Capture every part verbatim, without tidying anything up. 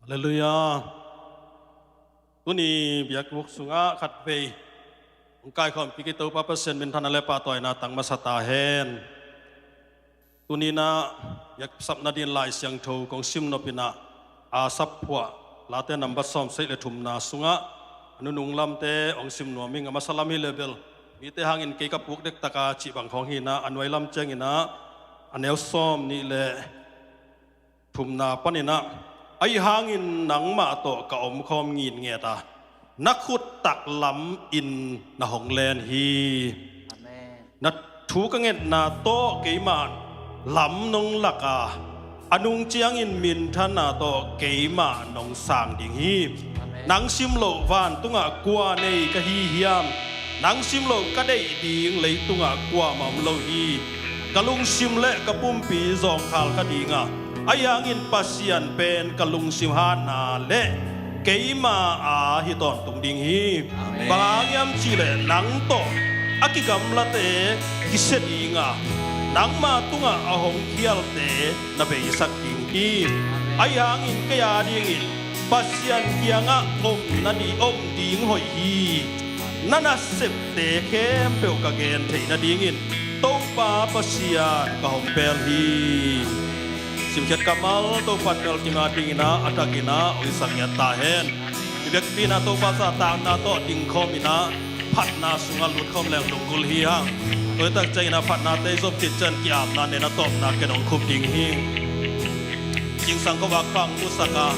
Halleluiah. Tuni biakbuk sungah khatvei hong kaikhawm kik i Topa Pasian minthanna le pahtawina tang masa ta hen. Tuni inah biaksapna dingin Lai Siangtho kong sim nop inah, Asaph phuah Late nambat sawmsagih le thumna sungah a nunung lamte hong sim nuam ing. A masa lam hi le bel, mite hangin kei ka puk dektak a cih bang khawng hi inah, a nuai lam ciang inah a neu sawmnih le thumna pan inah, ahi hangin nangmah tawh ka omkhawm ngitnget a, na khut taklam in na hong len hi. Amen. Na thu ka ngetna tawh keimah lam nong lak a, a nung ciangin minthanna tawh keimah nong sang ding hi. Amen. Nang sim loh vantungah kua nei ka hi hiam? Nang sim loh ka deih ding leitungah kuamah om lo hi. Ka lungsim le ka pumpi zawngkhal kha ding a, ahi hangin Pasian pen ka lungsim hatna le keima a hi tawntung ding hi. Amen. Bang hang hiam cih leh nang tawh a kigamlate kisia ding a, nangma tungah a hong khialte na beisak ding hi. Amen. Ahi hangin kei a dingin Pasian kiangah om na di om ding hoih hi. Na nasepte khempeuh ka gen theih nadingin Topa Pasian ka hong pel hi. Simkhiat kammal Topa in melkim a dingin ah, a takin ah hong hisak ngiat ta hen. I biakpi in ah Topa zahtakna tawh dingkhawm in ah, phatna sungah lutkhawm leng lunggulh hi hang. Tua hi tak ciangin ah phatnate i zop khit ciang ki-apna nen a tawpna ken hong khup ding hi. Zingsang khuavak pang musak a,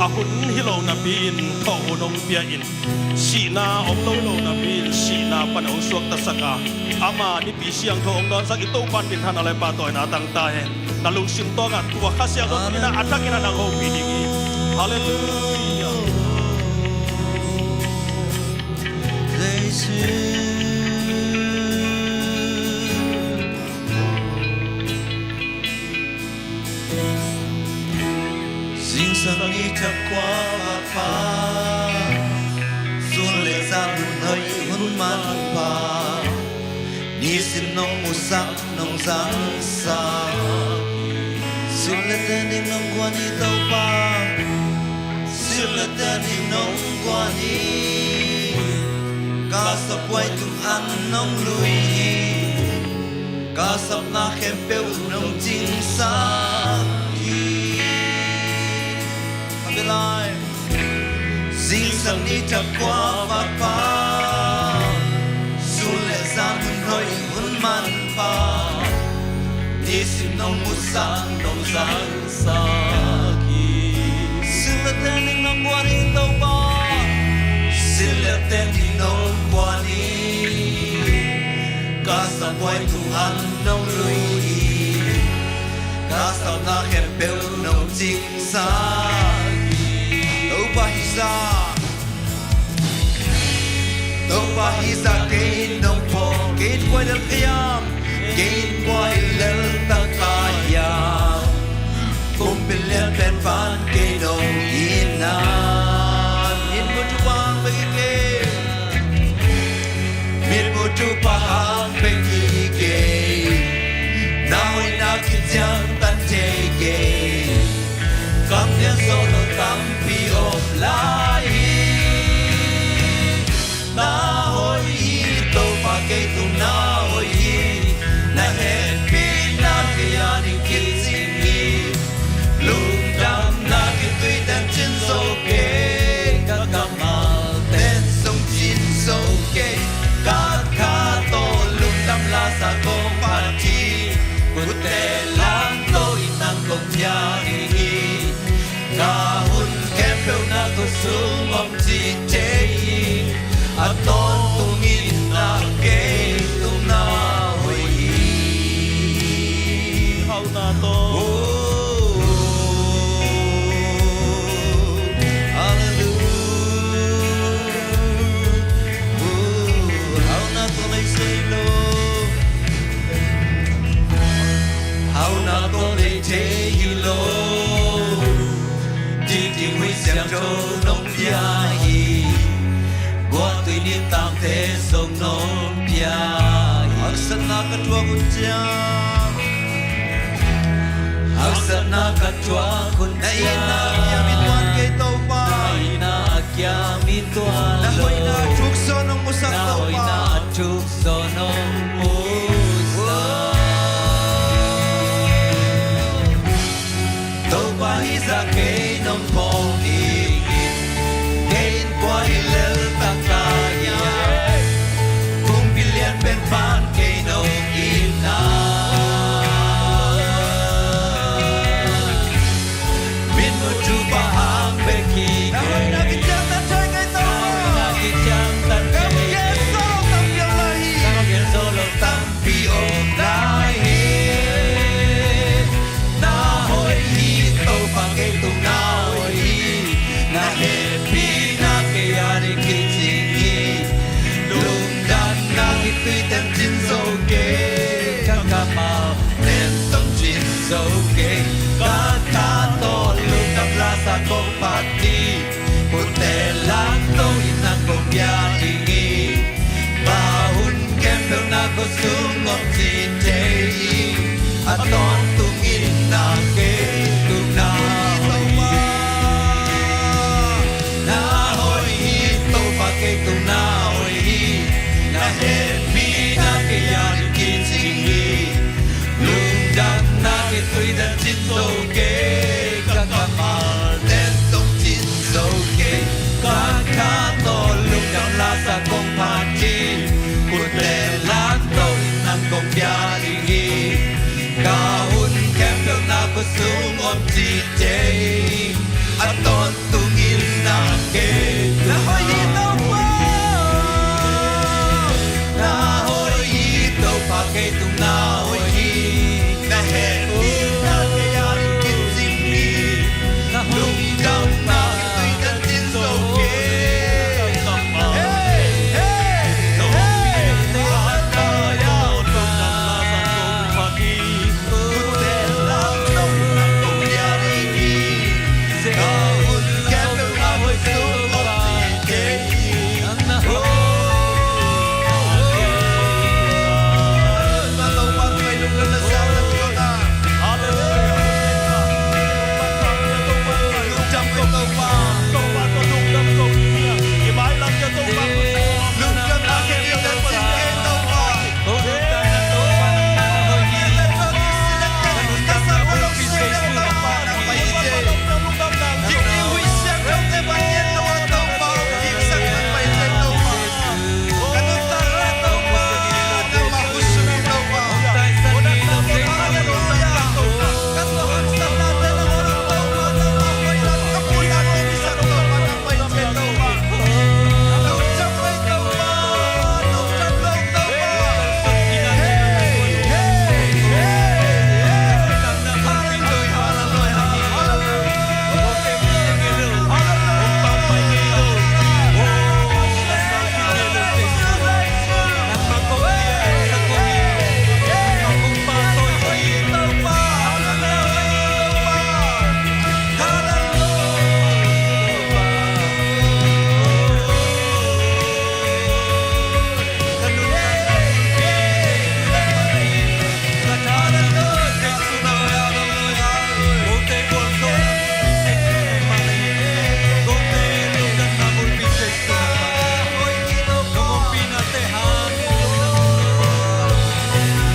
a hun hi lo napi-in thawh hun hong pia in, sihna om lo hi lo napi-in sihna pan hong suaktasak a, ama Nipi Siangtho hong dawnsak i Topa in minthanna le pahtawina tang ta hen. Na lungsim tawngah tua Kha Siangtho tuni-in ah a takin ah nang hopih ding hi. Halleluiah. Zingsang ni thak kua vak pha, sun le zan hun hoih hun man pha, nisim nong musak nong zangsak hi. Sil le ten ding nong guan hi Topa, sil le ten ding nong guan hi. Ka sap buai tung an nong lui hi. Ka sapna khempeuh nong cingsak hi. A bia lai. Zingsang ni thak kua vak pha, sun le zan hun hoih hun man pha, nisim nong musak nong zangsak hi. Sil le ten ding nong guan hi Topa, sil le ten ding nong guan hi. Ka sap buai tung an nong lui hi. Ka sapna khempeuh nong cingsak hi. Topa hi zah, Topa hi zah, kei in nong pho, kei in buai lel hiam, kei in buai lel tak ka hiam. Kumpi lian pen pan kei nong hi na. Mitmutu pahang bek hi kei. Mitmutu pahang bek hi kei. Na hoihna khit ciang tan thei kei. Kam lian zo lo tampi om lai hi. Na hoih hi Topa, kei tung na hoih hi. Na hehpihna kei a ding kicing hi. Lungdamna khitui ten cin zo kei. Ka kammal ten sung cin zo kei. Ka kha tawh lungdam lasa kong phat hi. Kutte lam tawh in nang kong piak hi. Ka hun khempeuh na khutsung om ci thei hi. A tawntung in na kei tung na hoih hi. Hauhna tawh. Oh, hallelujah. Oh, hauhna tawh lei sei lo. Hauhna tawh lei thei hi lo. Tingting huih siangtho nong pia hi. Guahtui nitangte zong nong pia hi. Haksatna ka tuak uh ciang, Haksatna ka thuak hun ciang, na itna a kiam i tuan kei Topa. Na itna a kiam i tuan lo. Na hoihna a thuk zawn hong musak Topa. Na hoihna a thuk zawn hong musak. Topa, hih zah kei nong phawk dingin, kei in kua hi lel tak ka hiam? Kumpi lian pen pan kei nong it na. Min mu thupha hang bek hi kei. Na hoihna kiciangtan thei kei Topa. Na hoihna kiciangtan thei kei. Ka mu kei solo tampi om lai hi. Ka mu kei solo tampi om lai hi. Na hoih hi Topa, kei tung na hoih hi. Na hehpihna kei a ding kicing hi. Lungdamna kituite'n cin zo kei. Ka kammal te'n zong cin zo kei. Ka kha tawh lungdam lasa kong phat hi. Kutte lamto in nang kong bia ding hi. Ka hun khempeuh na khutsung om ci thei hi. A tawntungin na kei tung na hoih hi. Na hoih hi Topa, kei tung na hoih hi. Na hehpihna kei a ding kicing hi. Lungdamna kituite'n cin zo kei. Ka kammal te'n zong cin zo kei. Ka kha tawh lungdam lasa kong phat hi. Kutte lamto in nang kong bia ding hi. Ka hun khempeuh na khutsung om ci thei hi. A tawntungin na kei. Na hoih hi Topa. Na hoih hi Topa, kei tung na hoih hi. Na hehpihna kei a ding kicing hi. Na lungdamna kituite'n cin zo kei. Hey, hey, hey. Hallelujah.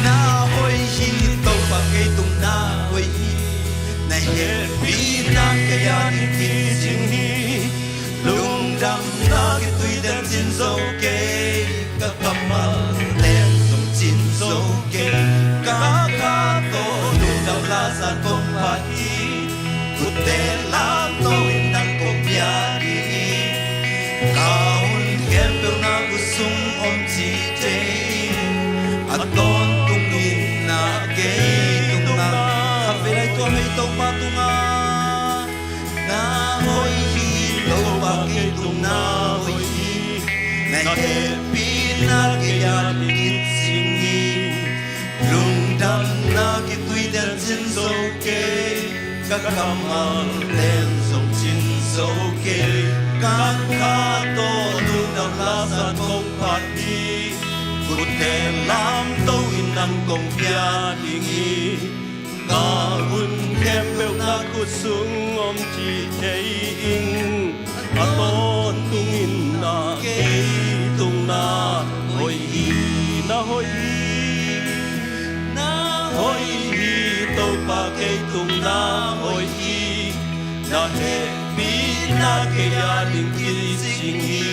Na hoih hi Topa, kei tung na hoih hi. Na hehpihna kei a ding kicing hi. Lungdamna kituite'n cin zo kei. Ka kammal te'n zong cin zo kei. Ka kha tawh lungdam lasa kong phat hi. Kutte lamto in nang kong bia ding hi. Ka hun khempeuh na khutsung om ci thei hi. A tawntungin na kei tung na. Khatvei lai tuam hi Topa tungah. Na hoih hi Topa, kei tung na hoih hi. Na hehpihna kei a ding kicing hi. Lungdamna kituite'n cin zo kei. Ka kammal te'n zong cin zo kei. Ka kha tawh lungdam lasa kong phat hi. Kutte lamto in nang kong bia ding hi. Ka hun khempeuh na khut sung om ci thei ing. A tawntungin na kei tungah hoih hi, na hoih hi, na hoih hi. Topa kei tungah hoih hi. Na hehpihna kei a ding kicing hi.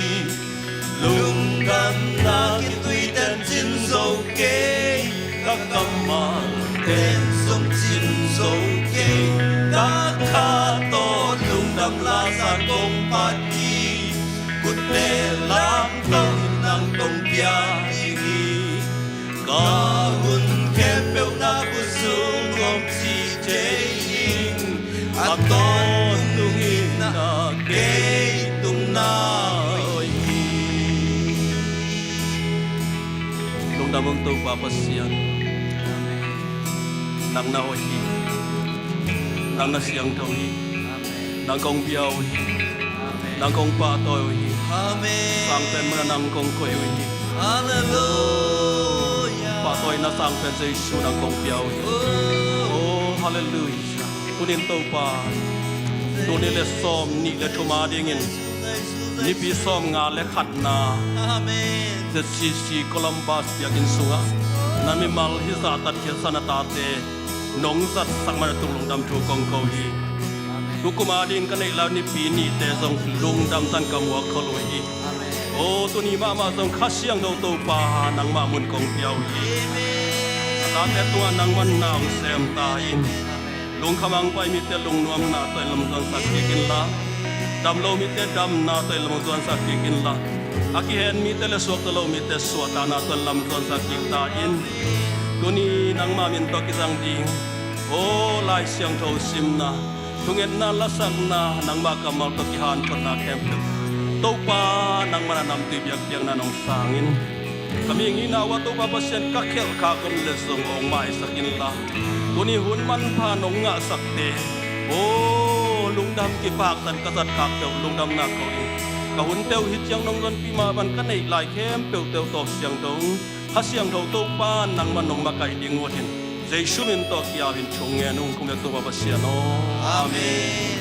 Lungdamna kituiten cin zo kei, ka kammal pen zong cin zo kei. Ka kha tawh lungdam lasak kong phat hi. Khutte lamto in nang kong pia ding hi. Ka hun khempeuh na khut sung om ci thei ing. A tawntungin na kei tungah hoih hi. Lungdam ung Topa Pasian. Nang na hoih hi. Nang na siangtho hi. Nang kong bia uh hi. Nang kong pahtawi uh hi. Amen. Sang pen mana nang kong koih uh hi. Halleluia. Pahtawina sang pen Jesu nang kong pia uh hi. Oh. Oh, halleluia. Tunin Topa, tul nih le sawm nih le thum a dingin Nipi sawmnga le khatna, amen, Z C C Columbus biakinn sungah na mimal hih zahtatkhiatsa na tate nong zatsak man a tung lungdam thu kong ko hi. Tukum a ding ka neih lai Nipi nihte zong lungdam tan ka muak khol uh hi. Aw, tuni mahmah zong Kha Siangtho Topa nangmah mun kong pia uh hi. Ka tate tungah nangman na hong sem ta in. Lungkham a hong pai mite lungnuamna tawh in lam zuansak kik inla, dam lo mite damna tawh in lam zuansak kik inla, a kihen mite le suakta lo mite suahtakna tawh in lam zuansak kik ta in. Tuni nangmah min tawh kizang ding, aw Lai Siangtho simna, thungetna lasakna, nangmah kammal tawh kihanthawnna khempeuh Topa nangmah na namtui biakpiakna nong sang in. Ka mihing hihna uah Topa Pasian ka khelhkhak om leh zong hong maisak inla, tuni hun manpha nong ngahsakte, aw, lungdam kipaktan ka zatkhak teuh lungdamna ko in. Ka hunte uh hih ciang nong zonpih mah bang ka neih lai khempeuhte uh tawh siangtho, Kha Siangtho Topa nangmah nong makaih ding uh hin Jesu min tawh kiau in thungen ung. Kong biak Topa Pasian aw. Amen.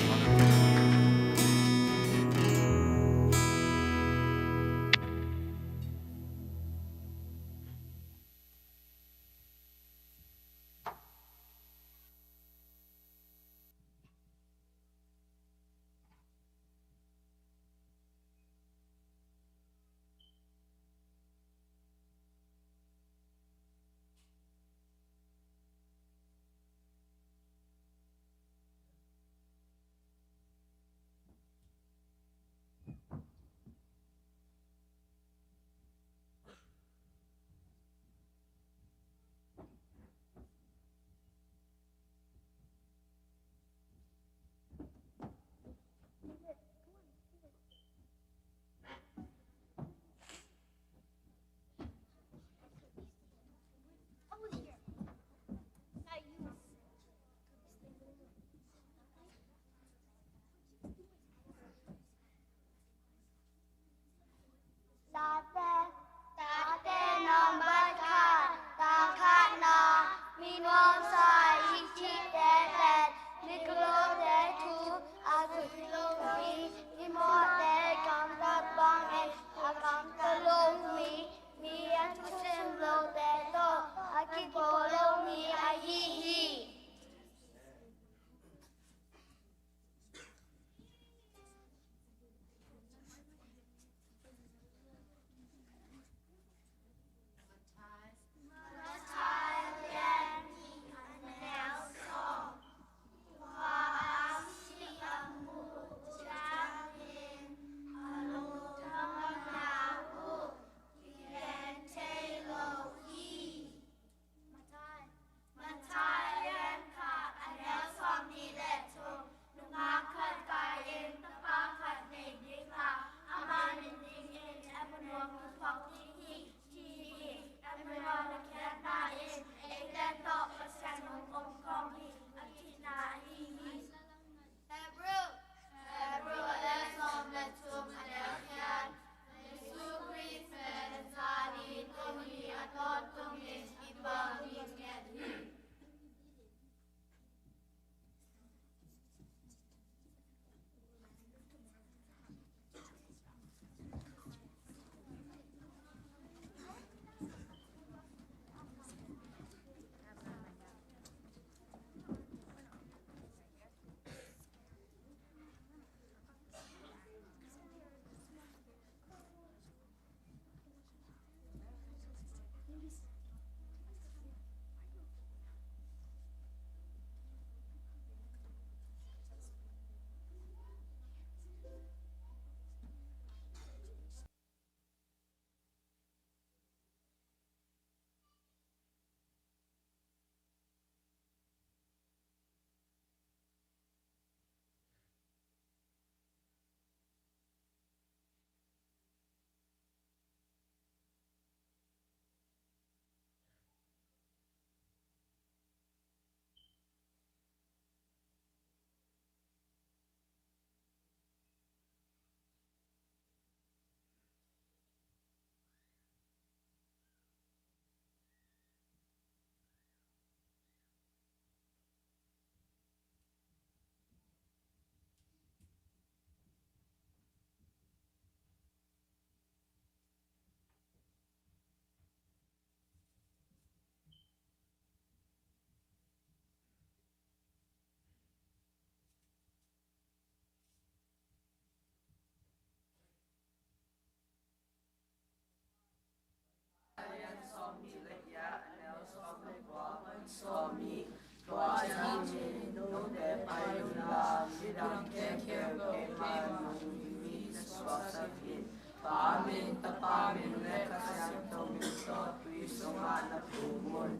sawm hi. Tua ciangin note pai unla, midang khempeuh keima nungin mi na suaksak in. Pa min, Tapa min le Kha Siangtho min tawh tui sungah na phum un.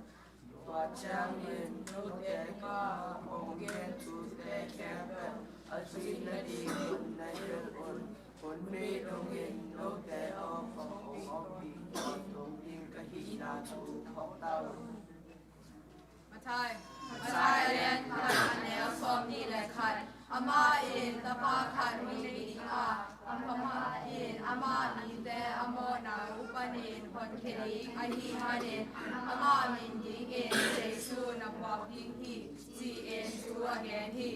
Tua ciangin note ka hong gen thute khempeuh a zuih nadingin na hilh un. Hun mi dongin note aw khawng hong awpih tawntung ding ka hihna thu phawk ta un. Mathai, Mathai a lian khat a neu sawmnih le khat. Amah in tapa khat hong nei ding a, amah in ama mite a mawhna uh panin honkhia ding ahih manin amah min dingin Jesu na phuak ding hi, ci-in thu a gen hi.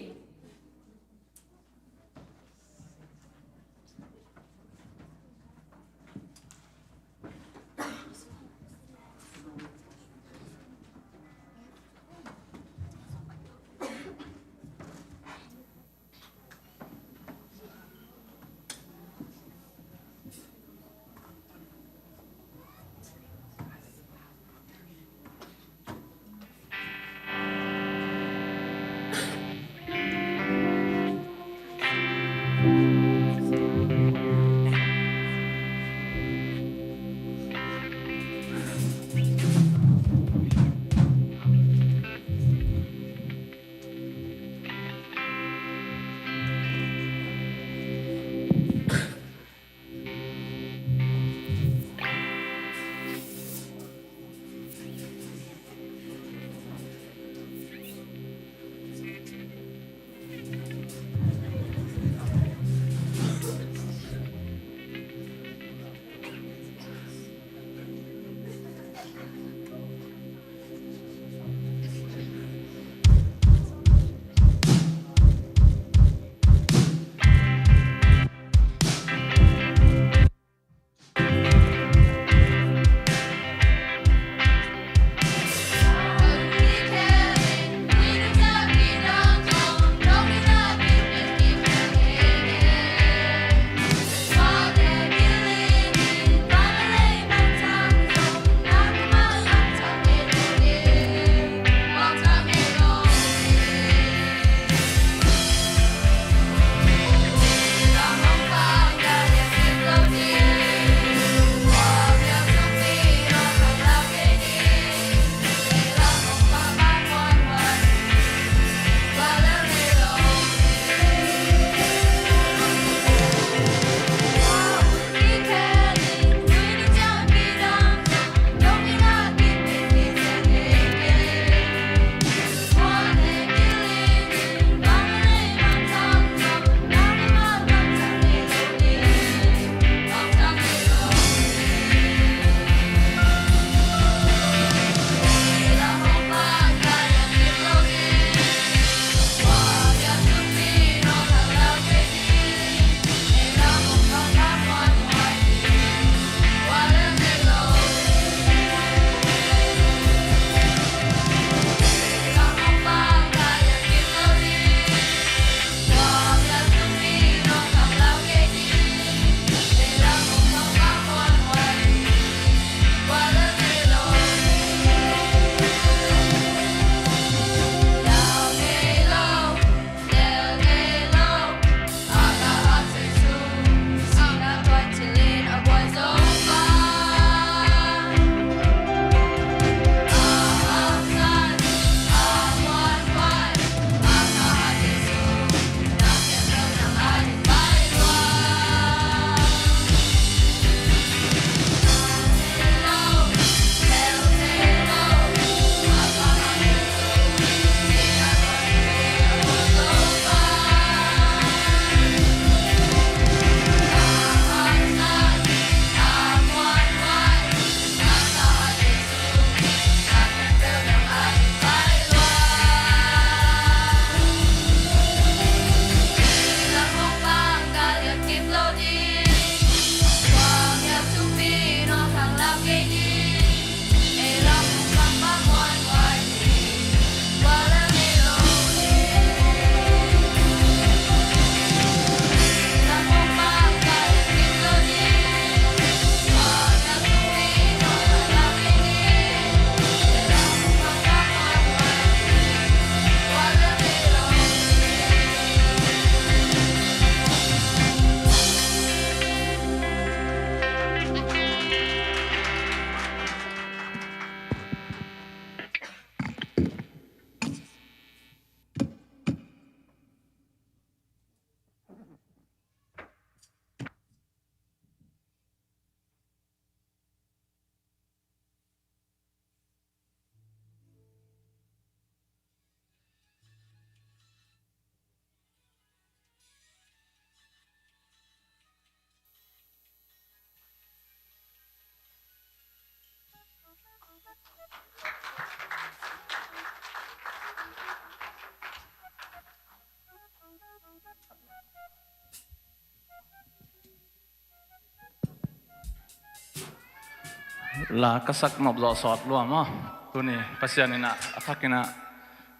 La ka sak nop zawh sawt lua maw? Tuni Pasian in ah a thak in ah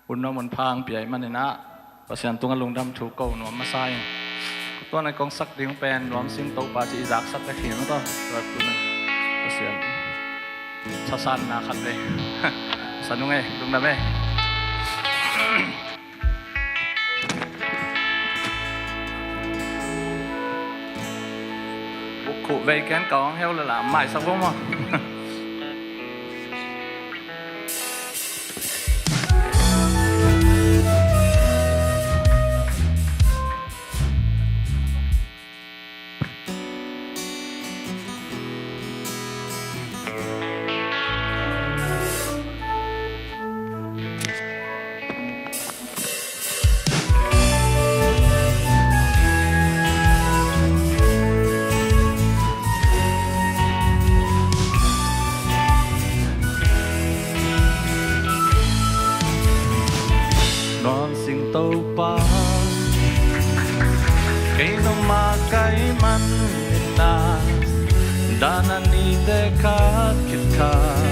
hun nuam hun pha hong pia ahih manin ah Pasian tungah lungdam thu ko nuam masa ing. Tua na kong sak ding pen Nuam Sing Topa ci i zaksak ka khin maw, tua. Tua tuni Pasian thasanna khat vei sa nung ei, lungdam ei. Uk khuh vei ken ka hong heu lala maisak vo maw? Nuam Sing Topa, kei nong makaih manin ah, dan a nite khat khit khat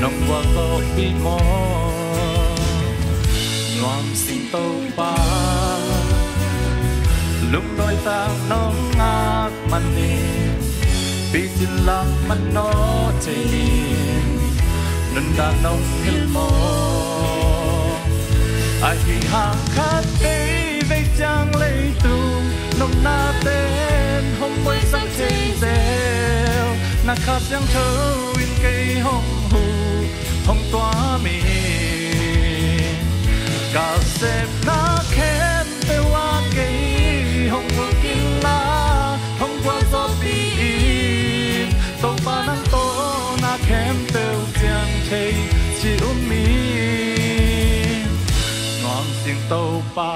nong gualzawhpih maw? Nuam Sing Topa, lungnuam tak nong ngak manin, picin lam manawh thei in nuntak nong hilh maw? Ahi hang khat veivei ciang leitung nopnate in hong buaisak thei zel, na Kha Siangtho in kei hong huh, hong tuam in. Ka sepna khempeuh ah kei hong uk inla, hong gualzawhpih in. Topa nang tawh na khempeuh ciang thei ci um in. Nuam Sing Topa,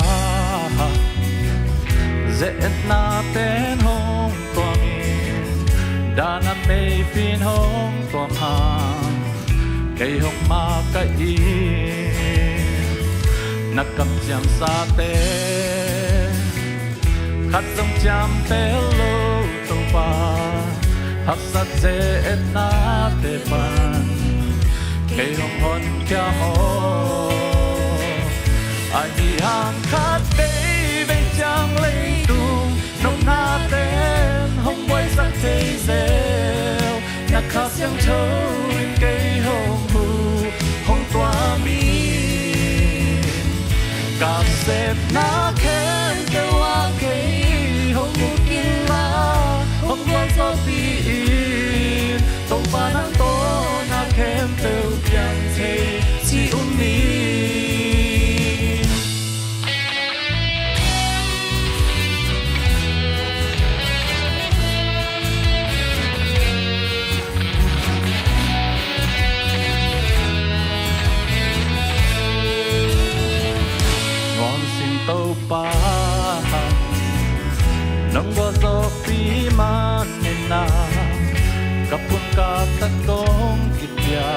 ze-etnate in hong tuam in, dan a meifin hong tuam hang, kei hong makaih in. Na kamciamsate khat zong ciampel lo Topa, haksat ze-etnate pan kei hong honkhia maw? Ahi hang khat veivei ciang leitung nopnate in hong buaisak thei zel, na Kha Siangtho in kei hong huh, hong tuam in. Ka sepna khempeuh ah kei hong uk inla, hong gualzawhpih in. Topa nang tawh na khempeuh ciang thei ci um in. Nuam Sing Topa, nong gualzawhpih manin ah, ka pum ka tak kong kipia,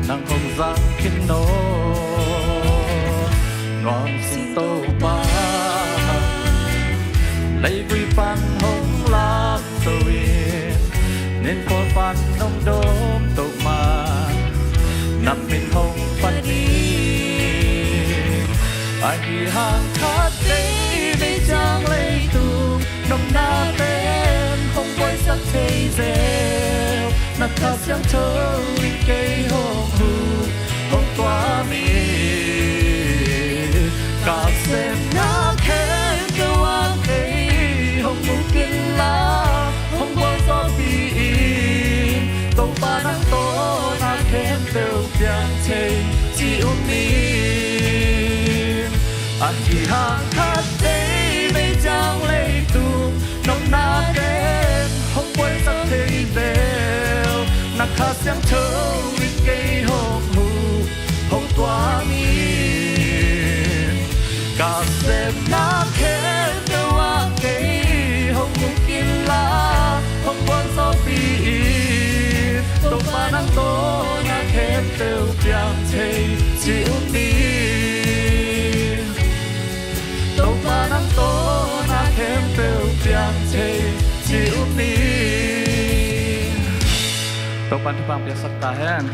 nang hong zang khin nawn. Nuam Sing Topa, leivui pan hong lamto in, ninkhual pan hong dawmto man, na min hong phat in. Ahi hang khat veivei ciang leitung nopnate in hong buaisak thei zel, na Kha Siangtho in kei hong huh, hong tuam in. Ka sepna khempeuh ah kei hong uk inla, hong gualzawhpih in. Topa nang tawh na khempeuh ciang thei ci um in. Ahi hang khat veivei ciang leitung nopnate in hong buaisak thei zel, na Kha Siangtho in kei hong huh, hong tuam in. Ka sepna khempeuh ah kei hong uk inla, hong gualzawhpih in. Topa nang tawh na khempeuh ciang thei ci um in. Topa nang tawh na khempeuh ciang thei ci um in. Thupha piaksak ta hen.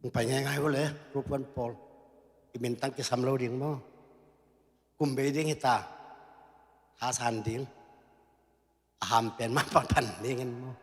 Hong pai ngaingai uh le, Pu Puan Pawl. I mintang kisam lo ding maw? Kum bei ding hi ta. Thasan ding. A ham pen mah pan pan ding in maw?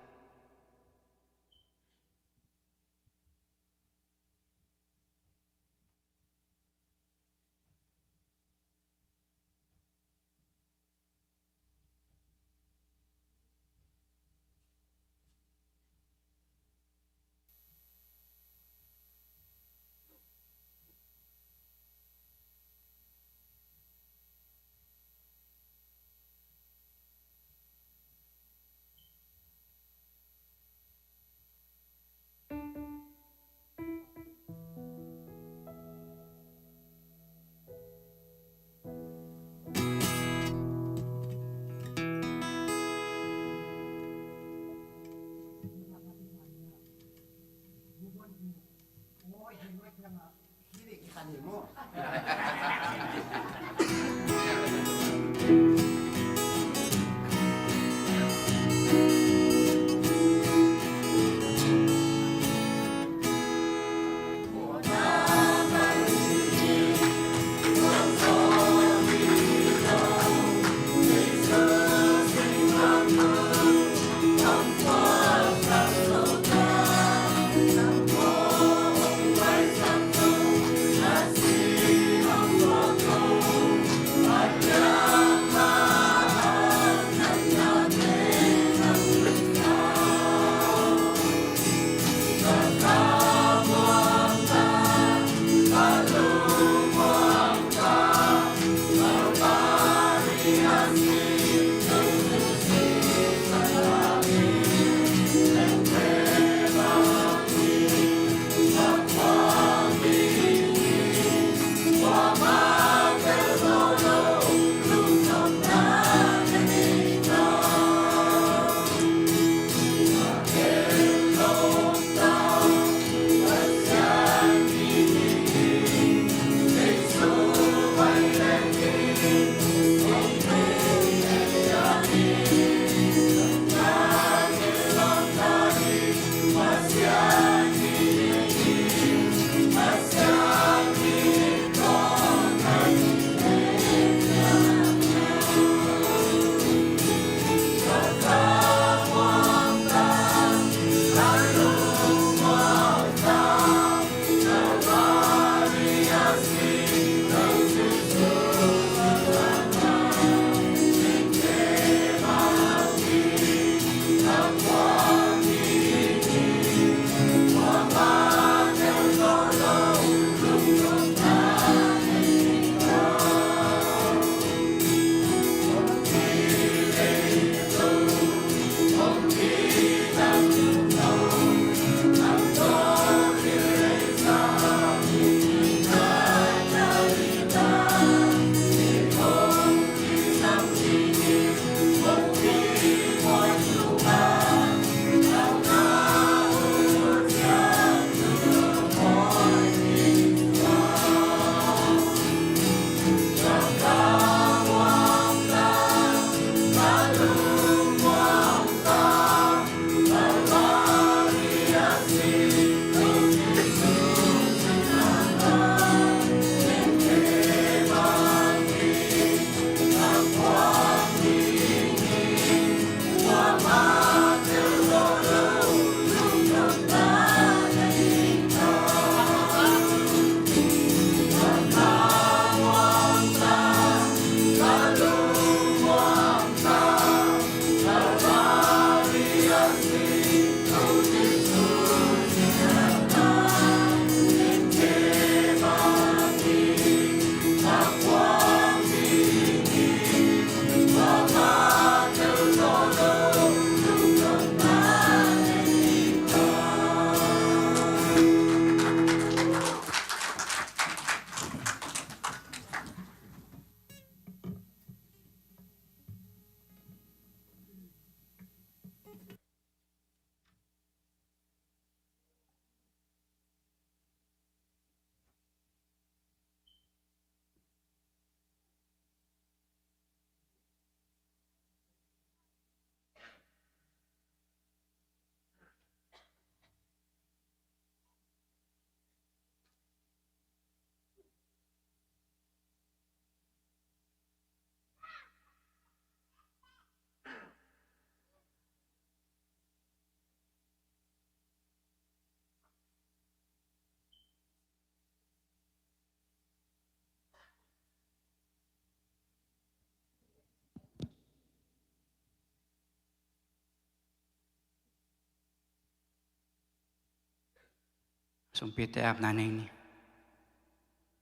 Sumpite apna nei ni.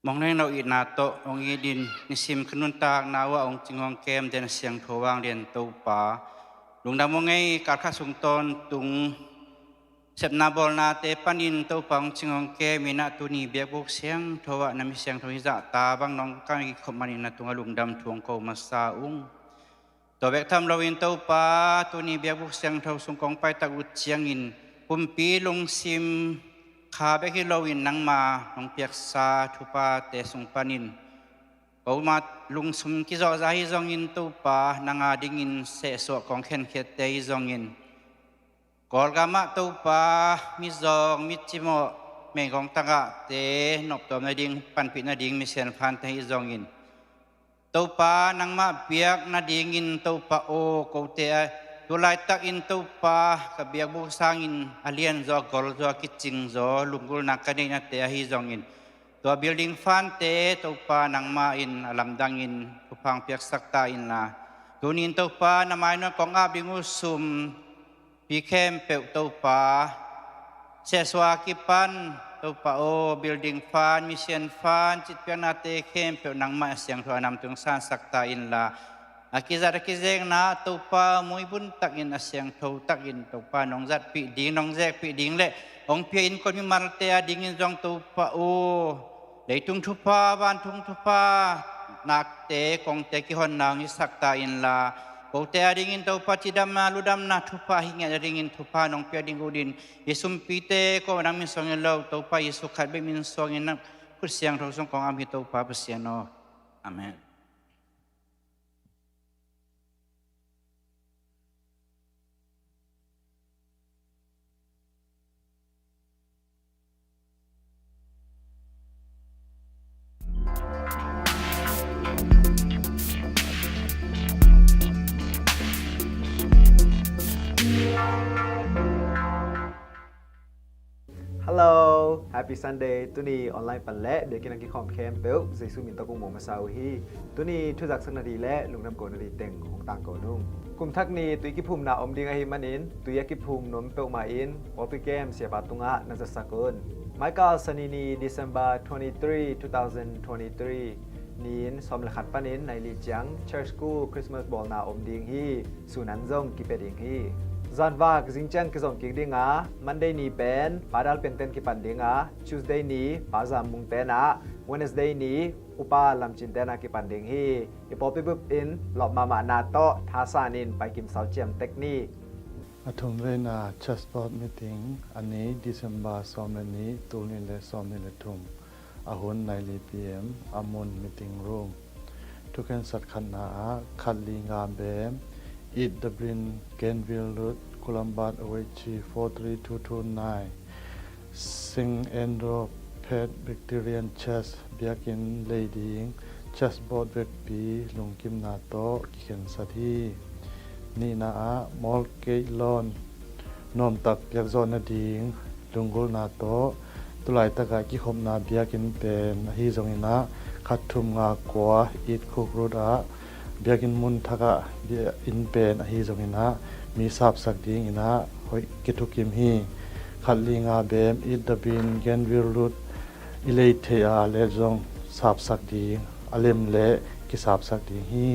Mawng neng no itna tawh hong it in, nisim ka nuntakna uh ah hong cing hong kem den a siangtho vanglian Topa, lungdam hong ei. Kalkhat sung tawntung sepna bawlnate panin Topa hong cing hong kem in ah, tuni biakbuk siangtho ah na mi siangtho hi zahta bang nong kang kikhop manin na tungah lungdam thu hong ko masa ung. Tua bek tham loin Topa, tuni biakbuk siangtho sung kong paitak uh ciangin pumpi lungsim kha bek hi loin nangma nong piaksa thuphate sung panin, koma lungsim kizawhza hi zongin Topa, nang a dingin sehsuah kong khenkhiatte hi zongin, Kawlgam ah Topa, mizawng micimawh, meigong tagahte noptuam nading, panpih nading misianfante hi zongin, Topa, nangmah biak nadingin Topa aw, kote a tu laitakin Topa, ka biakbuk sangin a lianzaw, a golzaw, a kicingzaw lunggulhna ka neihnate ahi zongin, tua building fund-te Topa, nangmah in a lamdangin thupha hong piaksak ta inla, tunin Topa, na mainawt kong ap ding uh sum pi khempeuh Topa, sehsuah a kipan Topa aw, building fund, mission fund, citpiaknate khempeuh nangmah a siangtho a namtung sansak ta inla, a kizat a kizekna Topa, muibun takin a siangtho takin Topa, nong zatpih ding, nong zekpih ding le hong pia innkuan mimalte a dingin zong Topa aw, leitung thupha, vantung thupha, nakte, kongte kihonna hong hisak ta inla, kote a dingin Topa, cidamna ludamna thupha hi ngiat a dingin thupha nong pia ding uh din, i sumpite ko nang min suangin lo, Topa Jesu khat bek min suangin, nang khut siangtho sung kong ap hi, Topa Pasian aw. Amen. Hello, Happy Sunday. Tuni online pan le biakinn a kikhawm khempeuh Jesu min tawh kong muang masa uh hi. Tuni thuzaksakna dih le lungdam kohna dih teng hong tangko nung. Kumthak ni tui kiphumna om ding ahih manin, tui a kiphum nuam peuhmah in pawlpi kem siapa tungah na zatsak un. Michael, Sani ni, December twenty-three, two thousand twenty-three ni-in sawm le khat panin nai li ciang church school Christmas bawlna om ding hi. Sun an zong kipia ding hi. Zanvak zingciang kizom kik ding a, Monday ni pen Pa Dal Piang ten kipan ding a, Tuesday ni Pa Zam Mung ten ah, Wednesday ni Upa Lam Cin ten ah kipan ding hi. I pawlpi bup in lawp mahmahna tawh thasan in paikim sau ciam tek ni. A thumveina Church Board meeting a ni, December sawm le nih, tul nih le sawm nih le thum. A hun nai li P M, a mun meeting room. Thukhensat khatna ah, khat li nga bem, Eat the Bean, Gainesville Road, Columbath, O H C four three two two nine, Saint Andrew Presbyterian Church, biakinn lei ding Church Board vekpi lungkimna tawh kikhensat hi. Nihna ah, mortgage loan nuamtak piakzawh nading lunggulhna tawh tulaitakah kikhopna biakinn pen ahi zongin ah, khat thum nga kua Eat Cook Road ah biakinn mun thakah biakinn pen ahi zongin ah, mi sapsak dingin ah hoih kithukim hi. Khat li nga bem, Eat the Bean, Gainesville Road i lei theih a leh zong sapsak ding, a lem leh kisapsak ding hi.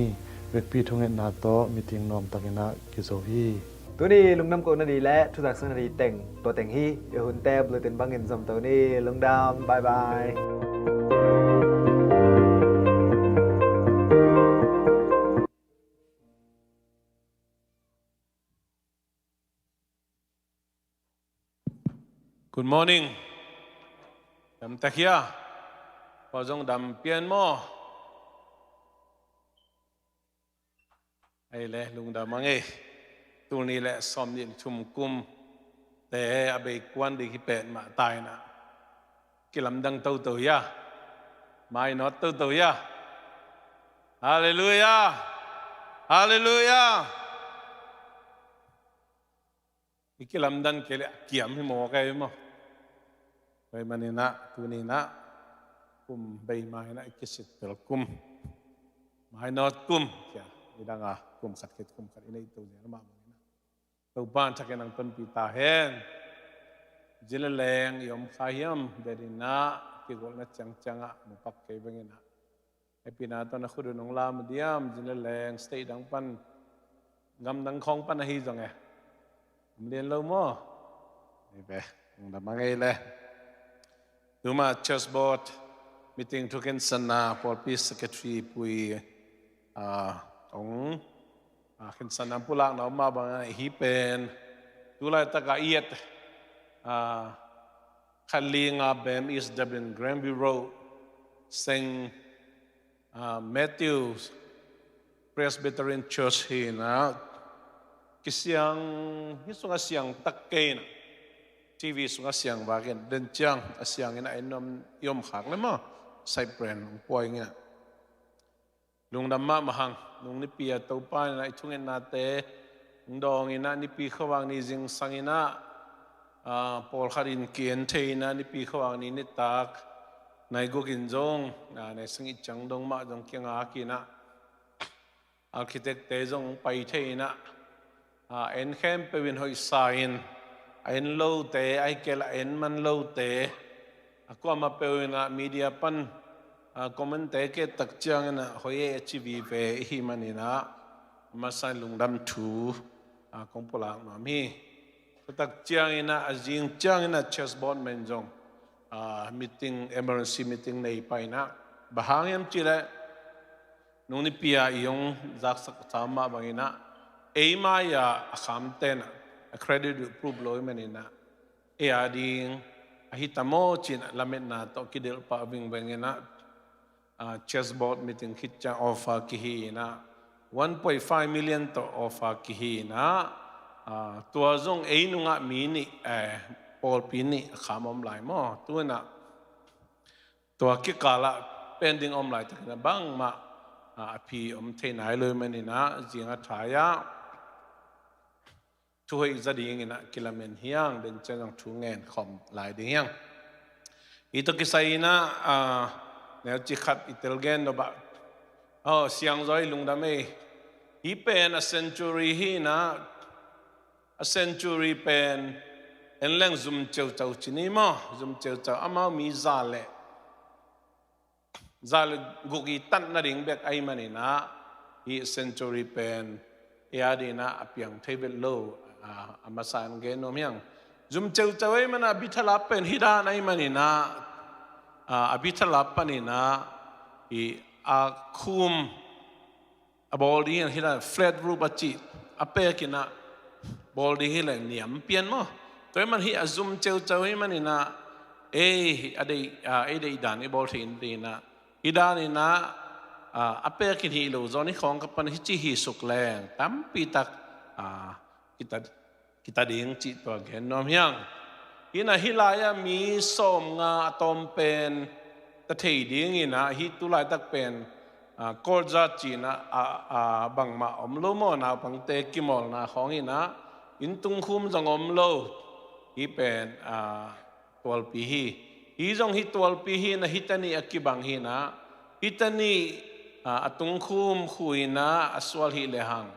Vekpi thungetna tawh meeting nuamtakin ah kizo hi. Tuni lungdam kohna dih le thuzaksakna dih teng tua teng hi. I hunte bulletin bangin zomto ni. Lungdam. Bye bye. Good morning. Dam tak hia? Kua zong dam pian maw? Ei le, lungdam a ngei. Tul nih le sawm nih le thum kum te a bei kuan ding hi pet mah ta in ah, kilamdang toto hia? Mainawt toto hia? Halleluiah. Halleluiah. I kilamdan kei leh a kiam hi maw, kei maw? Kei manin ah, tuni in ah, kum bei ma in ah, i kisittel kum, mainawt kum, kia, nidang a kum khat khit kum khat i neih to zel mah bangin ah, Topa'n thakin hong tonpih ta hen. Zin le leng i om kha hiam, deninah kigolhna ciangciangah mupak kei benginah. Hepina tawh na khut un hong lam diam, zin le leng state dang pan, gamdang khawng pan ahi zong e. Om lian lo maw? Ni ve, hong dam a ngei le. Tuma church board meeting thukin sanna pawlpi secretary pui, ah, hong, ah, khin sanna pulakna om mah bangin hih pen tulaitak a i et, ah, khat li nga bem East Dublin Granville Road, Saint, ah, Matthew's Presbyterian Church hinah kisiang, hih sungah siang tak kei inah, TV sungah siang vakin den ciang a siang inah en nuam i om khak le maw, Cyprian hong pua inginah. Lungdam mahmah hang, nung nipi a Topa inah i thungetnate hong dawng inah, nipi khuavak ni zingsang inah, ah, pawlkhat in ki-en thei inah, nipi khuavak ni nitak nai guk in zong, ah, nai sagih ciang dong mah zong kingak inah, architect-te zong pai thei inah, ah, en khempeuh in hoihsa in, a en lote, ahih kei leh a en man lote, a kuamah peuh inah media pan, ah, comment-te ki-et tak ciang inah hoih e a ci vive i hih man inah, a masa in lungdam thu, ah, kong pulak nuam hi. Tua tak ciang inah, a zing ciang inah church board men zong, ah, meeting, emergency meeting nei pah inah, bang hang hiam cih leh, nung nipi a i hong zaksak sa mah bang inah, ei mai-ah a khamte inah, a credit uh proof lo ahih man inah, ei a ding ahi ta maw ci inah lametna tawh kidelh pah vingveng inah, ah, church board meeting khit ciang offer kihih inah, one point five million tawh offer kihih inah, ah, tua zong ei nungah mi nih, eh, pawlpi nih a kham om lai maw. Tu inah tua kikalah pen ding om laitakin ah bangmah, ah, a phi om thei nai lo ahih man inah, zing a thai-ah thuhoih za ding inah kilamen hi hang, den ciang zong thu ngen khawm lai ding hi hang. Hih tawh kisai inah, ah, neuci khat i tel gen nop ah, oh, siangzaw i lungdam ei. Hih pen a sanctuary hi inah, a sanctuary pen en leng zum ceucau ci ni maw, zum ceucau, amau mi za le za le guk i tat nading bek ahih man inah, hih sanctuary pen ei a ding inah a piang thei vet lo, ah, a masa in gen nuam hi hang. Zum ceucau ahih man a, a bithalap pen hih dan ahih man inah, ah, a bithalap pan inah, hih a khum a bawl ding hi leh, hih dan flat roof a cih a pek inah bawl ding hi leh niam pian maw. Tua ahih man hih a zum ceucau ahih man inah, ei, a deih, ah, ei deih dan i bawl thei ding inah, hih dan inah, ah, a pek in hih lo zaw ni khawng ka pan hi ci hi suk leng tampi tak, ah, kita, kita ding cih tua gen nuam hi hang. Hi inah hih lai-ah mi sawmnga a tawm pen ta thei ding inah, hih tu laitak pen, ah, courtyard ci inah, ah, ah, bangmah om lo maw, naupangte kimawlna khawng inah, inn tungkhum zong om lo. Hih pen, ah, tualpi hi. Hih zong hih tualpi hi inah, hih ta nih a kibang hi inah, hih ta nih, ah, a tungkhum khu inah a sual hi lehang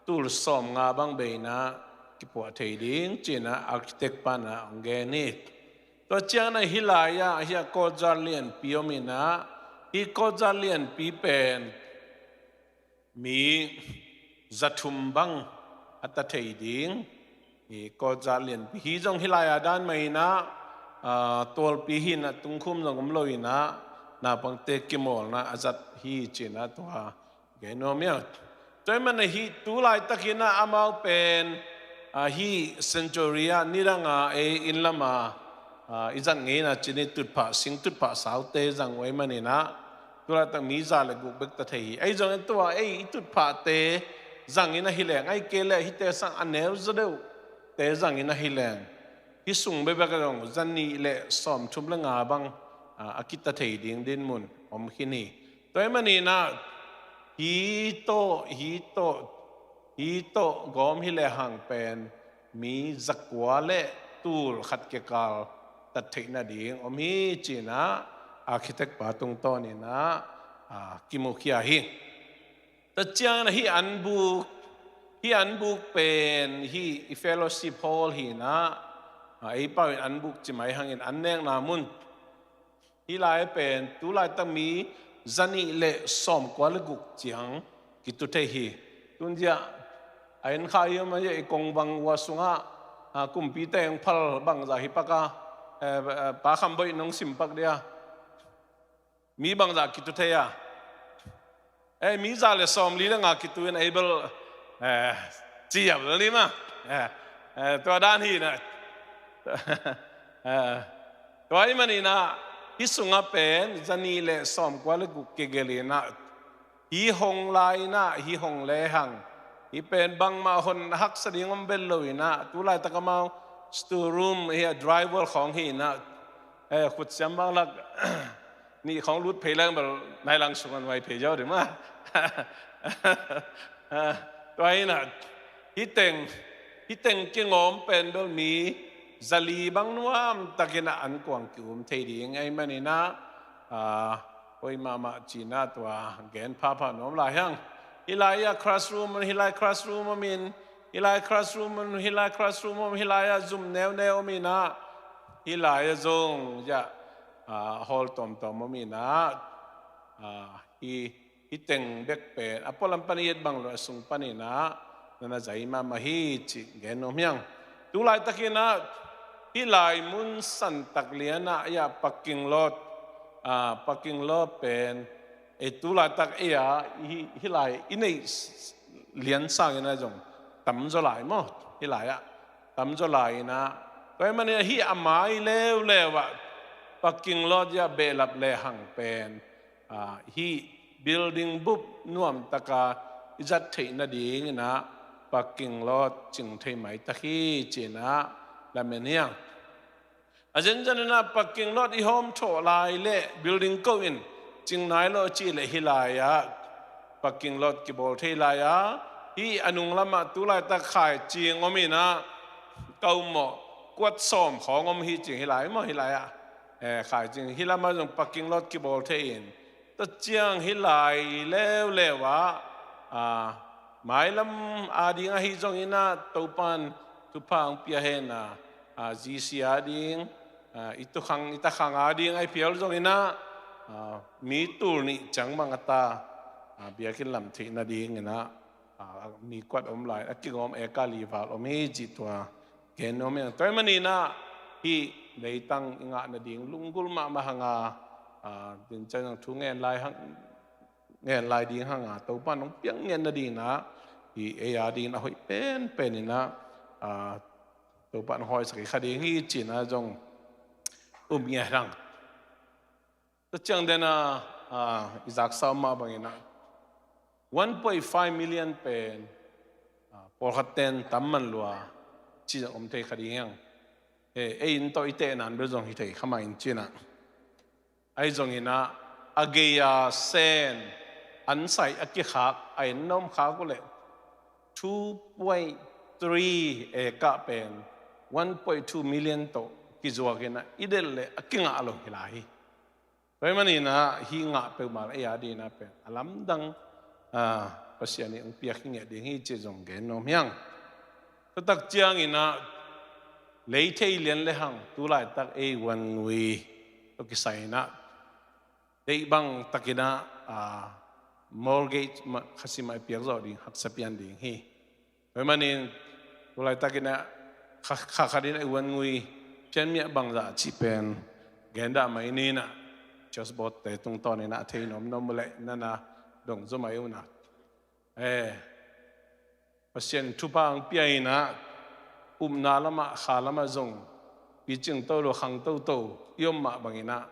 tul sawmnga bang bei inah kipuah thei ding ci inah architect pan ah hong gen hi. Tua ciang inah hih lai-ah hih a courtyard lianpi om inah, hih courtyard lianpi pen mi za thum bang a ta thei ding. Hih courtyard lianpi hi zong hih lai-a dan mah inah, ah, tualpi hi inah, tungkhum zong om lo inah, naupangte kimawlna a zat hi ci inah tua gen nuam hi hang. Tua ahih man a, hih tu laitak inah amau pen, ah, hih sanctuary ah nidang a ei inn lam a, ah, i zat ngei inah ci ni, tutphah, sing tutphah saute zang uh ahih man inah, tu laitak mi za le guk bek ta thei hi. Ahi zongin tua ei i tutphahte zang inah hi leng, ahih kei leh hihte sang a neu zaw deuhte zang inah hi leng, hih sung bekbek ah zong za nih le sawmthum le nga bang, ah, a kita thei ding dinmun om khin hi. Tua ahih man inah, hih tawh, hih tawh, hih tawh gawm hi lehang pen mi za kua le tul khat kikal tat theih nading om hi ci inah architect pa tungtawn inah, ah, kimukhia hi. Tua ciang inah hih anbuk, hih anbuk pen hih i fellowship hall hi inah, A, ei pau in an buk ci mai hangin an nekna mun. Hih lai pen tu laitak mi zanih le sawmkua le guk ciang kitu thei hi. Tunziah a en kha i om a, i kong bang ua sungah, a, kumpi teng phal bangzah hi pak a, eh, eh, Pa Kham Boih nong sim pak dia. Mi bangzah kitu thei a. Eh, mi za le sawmli le nga kitu in ei bel, eh, ci a bel ni ma. Eh, eh, tua dan hi na. Eh, tua ahih manin ah, hih sungah pen zanih le sawmkua le guk kigelh in ah, hih hong lai in ah, hih hong lehang, hih pen bangmah hon haksa ding om bel lo in ah, tu laitak amau storeroom hi a, drywall khawng hi in ah, eh, khutsiam bang lak nih khawng lut phei leng bel nai lang sungah nuai phei ziau ding mah. Tua hi in ah, hih teng, hih teng kingawm pen bel mi zali bang nuamtak in ah an kuang ki-um thei ding ahih manin ah, ah, hoih mahmah ci-in ah tua gen phapha nuam lai hang. Hih lai ah classroom, hih lai classroom om in, hih lai classroom, hih lai classroom om, hih lai ah zum neuneu om in ah, hih lai ah zong, ya, ah, hall tuamtuam om in ah, ah, hih, hih teng bek pen a pualam pan i et bang lo a sung panin ah na na zai mahmah hi cih gen nuam hi hang. Tu laitak in ah hih lai mun santak lian ah, ya, parking lot, ah, parking lot pen, eh, tu laitak ei a, hih, hih lai i neih s-, lian sangin ah zong tamzaw lai maw, hih lai ah tamzaw lai in ah. Tua ahih manin ah hih a mai leuleu ah parking lot, ya, behlap lehang pen, ah, hih building bup nuamtak a i zat theih nading in ah parking lot cing thei maitak hi ci-in ah lamen hi hang. A zenzen in ah parking lot i hawm thawh lai leh building ko in cing nai lo a cih leh hih lai ah parking lot kibawl thei lai a, hih a nung lamah tu laitak khaicing om in ah, kaumawh kuat sawm khawng om hi cing hih lai maw, hih lai ah. Eh, khaicing hih lamah zong parking lot kibawl thei in, tua ciang hih lai leuleu ah, ah, mailam ading ahi zongin ah Topa'n thupha hong pia hen a, ah, G C ading, ah, i tukhang, i takhang ading ahi phial zongin ah, ah, mi tul nih ciang bang a ta, ah, biakinn lam theih nading in ah, ah, mi kuat om lai, a kigawm eka li val om hi cih tua gen nuam hi hang. Tua ahih manin ah hih leitang i ngah nading lunggulh mahmah hang a, ah, din ciang thu ngen lai hang, ngen lai ding hang a, Topa'n hong piak ngiat nading in ah, hih ei ading in a hoih penpen in ah, ah, Topa'n hong hoihsak hi kha ding hi ci-in ah zong um ngiat hang. Tua ciang den a, ah, i zaksa om mah bangin ah one point five million pen, ah, pawlkhat ten tam man lua ci zong om thei kha ding hi hang. Eh, ei in tawh i tehna in bel zong hi thei kha mah in ci-in ah. Ahi zongin ah, a gei-a sen an sai a kikhak, a en na om khak uh leh two point three acre pen one point two million tawh kizuak in ah i delh leh a kingah lo hi lai hi. Tua ahih manin ah hih ngah peuhmah ei ading in ah pen a lamdang, ah, Pasian in hong piak hi ngiat ding hi cih zong gen nuam hi hang. Tua tak ciangin ah lei thei lian lehang tu laitak ei Uan Ngui tawh kisai in ah deih bang takin ah, ah, mortgage mah Kha Siang mah i piak zawh ding haksa pian ding hi. Tua ahih manin tu laitak in ah kha, kha khat in ah ei Uan Ngui pian miah bangzah cih pen gen dah mai ni in ah, Church Board te tungtawn in ah a thei nuamnuam uh leh na na dong zaw mai un ah. Eh, Pasian thupha hong pia in ah, upna lamah, kha lamah zong picing to lo, khang toto i om mah bangin ah,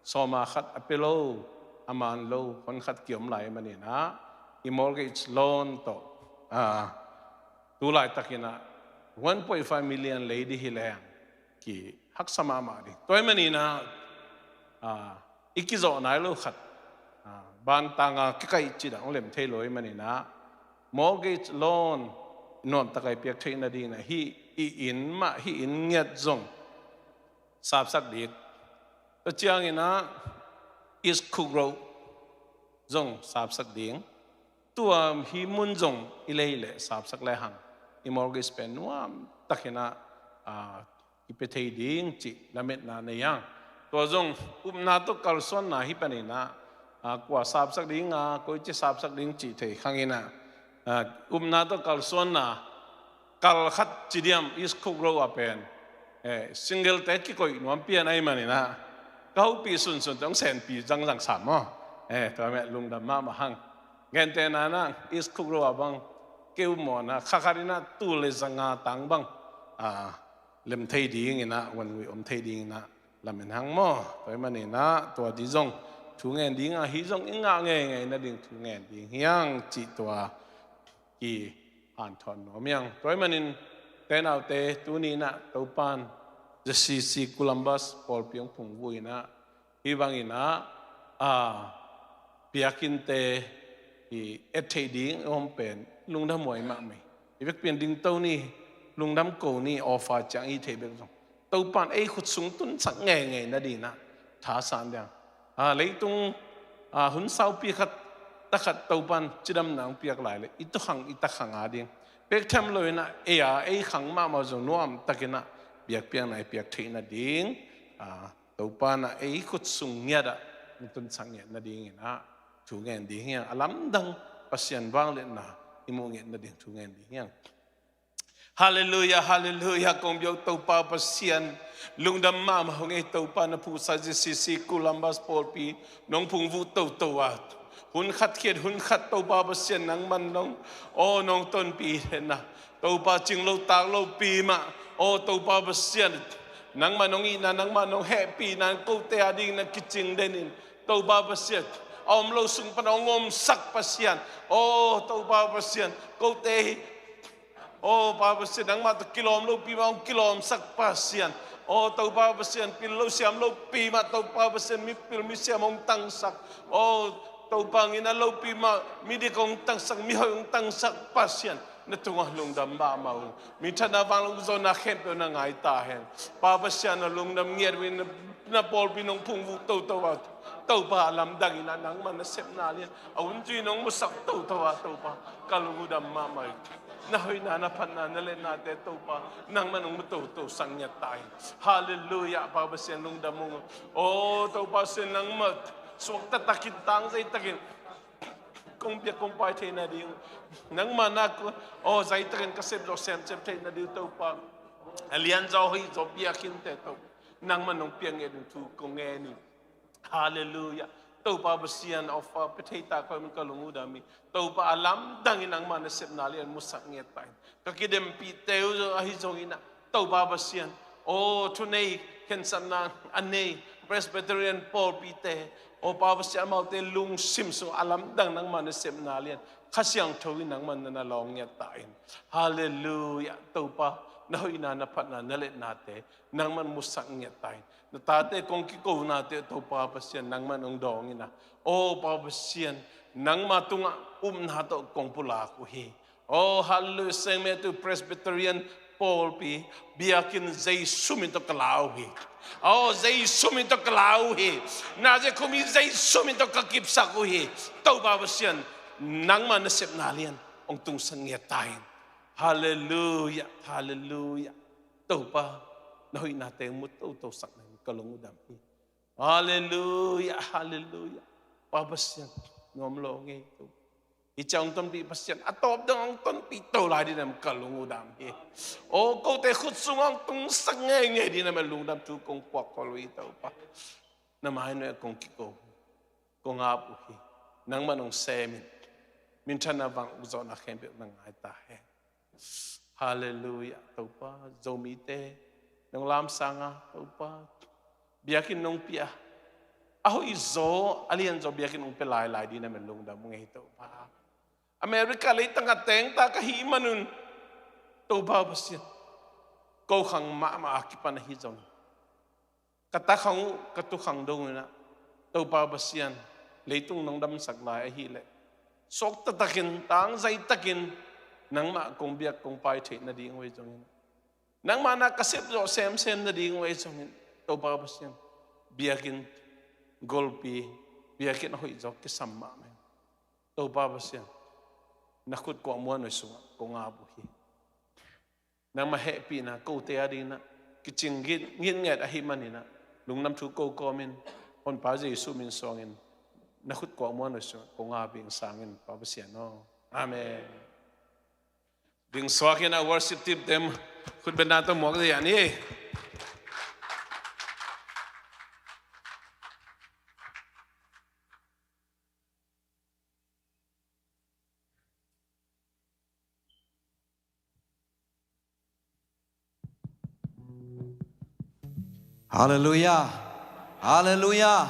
sawma khat a pia lo, a man lo, hon khat ki-om lai manin ah, i mortgage loan tawh, ah, tu laitakin ah one point five million lei ding hi leng kihaksa mahmah ding. Tua ahih manin ah, ah, i kizawh nai lo khat, ah, bantang a kikaih cih dah hong lem thei lo ahih manin ah, mortgage loan nuamtak a i piak theih nadingin ah hih i inn mah, hih inn ngiat zong sapsak ding. Tua ciangin ah East Cook Road zong sapsak ding. Tua hih mun zong i lei leh sapsak lehang i mortgage pen nuamtakin ah, ah, kipia thei ding cih lametna nei hang. Tua zong upna tawh kalsuanna hi panin ah, a, kua sapsak ding a, koici sapsak ding cih thei khang in ah, a, upna tawh kalsuanna kal khat ci diam East Cook Road ah pen, eh, single te kikoih nuam pian ahih manin ah, ka hopih sunsun tawh hong senpi zangzang sam maw. Eh, tua meh lungdam mahmah hang. Gentehna in ah East Cook Road ah bang keu mawna kha khat in ah tul le zanga tang bang, a, lem thei ding in ah, vangui om thei ding in ah lamen hang maw. Tua ahih manin ah tua di zong thu ngen ding a, hih zong i ngah ngeingei nading thu ngen ding hi hang cih tua kihanthawn nuam hi hang. Tua ahih manin tenaute, tuni in ah Topa'n ZCC Columbus pawlpi hong phungvuh in ah, hih bangin ah, a, biakinnte i et theih ding om pen lungdam huai mahmah hi. I vekpi in dingto ni, lungdam ko ni, offer ciang i theih bek zong Topa'n ei khut sung tunsak ngeingei nading in ah thasan ding. A, leitung, a, hun saupi khat, takhat Topa'n cidamna hong piak lai leh i tukhang i takhang a ding, pek tham lo in ah ei a, ei khang mahmah zong nuamtak in ah biakpiakna i piak theih nading, a, Topa'n ah ei khut sung ngiat ah hong tunsak ngiat nading in ah thu ngen ding hi hang. A lamdang Pasian vangliatna i muh ngiat nading thu ngen ding hi hang. Halleluiah, halleluiah, kong biak Topa Pasian, lungdam mahmah hong ei Topa, na phuhsa ZCC Columbus pawlpi nong phungvuh toto a, hun khat khiat hun khat Topa Pasian nangman nong, aw, nong tonpih na, Topa, cing lo tak lopi mah, aw Topa Pasian, nangmah nong itna, nangmah nong hehpihna in kote a ding na kicing den in, Topa Pasian, a om lo sung pan hong omsak Pasian, aw Topa Pasian, kote hi, aw Pa Pasian, nangmah tawh kilawm lopi mah hong kilawmsak Pasian, aw Topa Pasian, pil lo siam lopi mah Topa Pasian, mipil misiam hong tangsak, aw Topa, nginat lopi mah midik hong tangsak, mihoih hong tangsak Pasian, na tungah lungdam mahmah ung. Minthanna, vangliatna, ukzawhna khempeuh na ngai ta hen. Pa Pasian, na lungdam ngiat uh in, na pawlpi nong phungvuh toto a, Topa, a lamdang in ah nangmah nasepna lian, a hun zui nong musak toto a, Topa, ka lungdam mahmah hi. Na hoihna, na phatna, na liatnate Topa, nangmah nong mu toto sak ngiat ta hi. Halleluiah, Pa Pasian lungdam ung. Aw Topa Pasian, nangmah suakta takin, tangzai takin kong biak kong pai theih nading, nangmah na, aw, zai takin ka sep zawh semsem theih nading Topa, a lianzaw hoihzaw biakinnte Topa, nangmah nong piak ngiat ding thu kong ngen hi. Halleluiah. Topa Pasian, offer pia thei ta kei uh in ka lungdam hi. Topa, a lamdang in nangmah nasepna lian musak ngiat ta in. Ka kidempihte uh ahi zongin ah, Topa Pasian, aw thunei khensatna a nei Presbyterian pawlpite, aw Pa Pasian, amaute lungsim sung a lamdang nangmah nasepna lian Kha Siangtho in nangmah na na lawng ngiat ta in. Halleluiah. Topa, na hoihna, na phatna, na liatnate nangmah musak ngiat ta in. Na tate kong kikonate Topa Pasian, nangmah hong dawng in ah, aw Pa Pasian, nangmah tungah upna tawh kong pulak uh hi. Aw halleluiah. Saint Matthew Presbyterian pawlpi, biakinn Jesu min tawh ka la uh hi. Aw Jesu min tawh ka la uh hi. Nazareth khuami Jesu min tawh ka kipsak uh hi. Topa Pasian, nangmah nasepna lian hong tungsak ngiat ta in. Halleluiah, halleluiah. Topa, na hoihna teng mu toto sak na in ka lungdam hi. Halleluiah, halleluiah. Pa Pasian, nuam lo ngei to. Hih ciang hong tonpih Pasian, a tawp dong hong tonpih to lai ding in ka lungdam hi. Aw kote khut sung hong tungsak ngeingei ding in lungdam thu kong puak khol uh hi Topa. Na mai nuai kong kiko, kong ap uh hi. Nangmah hong sem in. Minthanna, vangliatna, ukzawhna khempeuh na ngai ta hen. Halleluiah. Topa, Zomite nong lamsang a, Topa, biakinn nong pia a, a hoihzaw a lianzaw biakinn hong pia lailai ding in na min lungdam ngei Topa. America leitang a teng ta ka hih manun, Topa Pasian, ko khang mahmah a kipan ahi zong, ka ta khang uh, ka tu khang dong in ah, Topa Pasian, leitung nong damsak lai ahih leh suakta takin, tangzai takin nangmah kong biak kong pai theih nading uh ahi zongin, nangmah na ka sep zawh semsem nading uh ahi zongin, Topa Pasian, biakinn golpi, biakinn a hoihzaw kisam mahmah in. Topa Pasian, na khut kuakmuan uh sungah kong ap uh hi. Nangmah hehpihna kote a ding in ah kicing ngit, ngitnget ahih manin ah, lungdam thu ko kawmin, Honpa Jesu min suangin, na khut kuak muan uh sungah ko nga bing sangin, Pa Pasian aw. Amen. Ding suak in a worship team tem khut beng dan tawh muak dih a ni. Halleluiah. Halleluiah.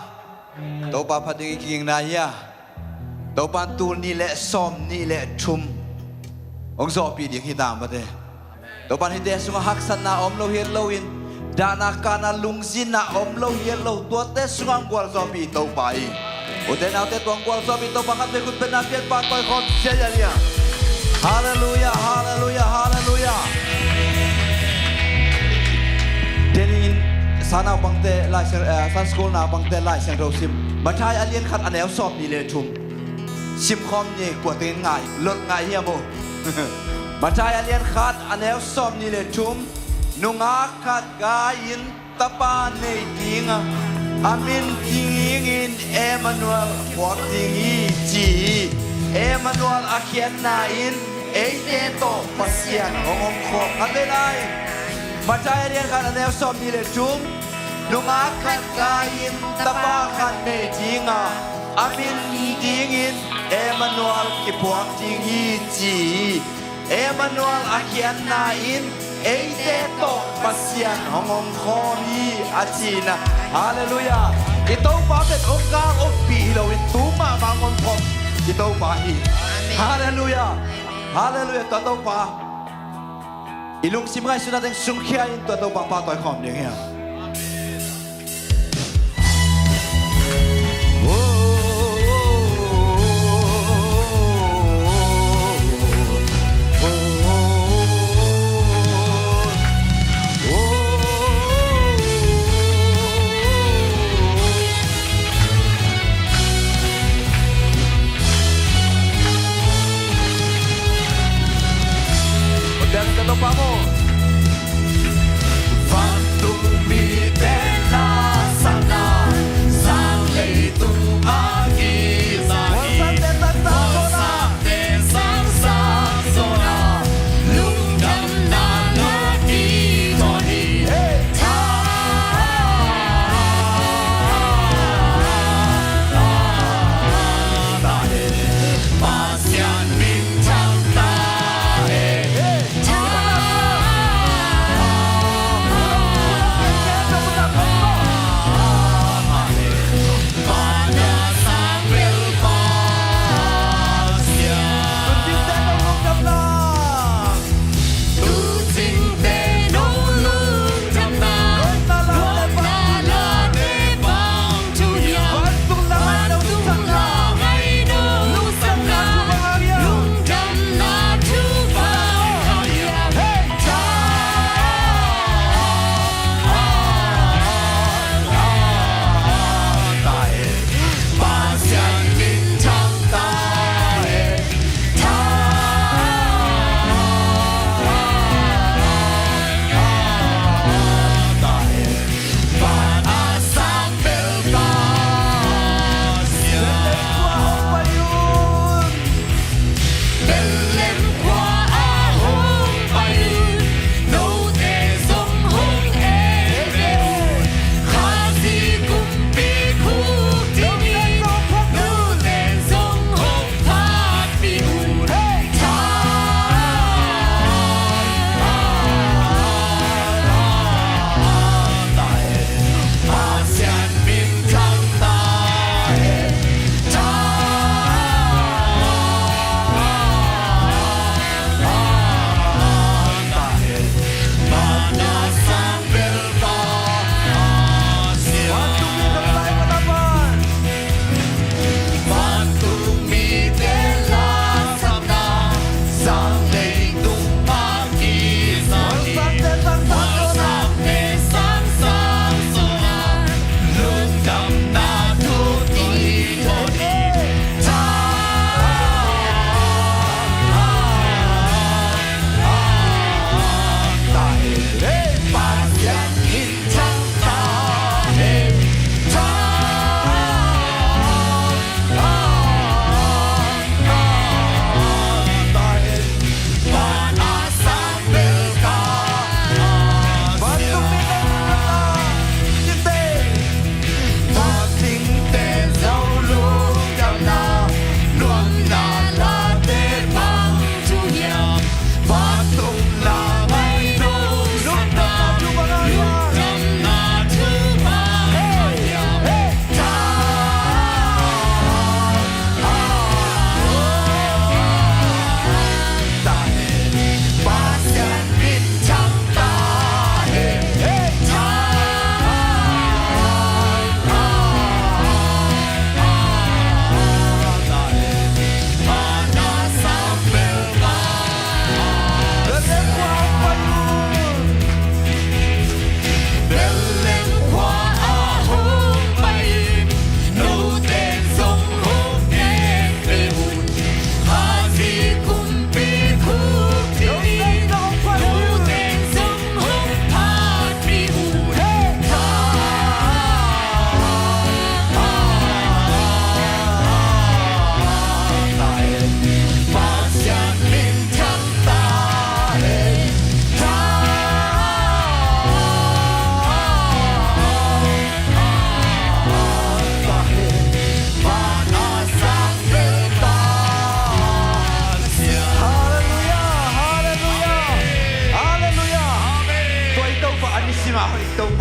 Topa phat ding i kigingna hi a. Topa in tul nih le sawm nih le thum hong zawhpih ding hi ta mate. Topa in hihte sungah haksatna om lo hi lo in, dahna kahna lungzinna om lo hi lo, tuate sungah hong gualzawhpih Topa hi. Ute naute, tua hong gualzawhpih Topa khat vei khut bengna pian pahtawi khawm sia ia nia. Halleluiah, halleluiah, halleluiah. Tuni in sanaupangte Lai Siang, eh, Sunday school naupangte Lai Siangtho sim. Matthai a lian khat a neu sawm nih le thum. Sim khawm ni, kua tengin ngai, lot ngai hiam uh? Matthai a lian khat a neu sawm nih le thum. Nungak khat gai in tapa nei ding a, a min kingingin Emmanuel puak ding hi ci hi. Emmanuel a khiatna in eite tawh Pasian hong omkhawm. Khat vei lai. Matthai a lian khat a neu sawm nih le thum. Nungak khat gai in tapa khat nei ding a, a min dingin Emmanuel kipuak ding hi ci hi. Emmanuel a khiatna in eite tawh Pasian hong omkhawm hi a ci hi na. Halleluiah. I Topa pen hong kal ompih hi lo in tu mahmah hong omkhawm i Topa hi. Amen. Halleluiah. Halleluiah. Tua Topa i lungsim ngaihsutna teng sungkhia in tua Topa pahtawi khawm ding hi a.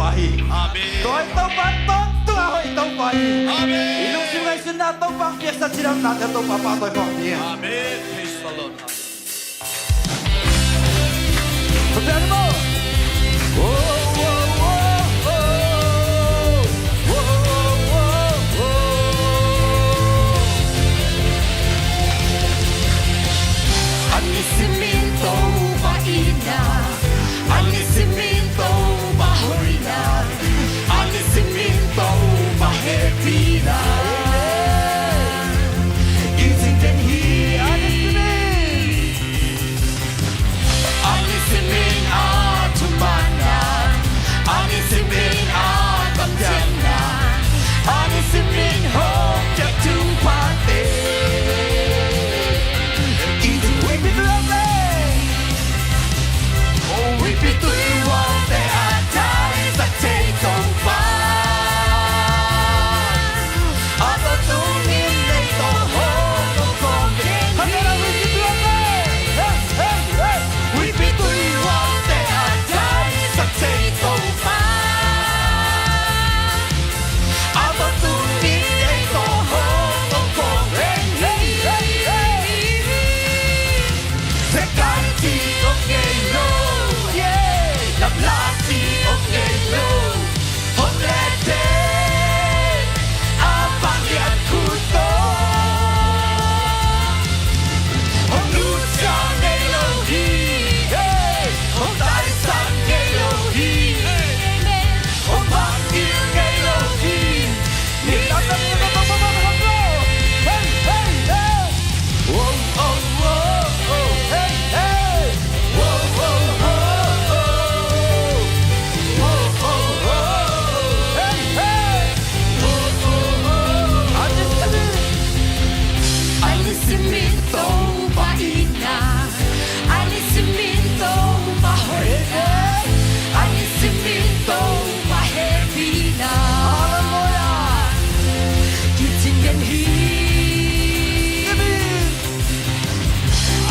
Ahi. Amen. Tua hi Topa tawntung a hoih Topa hi. Amen. I lungsim ngaihsutna Topa hong piaksa, cidamnate Topa pahtawi khawm ni. Amen. Praise the Lord. Amen. Hotel mo. Oh, oh, oh, oh. Oh, oh, oh, oh. A nisimin Topa itna, a nisimin Topa hoihna, a nisimin Topa hehpihna. Amen. I cing den hi. A nisimin, a nisimin a thumanna, a nisimin a kamciamna, a nisimin hong piak thupha te. I cing den hi. Huipi tui hualte a thaisak thei Topa, a tawntungin ei tawh hong kawm kawm den hi. Huipi tui hualte a thaisak thei Topa, a tawntungin ei tawh hong kawm kawm den hi. Zekai ci om ngei lo, yeah. Lamla ci om ngei lo. Hong lete a pangiat khut tawh. Hong nusia ngei lo hi, hey. Hong taisan ngei lo hi, amen. Hong mangngilh ngei lo hi. A nisimin Topa itna, a nisimin Topa hoihna, a nisimin Topa hehpihna. Halleluia. Kicing den hi.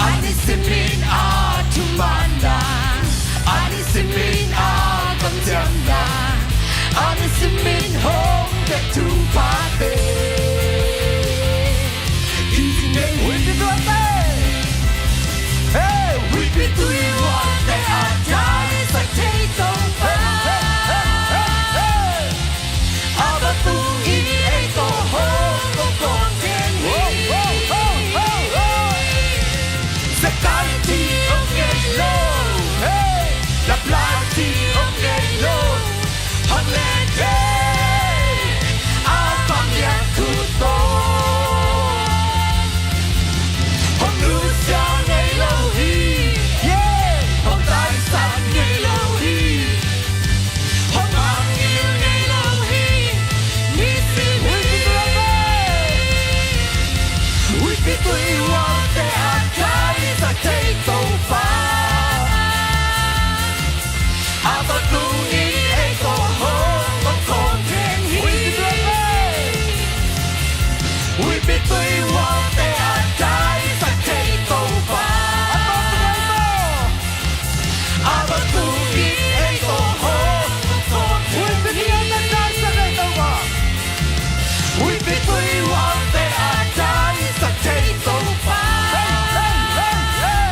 A nisimin a thumanna, a nisimin a kamciamna, a nisimin hong piak thuphate. Huipi tuate. Hey, huipi tui hualte a thaisak thei Topa. Hey, hey, hey, hey, hey. A va tung in ei tawh hong kawm kawm den hi. Zekai ci om ngei lo. Hey. Lamla ci om ngei lo. Hong lete a pangiat khut tawh. Hong nusia ngei lo hi. Yeah. Hong taisan ngei lo hi. Hong mangngilh ngei lo hi. Nisimin. Huipi tui hualte a thaisak thei Topa. A va tung in ei tawh hong kawm kawm den hi. Huipi tui hualte a thaisak thei Topa. A va tung in ei tawh hong kawm kawm den hi. Huipi tui hualte a thaisak thei Topa. Hey, hey, hey, hey.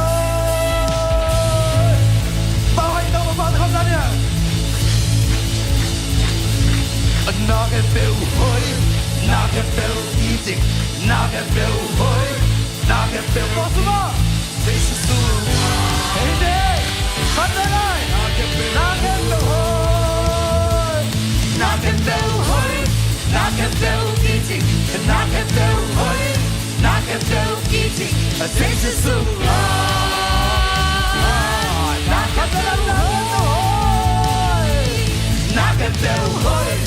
Hallelujah. Pau hai tau ma pau tau sa nia. Na khe peuh hoih, na khe peuh kicing, na khe peuh hoih, na khe peuh. Jesu. Hei de. Hallelujah. Na khe peuh hoih, na khe peuh hoih, na khe peuh kicing, na khe peuh hoih, na khe peuh kicing, Jesu sung ah. Na khe peuh hoih, na khe peuh hoih,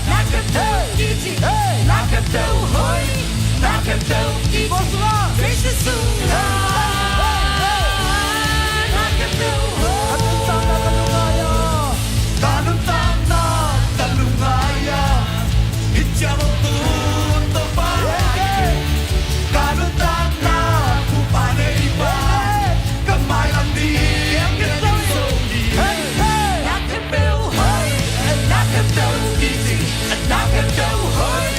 na khe peuh kicing, na khe peuh hoih, na khe peuh kicing, Jesu sung ah. Na khe peuh hoih. Ka nuntakna ka lungngai a, hih ciang hong tun Topa. Ka nuntakna Topa nei pa, ka mailam ding ka ding zo hi. Na khe peuh hoih, na khe peuh kicing, na khe peuh hoih,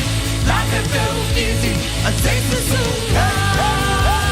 na khe peuh kicing, a Jesu sung ah.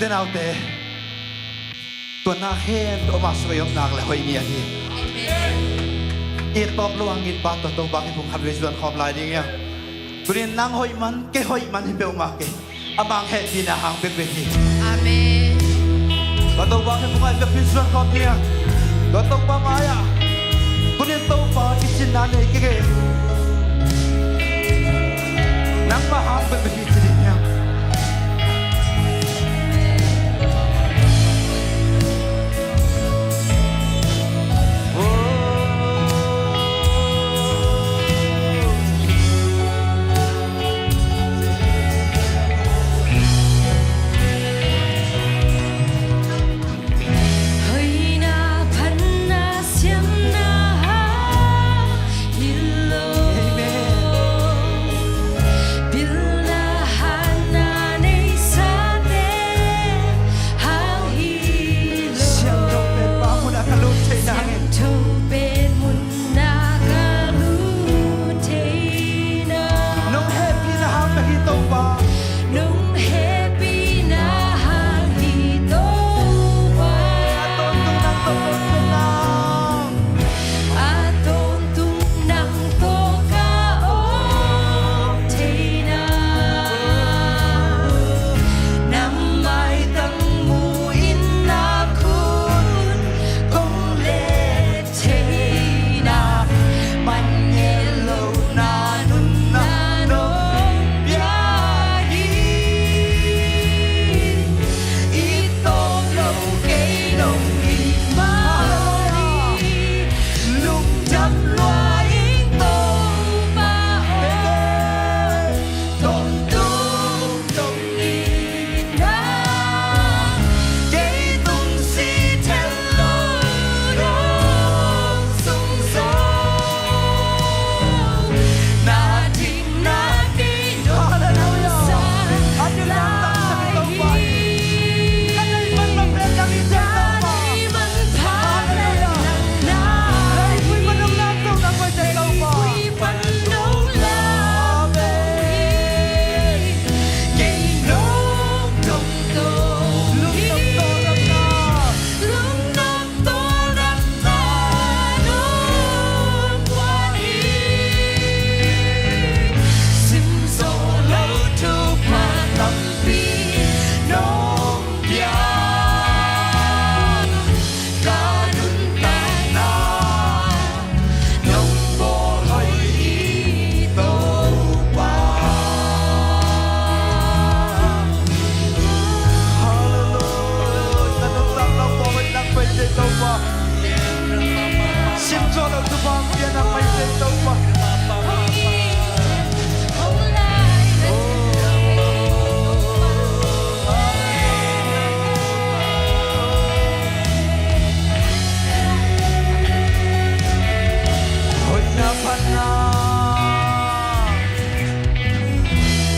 Naute, tua na khen tua mah sung i om nak le hoih ngiat hi. Amen. I tawp lo hangin pa tua Topa kiang phung khat vei zuan khawm lai ding hi. Tunin nang hoih man, kei hoih man hi peuhmah kei. Amah hehpihna hang bekbek hi. Amen. Tua Topa kiang phung khat vei zuan khawm ding hi. Tua Topa mai-ah tunin Topa kicinna nei kei kei. Nangmah hang bekbek hi ci ding hi. Hoihna phatna siamna hang hi lo. Amen. Pilna hatna neisate hang hi lo. Siangtho pen pa munah ka lut theihna hang hi. Siangtho pen munah ka lut theihna. Nong hehpihna hang ka hi Topa. Nong hehpihna hang hi Topa. A tawntung nang tawh ka om theihna. A tawntung nang tawh ka om theihna. Nang maitang mu in na khut kong let theihna, man ngen lohna nunna nong pia hi. I tawp lo kei nong it mah hi. Lungdam lua ing Topa aw. Tawntung nong it nang, kei tung si thei lo nong sung zo. Na ding na kei nong sa lai hi. Ka neih manpha nang na. Amen. Ka nuntakna nong bawl hoih hi Topa. Hallelujah. Ka nuntakna nong bawl hoih nang pai thei Topa. Sim zawh lo thupha hong pia nang pai thei Topa. Hoihna phatna,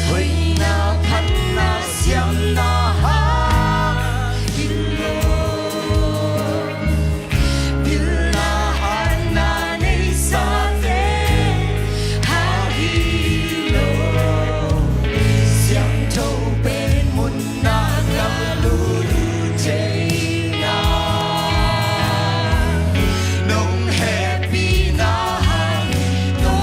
hoihna phatna siamna hang hi lo. Pilna hatna neisate hang hi lo. Siangtho pen munah ka lut theihna, nong hehpihna hang hi lo.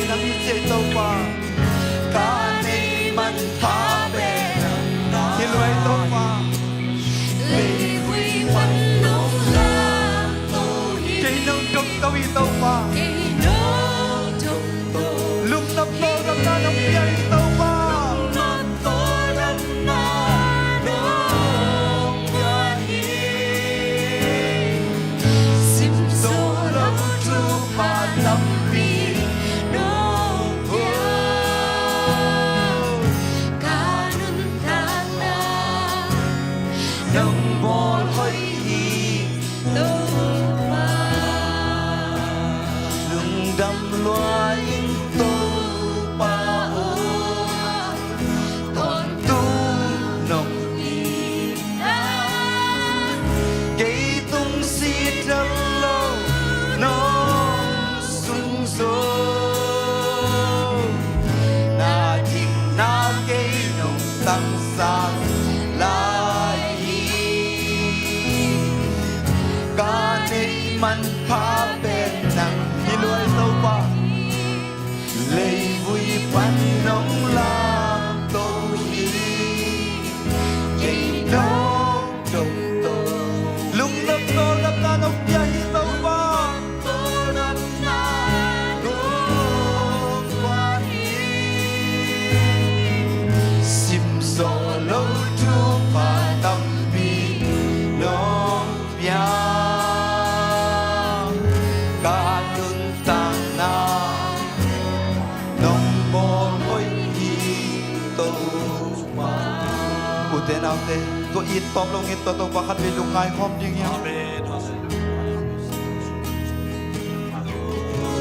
Nang hi ci ei Topa. Ka neih manpha pen nang hi lua ei Topa. Leivui pan nong lamto hi. Kei nong dongto hi Topa. Kei nong dongto. Lungnop tawldamna nong pia hi Topa. Lungnop tawldamna nong pia hi. Simzaw lo thupha tampi nong pia. Ka nuntakna nong bawl hoih hi Topa. Lungdam lua ing Topa aw. Tawntung nong itna kei tung si thei lo nong sungzaw. Na dikna kei nong tangsak lai hi. Ka neih manpha pen nang hi lua ei Topa. Leivui pan nong lamto hi. Kei nong dongto. Lungnop tawldamna nong pia hi Topa. Tawldamna nong pia hi. Simzaw lo thupha tampi nong pia. Ka nuntakna nong bawl hoih hi Topa. Ute naute, tua it tawp lo ngin tua Topa khatvei lungngai khawm ding hi. Amen.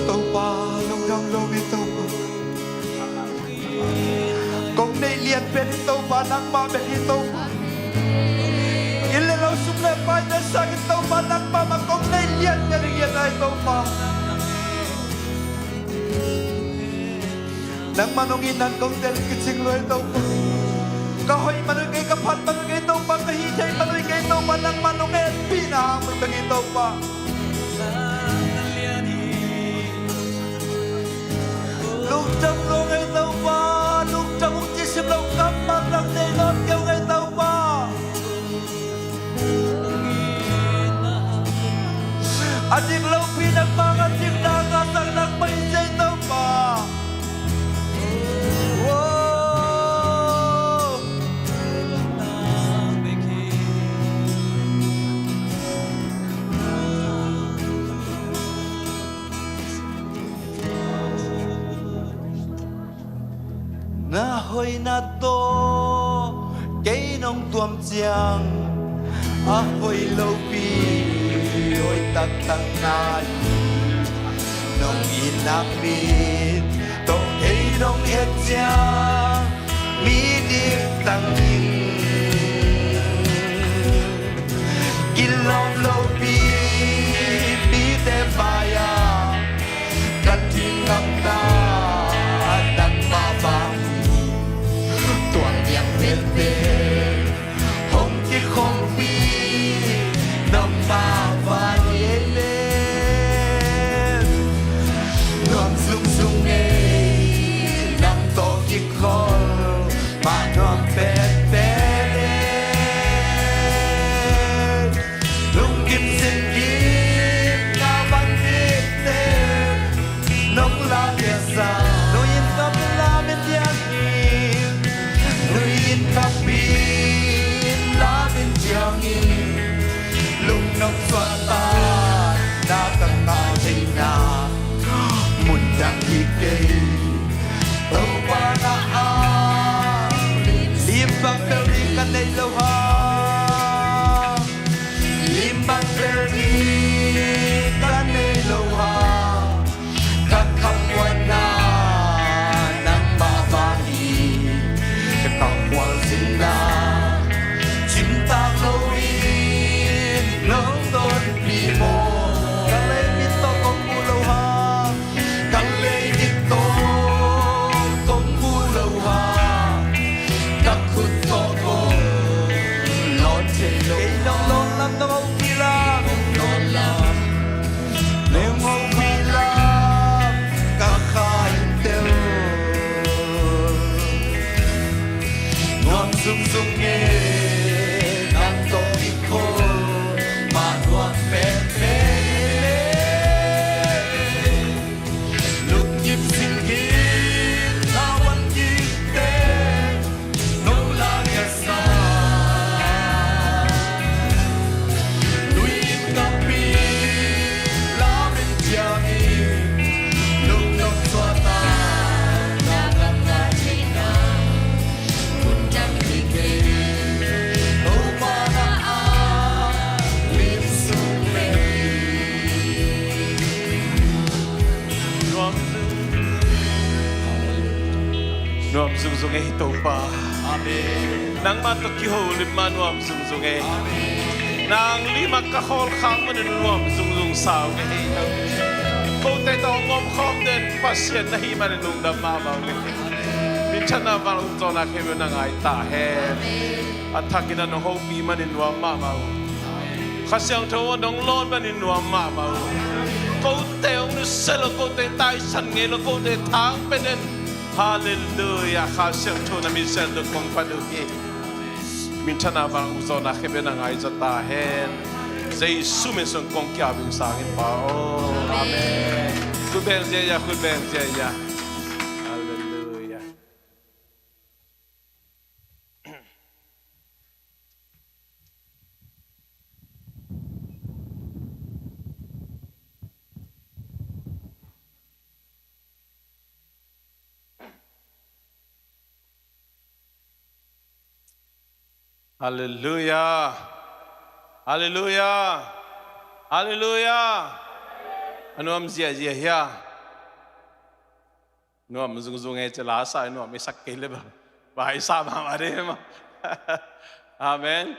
Topa, lungdam lo hi Topa. Kong neih lian pen hi Topa, nangmah bek hi Topa. Inn le lo, sum le pai pen sangin Topa, nangmah mah kong neih lian pen hi ngai Topa. Nangmah nong itna in kong tel kicing lua hi Topa. Ka hoih man uh hi kei, ka phat man uh hi kei Topa, ka hih theih man uh hi kei Topa, nangmah nong hehpihna hang bek hi Topa. Lungdam lo ngei Topa, lungdam ung ci sim lo kammal nang nei lawm kei ngei Topa. A dik lopi nangmah, a dik nangmah, a sak nangmah hi ci ei Topa. Wow. Na hoihna tawh kei nong tuam ciang, a hoih lopi hoih taktak na hi. Nong itna mit tawh kei nong et ciang, mi dik tang ing. Kilawm lopi mite mai-ah ka dingamna nangmah bang hi. Tua niang pente hong kikhopih nangmah bang hi. Nuam zungzung ngei nang tawh kikhol, mah nuam pente Nuam zungzung ei Topa. Amen. Nangmah tawh kiho lim mah nuam zungzung ei. Amen. Nang lim ah ka khawl khak manin nuam zungzung sa ung ei. Kote tawh hong omkhawm den Pasian na hih manin lungdam mahmah ung ei. Minthanna, vantung zawhna khempeuh na ngai ta hen. A thakin a nong hopih manin nuam mahmah ung. Kha Siangtho a nong lawn manin nuam mahmah ung. Kote hong nusia lo, kote taisan ngei lo, kote thang pia den. Halleluiah. Kha Siangtho na min siangtho kong phat uh hi. Minthanna, vantung zawhna khempeuh na ngai zaw ta hen. Jesu min sung kong ki-ap ing, Sang in Pa aw. Amen. Khut beng ziahziah, khut beng ziahziah. Halleluiah. Halleluiah. Halleluiah. Halleluiah. A nuam ziahziah hia? Nuam zungzung ei, ci la sa, nuam i sak kei le ba, ba i sa mahmah ding maw. Amen.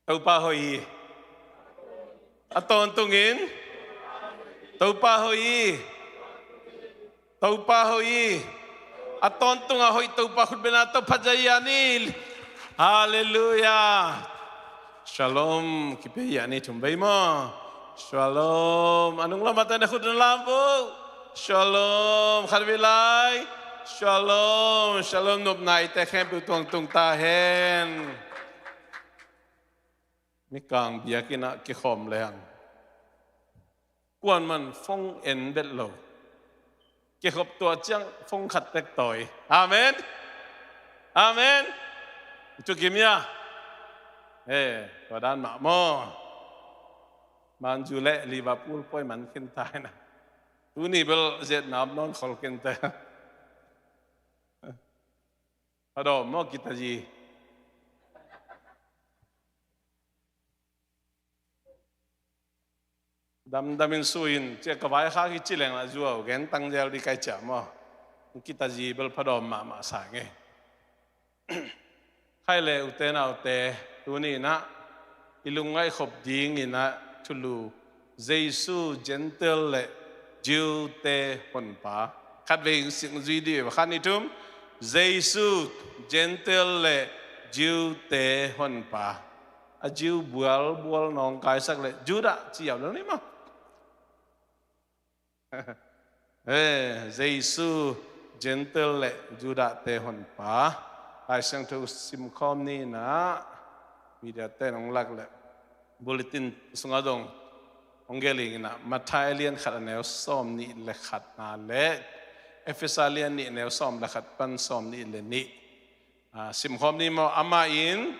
Topa hoih hi. A tawntungin Topa hoih hi. Topa hoih hi. A tawntung a hoih Topa khut beng a tawh phat zia hi a ni. Halleluiah. Shalom. Kipia hi a ni, thum vei maw. Shalom. A nung lam a te na khut na lam vo. Shalom. Khat vei lai. Shalom. Shalom. Nopna i te khempeuh tuangtung ta hen. Mikang biakinn ah kikhawm leng kuaman phone en bet lo. Kikhop tua ciang phone khat tek tawi. Amen. Amen. Cu kim ia. Eh, tua dan mah maw. Man U le Liverpool pawi man khin ta hi na. Tuni bel ziat nam nawn khol khin ta. Phadawm maw, kita zi. Damdamin su in, cia ka vaikhak hi ci leng lah zuau gen tang zel di kai cia maw. Kita zi bel phadawm mahmah sa ngei. Khai le ute naute, tuni inah i lungngaih khop ding inah thulu, Jesu Gentile le Jew te honpa. Khatvei sing zui dih ve, khat, nih, thum. Jesu Gentile le Jew te honpa. A Jew bual bual nawngkaisak le Judah ci yau lo ni maw. Eh, Jesu Gentile le Judah te honpa. Lai Siangtho simkhawm ni inah, media te nong lak le bulletin sungah dong hong gelh ing inah, Matthai a lian khat a neu sawm nih le khat na le Efesa lian nih a neu sawm le khat pan sawm nih le nih. Ah, simkhawm ni maw. Amah in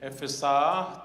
Efesa.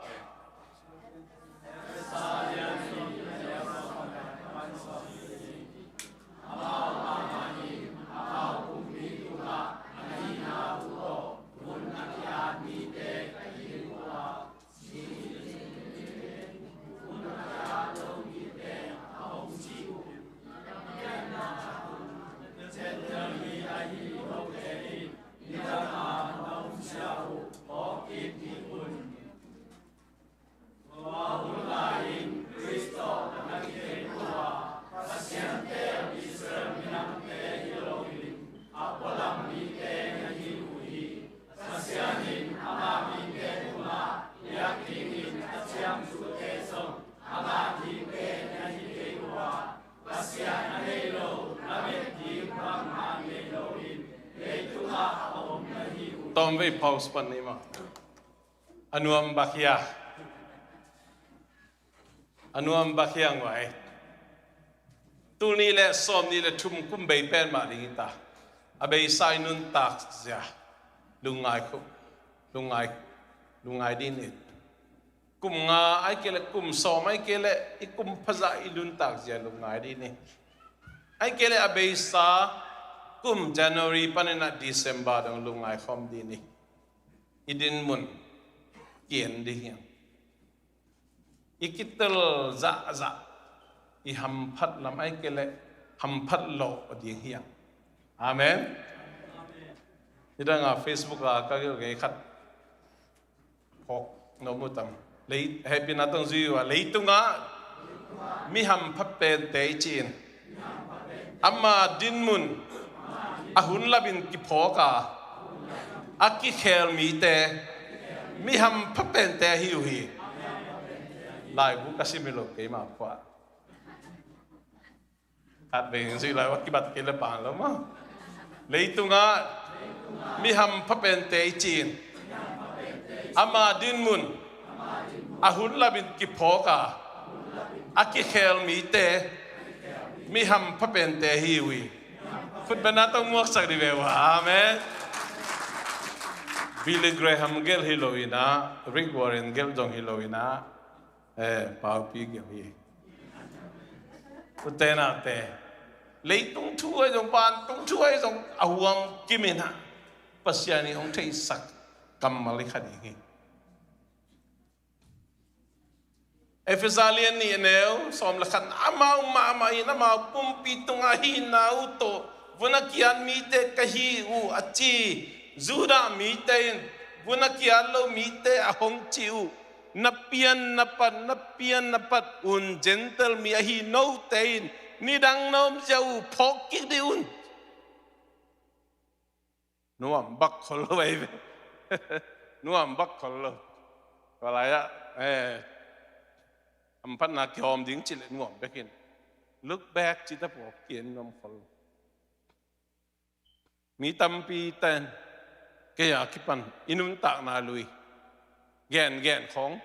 Tua hun lai-in Khrist tawh na kithei uh a, Pasian tel Israel minamte hi loin a pualam mite na hi uh hi. Pasian in ama mite tungah biak dingin a ciamtute zong ama dingte na hi kei uh a, Pasian a nei lo lamet ding bangmah nei loin leitungah a om na hi uh. Tawmvei pause pan ni maw. A nuam bak hia? A nuam bak hia ngua ei? Tul nih le sawm nih le thum kum bei pen mah ding hi ta. A beisa i nuntak zia lungngai khu, lungngai, lungngai ding hi. Kum nga ai kei le kum sawm ai kei le i kum phazah i nuntak zia lungngai ding hi. Ahih kei leh a beisa kum January panin ah December dong lungngai khawm dih ni. I din mun ki-en dih hiang. I kitel zahzah, i hamphat lam ahih kei leh hamphat lawh ding hiang. Amen. Nidang a Facebook ah ka gelh ngei khat phawk nuam uh tam. Lei, hehpihna tawh zui uh a, leitungah mi hampha pente i ci-in, ama din mun a hun lapin kiphawk a, a kikhel mite mi hampha pente ahi uh hi. Laibu ka sim hi lo keima phuah. Khat vei in zui lai, va kibat kei leh pan lo maw. Leitungah mi hampha pente i ci-in, ama din mun a hun lapin kiphawk a, a kikhel mite mi hampha pente hi uh hi. Khut bengna tawh muaksak dih ve uh. Amen. Billy Graham gelh hi lo in ah, Rick Warren gelh zong hi lo in ah, eh, Paupi gelh hi. Ute naute, leitung thu ahi zong, vantung thu ahi zong, a huam kim in ah Pasian in hong theisak kammal i kha ding hi. Efesa lian nih, a neu sawm le khat, amau mahmah in amau pumpi tungah a hihna uh tawh vun a kiat mite ka hi uh a ci. Judah mite in vun a kiat lo mite a hong ci uh, na pian na pat, na pian na pat un Gentile mi ahi note in nidang na om ziau uh phawk kik dih un. Nuam bak khol lo ahi ve. Nuam bak khol lo. Tua lai-ah, eh, hamphatna kihawm ding cih leh nuam bek in, look back cih ta pawh ki-en nuam khol lo. Mi tampi ten kei a kipan i nuntakna lui gengen khawng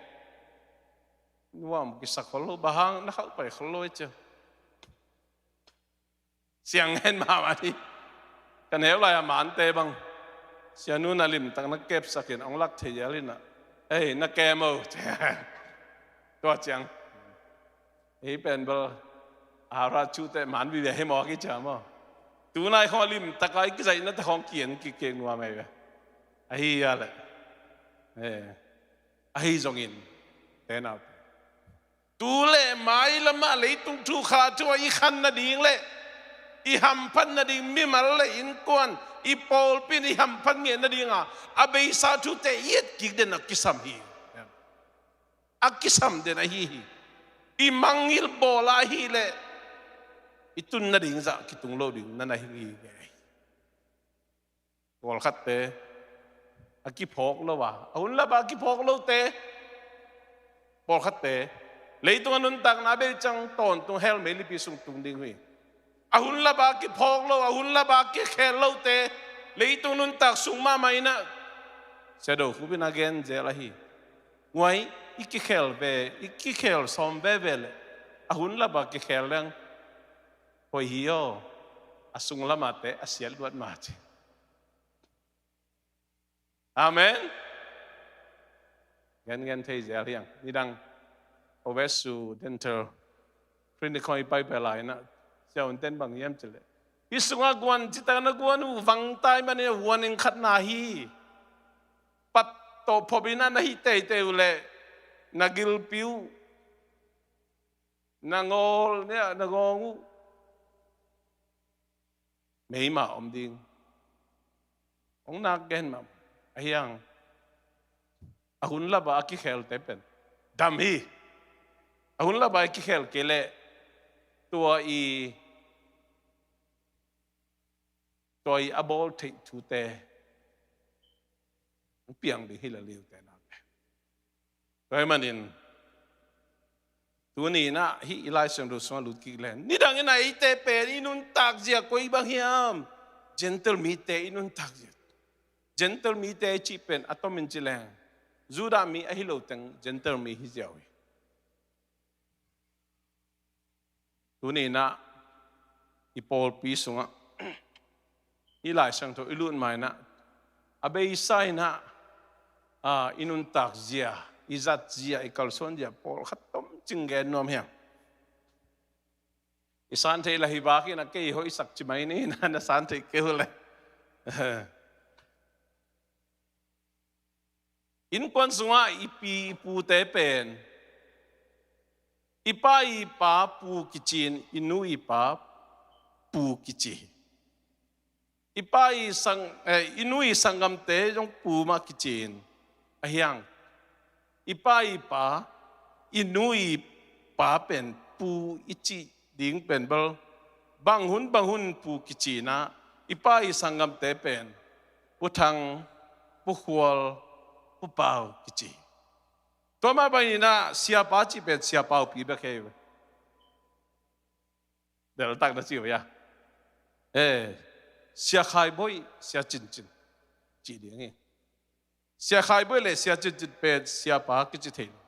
nuam kisa khol lo, bang hang na khauh pai khol lo e cia. Siang hen mahmah hi. Ka neu lai-a mante bang, sianu na limtak na kepsak in hong lak thei hial in ah, ei, na kem o. Tua ciang ei pen bel a ra cute man vive hi maw, a kicia maw. Tunai khawng a limtak a i kizaihna te khawng ki-en kik kei nuam ahi ve. Ahi a leh, eh, ahi zongin, tenau, tu le mai lamah leitung thu kha thu ah i khan nading le i hamphat nading, mimal le innkuan, i pawlpi in i hamphat ngei nading a, a beisa thute i et kik den a kisam hi. A kisam den ahi hi. I mangngilh bawl ahih leh i tun nading zah kitung lo ding na na hi hi. Pawlkhatte a kiphawk lo a, a hun lap a kiphawk lote, pawlkhatte leitung a nuntakna bei ciang tawntung hell meilipi sung tung ding uh hi. A hun lap a kiphawk lo, a hun lap a kikhel lote leitung nuntak sung mahmah in ah, Sia Do Khup in a gen zel ahi. Nguai, i kikhel ve, i kikhel sawm veve leh a hun lap a kikhel leng hoih hi aw, a sung lamate a siat luat mah ci. Amen. Gengen thei zel hiang. Nidang Ovesu Dental Clinic khawng i pai pai lai in ah, sia hun ten bang hiam cih leh, hih sungah guan citak na guan uh vangtai manin a huan in khatna hi. Pat tawh phop in ah na hih teitei uh leh na gilpi uh, na ngawl, na ngawng uh meima om ding. Hong nak gen mah ahi hang, a hun lap a a kikhelte pen dam hi. A hun lap a a kikhel kei leh tua i, tua i a bawl theih thute hong piang ding hi lel hi uh te nate. Tua ahih manin tuni in ah hih i Lai Siangtho sungah lut kik leng, nidang in ah eite pen i nuntak zia koi bang hiam? Gentile mite i nuntak zia. Gentile mite i cih pen a tomin ci leng Judah mi ahi lo teng Gentile mi hi ziau hi. Tuni in ah i pawlpi sungah i Lai Siangtho i lut ma in ah, a beisa in ah, a, i nuntak zia, i zat zia, i kalsuan zia pawlkhat tomcing gen nuam hiam? I san theih lah hi bak in a, kei hoihsak ci mai ni, na, na san theih kei uh le. Innkuan sungah i pi i pute pen i pa i pa pu kici in, i nu i pa pu kici. I pa i sang, eh, i nu i sanggamte zong pu mah kici in, a hiang. I pa i pa, i nu i pa pen pu i cih ding pen bel, bang hun bang hun pu kici in ah, i pa i sanggamte pen Pu Thang, Pu Khual, Pu Pau kici. Tua mah bangin ah, Sia Pa cih pen Sia Pau pi bek hi ve. Deltak na ci uh ia. Eh, Sia Khai Bawi, Sia Cin Cin cih ding hi. Sia Khai Bawi le Sia Cin Cin pen Sia Pa kici thei lo.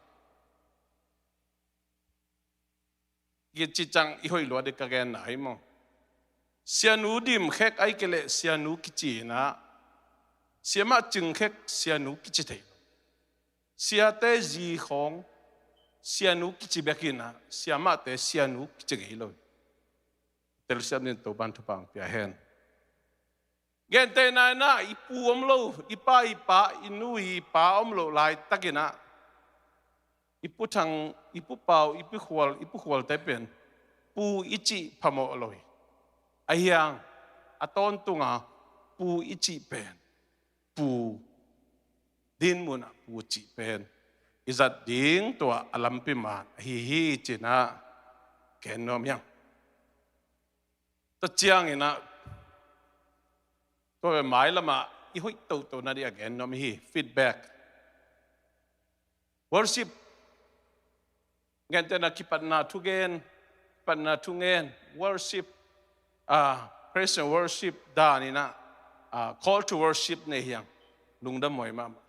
Kici ciang i hoih lua ding ka genna hi maw. Sia Nu Dim Khek ahih kei leh Sia Nu kici in ah, Sia Mah Cing Khek Sia Nu kici thei lo. Siate zi khawng Sia Nu kici bek in ah, Sia Mahte Sia Nu kici ngei lo. Telsiam dingin Topa'n thupha hong pia hen. Gentehna in ah, i pu om lo, i pa i pa, i nu i pa om lo laitakin ah, i Pu Thang, i Pu Pau, i Pu Khual, i Pu Khualte pen pu i cih phamawh lo hi. A hiang, a tawntunga pu i cih pen pu, dinmun ah pu cih pen i zat ding tua a lampi man ahi hi ci-in ah gen nuam hiang. Tua ciangin ah, tua mailam ah i hoih toto nading a gen nuam hi, feedback. Worship, gentehna kipatna thu gen, kipatna thu ngen, worship, ah, praise and worship dan in ah, ah, call to worship nei hiang, lungdam huai mahmah.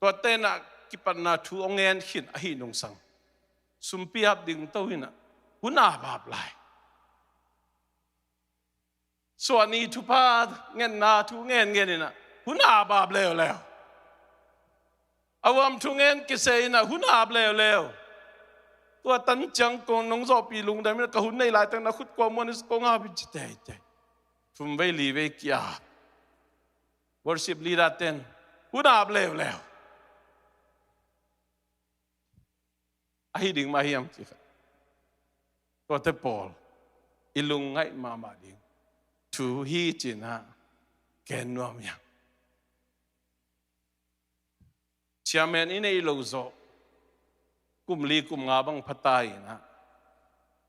Tuate in ah kipatna thu hong ngen khin ahih nungsang, sumpi ap ding to in ah, hun a bap lai. Suahni thupha ngetna thu ngen ngen in ah, hun a bap leuleu. A huam thu ngen kisai in ah, hun a ap leuleu. Tua tan ciang kong nong zawhpih lungdam in ah, ka hun nei laitak na khut kua muan in kong ap in ci teitei. Thum vei li vei ki-ap. Worship leader ten, hun a ap leuleu. Ahi ding mah hiam ci kha. Tuate pawl i lungngaih mahmah ding thu hi ci-in ah gen nuam hiang. Chairman i neih loh zawh kum li kum nga bang pha ta in ah,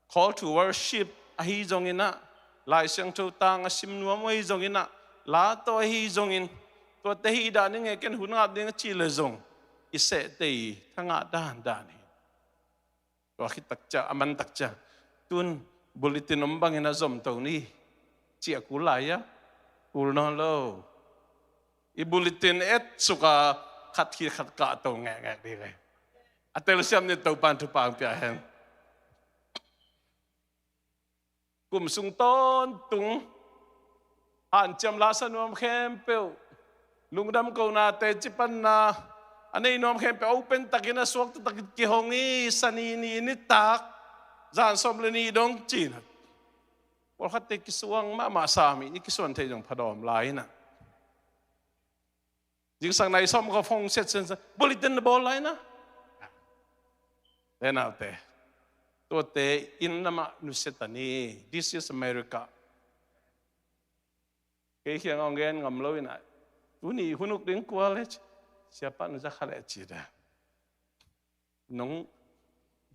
call to worship ahi zongin ah, Lai Siangtho tang a sim nuam uh ahi zongin ah, la tawh ahi zongin, tuate hih dan in ngei ken hun ngap ding a cih leh zong i sehte i thangah dandan hi. Tua khit tak ciang, a man tak ciang, tun bulletin om bangin a zom to ni, ci a kul lai a, kul nawn lo. I bulletin et suk a, khat khit khat kah to ngekngek ding e. A telsiam dingin Topa'n thupha hong pia hen. Kum sung tawntung hanciam lasa nuam khempeuh, lungdam kohna, teci panna a nei nuam khempeuh, open takin a suakta takin kihong hi. Sani ni nitak zan sawm le nih dong ci-in ah, pawlkhatte kisuang mahmah, Sami ni kisuan thei zong pha dawm lai in ah, zingsang nai sawm ka phone set sen sa, bulletin na bawl lai na. Te naute, tuate inn lamah nusia ta ni. This is America. Kei kiangah hong gen ngam lo in ah, tuni hun uk ding kua le ci, siapa na za kha le ci da. Nong,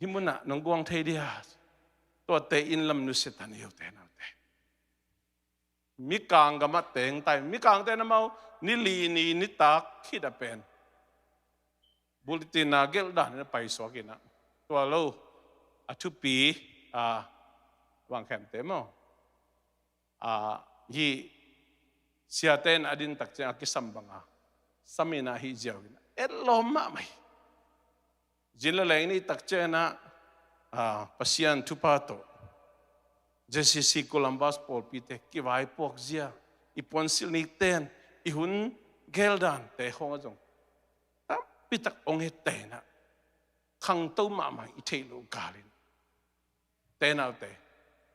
hih munah nong guang thei dia. Tuate inn lam nusia ta ni, ute naute. Mikang gamah teng tai, Mikangte in amau ni li ni nitak khit a pen bulletin a gelh dan in a paisuak in ah, tua lo a thupi, a, Vangkhemte maw, a, hih siate in a din tak ciang a kisam banga sam in ah hih ziau in ah etlawm mahmah hi. Zin le leng nih tak ciangin ah, a, Pasian thupha tawh J C C Columbus pawlpite kivaipuak zia, i puansilh nikten i hun geldante khawngah zong tampi tak hong etteh in ah, khangto mahmah i theih loh kalin, te naute,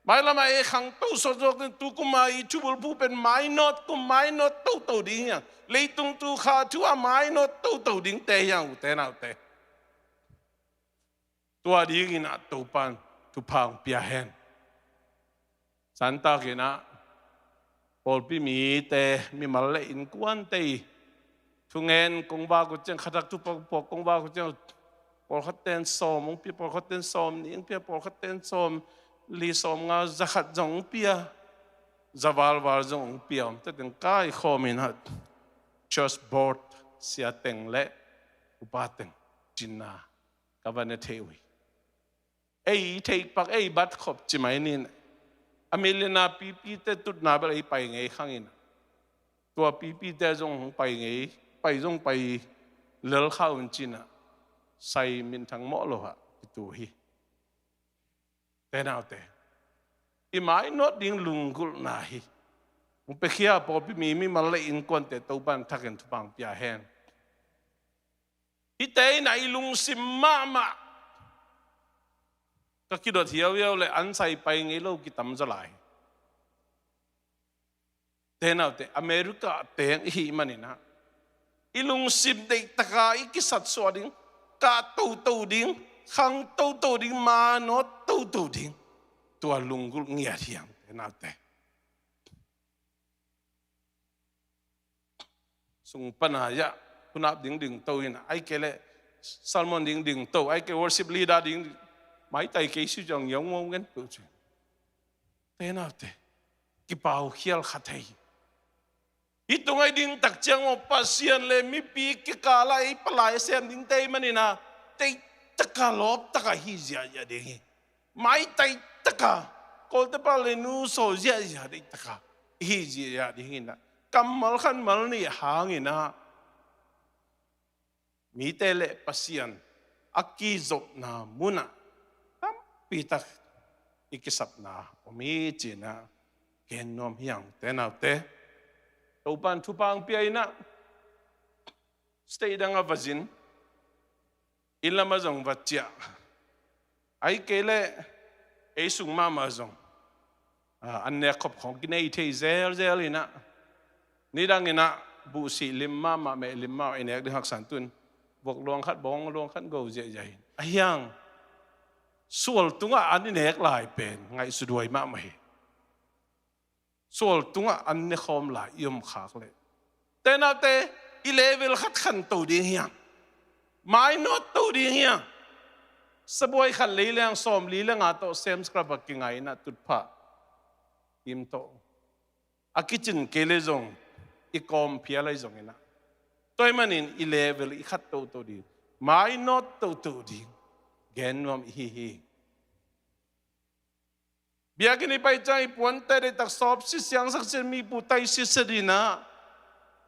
Mailam ah ei khangto sawt zawk ding, tu kum a i thubulphu pen mainawt kum, mainawt toto ding hi hang. Leitung tu kha thu a mainawt toto dingte hi hang, ute naute. Tua dingin ah Topan thupha hong pia hen. Santa kinah pawlpi mite, mimal le innkuante i thungen kong vak uh ciang, khatak thupha kong vak uh ciang, pawlkhatte in sawm hong pia, pawlkhatte in sawm nih hong pia, pawlkhatte in sawm li, sawm nga, za khat zong hong pia, za valval zong hong pia, om te teng kaikhawm in ah church board, sia teng le upa teng cinna ka va ne thei uh hi. Ei theihpak, ei bat khop ci mai nin, a milina pipite tutna bel ei pai ngei khang in, tua pipite zong hong pai ngei, pai zong pai lel kha un cinah, sai minthang mawh lo ah kitu hi. Te naute, i mainawt ding lunggulhna hi. Hong piakhia pawlpi mi, mimal le innkuante Topan thakin thupha hong pia hen. Hihte in ah i lungsim mahmah ka kidot hiauhiau le an sai pai ngei lo kitam zaw lai. Te naute, America teng i hih manin ah i lungsim deihtaka i kisatsuah ding, kah toto ding, khang toto ding, manawt toto ding, tua lunggulh ngiat hi hang, te naute. Sung pana ya, hunap ding dingto in, ai kei le sermon ding dingto, ai kei worship leader ding, maitai kei si zong yong mong gen tu ci. Te naute, kipau khial kha thei. Hih tung ai ding tak ciang aw, Pasian le mipi kikala ei palai sem ding tei manin ah, tei taka lawp taka hi ziahziah ding hi. Maitai taka, kolte pa le nu saw ziahziah ding taka hi ziahziah ding hi nah. Kammal khanmal nih hangin ah mite le Pasian a kizopna munah tampitak i kisapna om hi cinah gen nuam hi hang, te naute. Topan thupha hong pia in ah state dang a va zin, inn lam a zong va ciah, ai kei le ei sung mahmah zong, ah, an nek khop khawng kinei thei zelzel in ah, nidang in ah buhsih lim mahmah, meh lim mahmah i nek ding haksan tun, vok luang khat, bawng luang khat go ziahziah in. Ahi hang sual tungah an i nek lai pen ngaihsut huai mahmah hi. Sual tungah an ne khawm lai i om khak leh, te naute, i level khat khanto ding hi hang, mainawt to ding hi hang. Sabuai khat lei leng sawm li le nga tawh Sam's Club a kingai in ah tutphah im tawh, a kicin kei le zong i kawm phial ahi zongin ah, tua ahih manin i level i khat toto ding, mainawt toto ding gen nuam i hi hi. Biakinn i pai ciang i puante deihtak sawp sisiang sak sin, mi pu tai sisia ding in ah,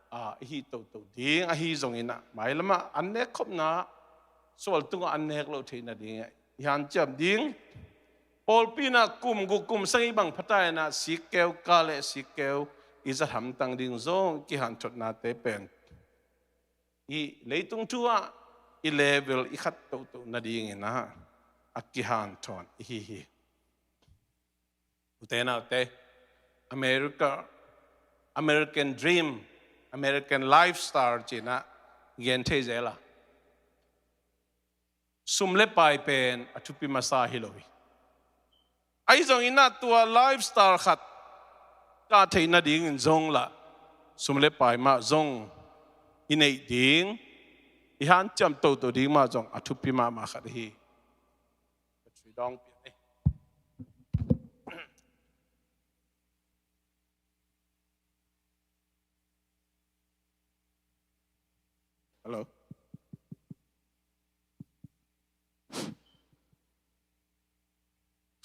ah, i hi toto ding ahi zongin ah, mailam ah an nek khopna, sual tungah an nek loh theih nading ah i hanciam ding. Pawlpi in ah kum guk kum sagih bang pha ta in ah sikkeu, ka le sikkeu i zat hamtang ding zong kihanthawnate pen, i leitung thu ah i level i khat toto nadingin ah a kihanthawn i hi hi. Ute naute, America, American dream, American lifestyle ci in ah gen thei zel a, sum le pai pen a thupi masa hi lo hi. Ahi zongin ah tua lifestyle khat kah theih nadingin zong lah sum le pai mah zong i neih ding, i hanciam toto ding mah zong a thupi mahmah khat hi. Battery dawng pian ei. Hello.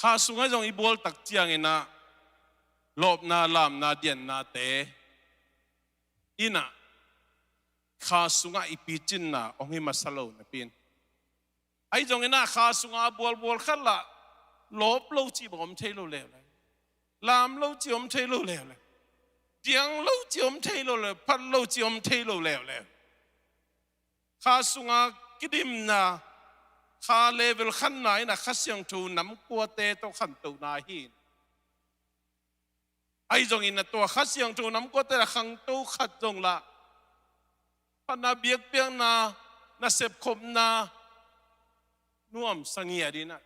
Kha sungah zong i bual tak ciangin ah lawpna, lamna, diannate in ah kha sungah i picinna hong hi masa lo napi in, ahi zongin ah kha sungah a bualbual khat lah lawp lo cih bang om thei lo leuleu. Lam lo cih om thei lo leuleu. Diang lo cih om thei lo leuleu. Phat lo cih om thei lo leuleu. Kha sungah kidimna, kha level khanna in ah Kha Siangtho namkuate tawh khantohna hi in, Ahi zongin a tua Kha Siangtho namkuate la khangto khat zong lah, phatna biakpiakna, nasep khopna nuamsa ngiat in ah,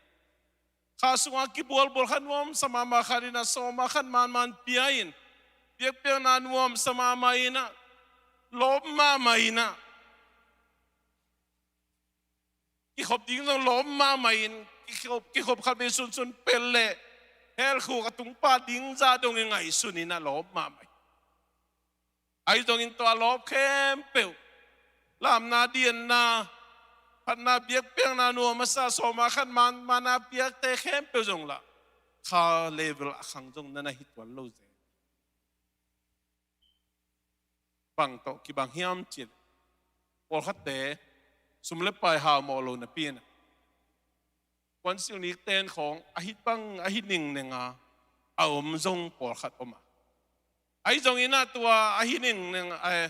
kha sungah kibualbual khat nuamsa mahmah khat in ah, sawm ah khat manman pia in, biakpiakna nuamsa mahmah in ah, lawp mahmah in ah, kikhop ding zong lawp mahmah in, kikhop, kikhop khat vei sunsun pel leh hell khuk a tung pah ding zah dong i ngaihsun in ah lawp mahmah in. Ahi zongin tua lawp khempeuh, lamna, dianna, phatna, biakpiakna, nuam a sa, sawm ah khat man, manna piakte khempeuh zong lah, kha level a khang zong na na hi tuan lo zel. Bang tawh kibang hiam cih leh, pawlkhatte sum le pai hau mawh lo napi in ah, kuansilh nikten khawng a hih bang a hih ningneng a, a om zong pawlkhat om a. Ahi zongin ah tua a hih ningneng a,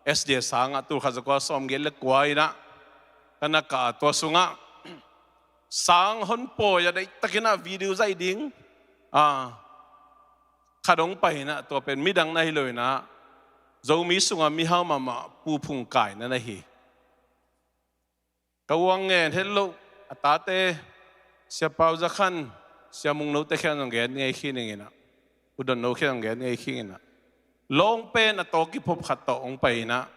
S D A sangah tul khat za kua sawmgiat le kua in ah ka na kah a, tua sungah sang hon pawi a deihtakin ah video zaih ding, ah, khat hong pai in ah, tua pen midang na hi lo in ah, Zomi sungah mihau mahmah Pu Phung Kai na na hi. Ka uang ngen het loh a tate, Sia Pau Za Khan, Sia Mung No te khiang zong gen ngei khin ing in ah, U Don No khiang zong gen ngei khin ing in ah, lawng pen a tawh kiphop khat tawh hong pai in ah,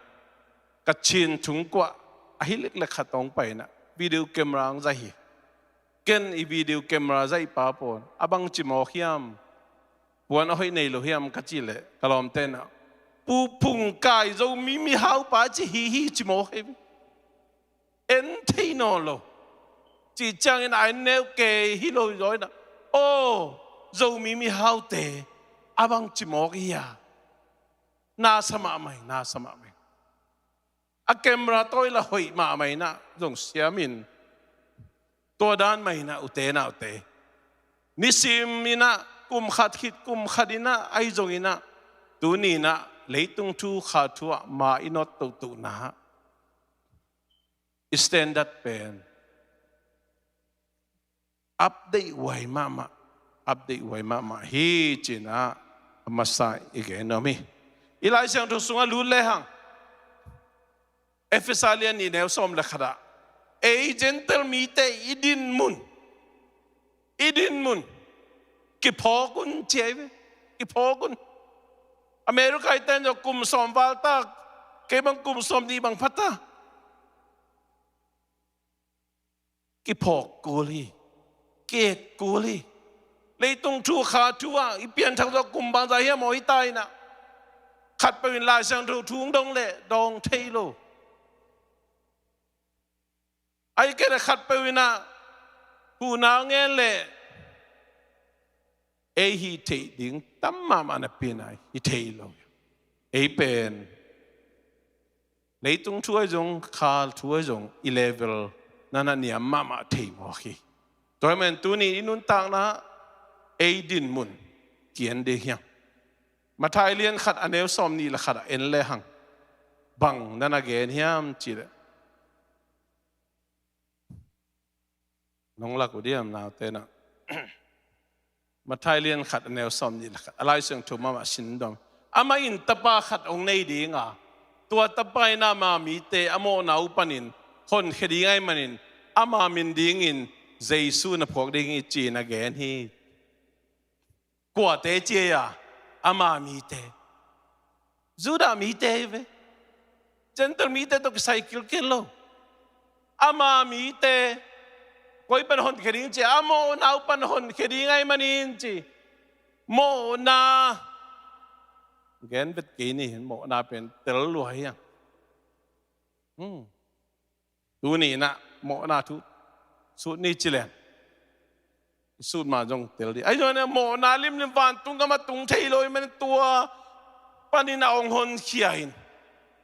Kachin thungkuah a hi leklek khat tawh hong pai in ah, video camera hong zaih hi. Ken i video camera zaihpa pawl a bang cimawk hiam, puan a hoih nei lo hiam ka cih leh ka lawmte in ah, Pu Phung Kai Zomi mihaupa ci hi hi cimawk hi. En thei nawn lo. Cih ciangin a en neu kei hi lo zaw in ah, aw, Zomi mihaute a bang cimawk hi a, na sa mahmah ing, na sa mahmah ing. A camera tawi la hoih mahmah in ah zong siam in, tua dan mah in ah ute naute, nisim in ah, kum khat khit kum khat in ah, ahi zongin ah tuni in ah leitung thu kha thu ah ma i nawt tohtohna ah i standard pen update huai mahmah. update huai mahmah hi, ci-in ah a masa i gen nuam hi. I Lai Siangtho sungah lut lehang, Efesa lian nih neu sawm le khatah, ei Gentile mite i dinmun, i dinmun kiphawk un, ci hi ve. Kiphawk un. America i ten zong kum sawm val tak, kei bang kum sawm nih bang pha ta. Kiphawk kul hi. Ki-et kul hi. Leitung thu, kha thu ah i pianthak zawh kum bangzah hiam aw, hi ta in ah, khatpeuh in Lai Siangtho thu hong dong leh dawng thei lo. Ahih kei leh khatpeuh in ah huhna ngen leh ei hih theih ding tam mahmah napi-in ah hi thei lo. Ei pen leitung thu ahi zong, kha thu ahi zong, i level na na niam mahmah thei mawk hi. Tua ahih manin tuni i nuntakna ei dinmun ki-en ding hiam? Matthai lian khat a neu sawm nih le khat ah en lehang, bang na na gen hiam cih leh, nong lak uh diam, naute na? Matthai lian khat a neu sawm nih le khat, a Lai Siangtho mahmah sin dong. Amah in tapa khat hong nei ding a, tua tapa in ama mite a mawhna uh panin honkhia ding ahih manin ama min dingin Jesu na phuak ding hi, ci-in a gen hi. Kuate ci hi a, ama mite. Judah mite hi ve. Gentile mite tawh kisai kilkel lo. Ama mite. Koi pan honkhia ding ci, a mawhna uh pan honkhia ding ahih manin ci. Mawhna. Gen vet kei ni, mawhna pen tel lua hi hang. Hmm. Tuni in ah mawhna thu sut ni ci leng, i sut ma zong tel ding. Ahi zongin ah mawhna limlim vantung gam ah tung thei lo ahih manin tua panin a hong honkhia in,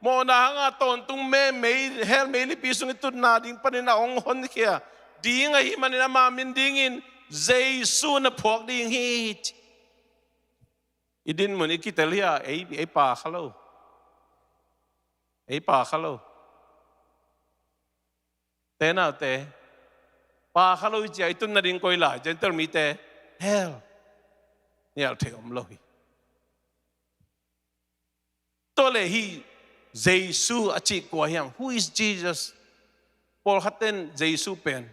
mawhna hanga tawntung me, mei, hell meilipi sung i tutna ding panin a hong honkhia ding ahih manin ama min dingin Jesu na phuak ding hi, ci. I dinmun i kitel hi a, ei, ei pha kha lo. Ei pha kha lo. Te naute, pha kha lo i cih a i tun nading koi lai, Gentile mite, hell. Nial thei om lo hi. Tua leh hih Jesu a cih kua hiam? Who is Jesus? Pawlkhat ten Jesu pen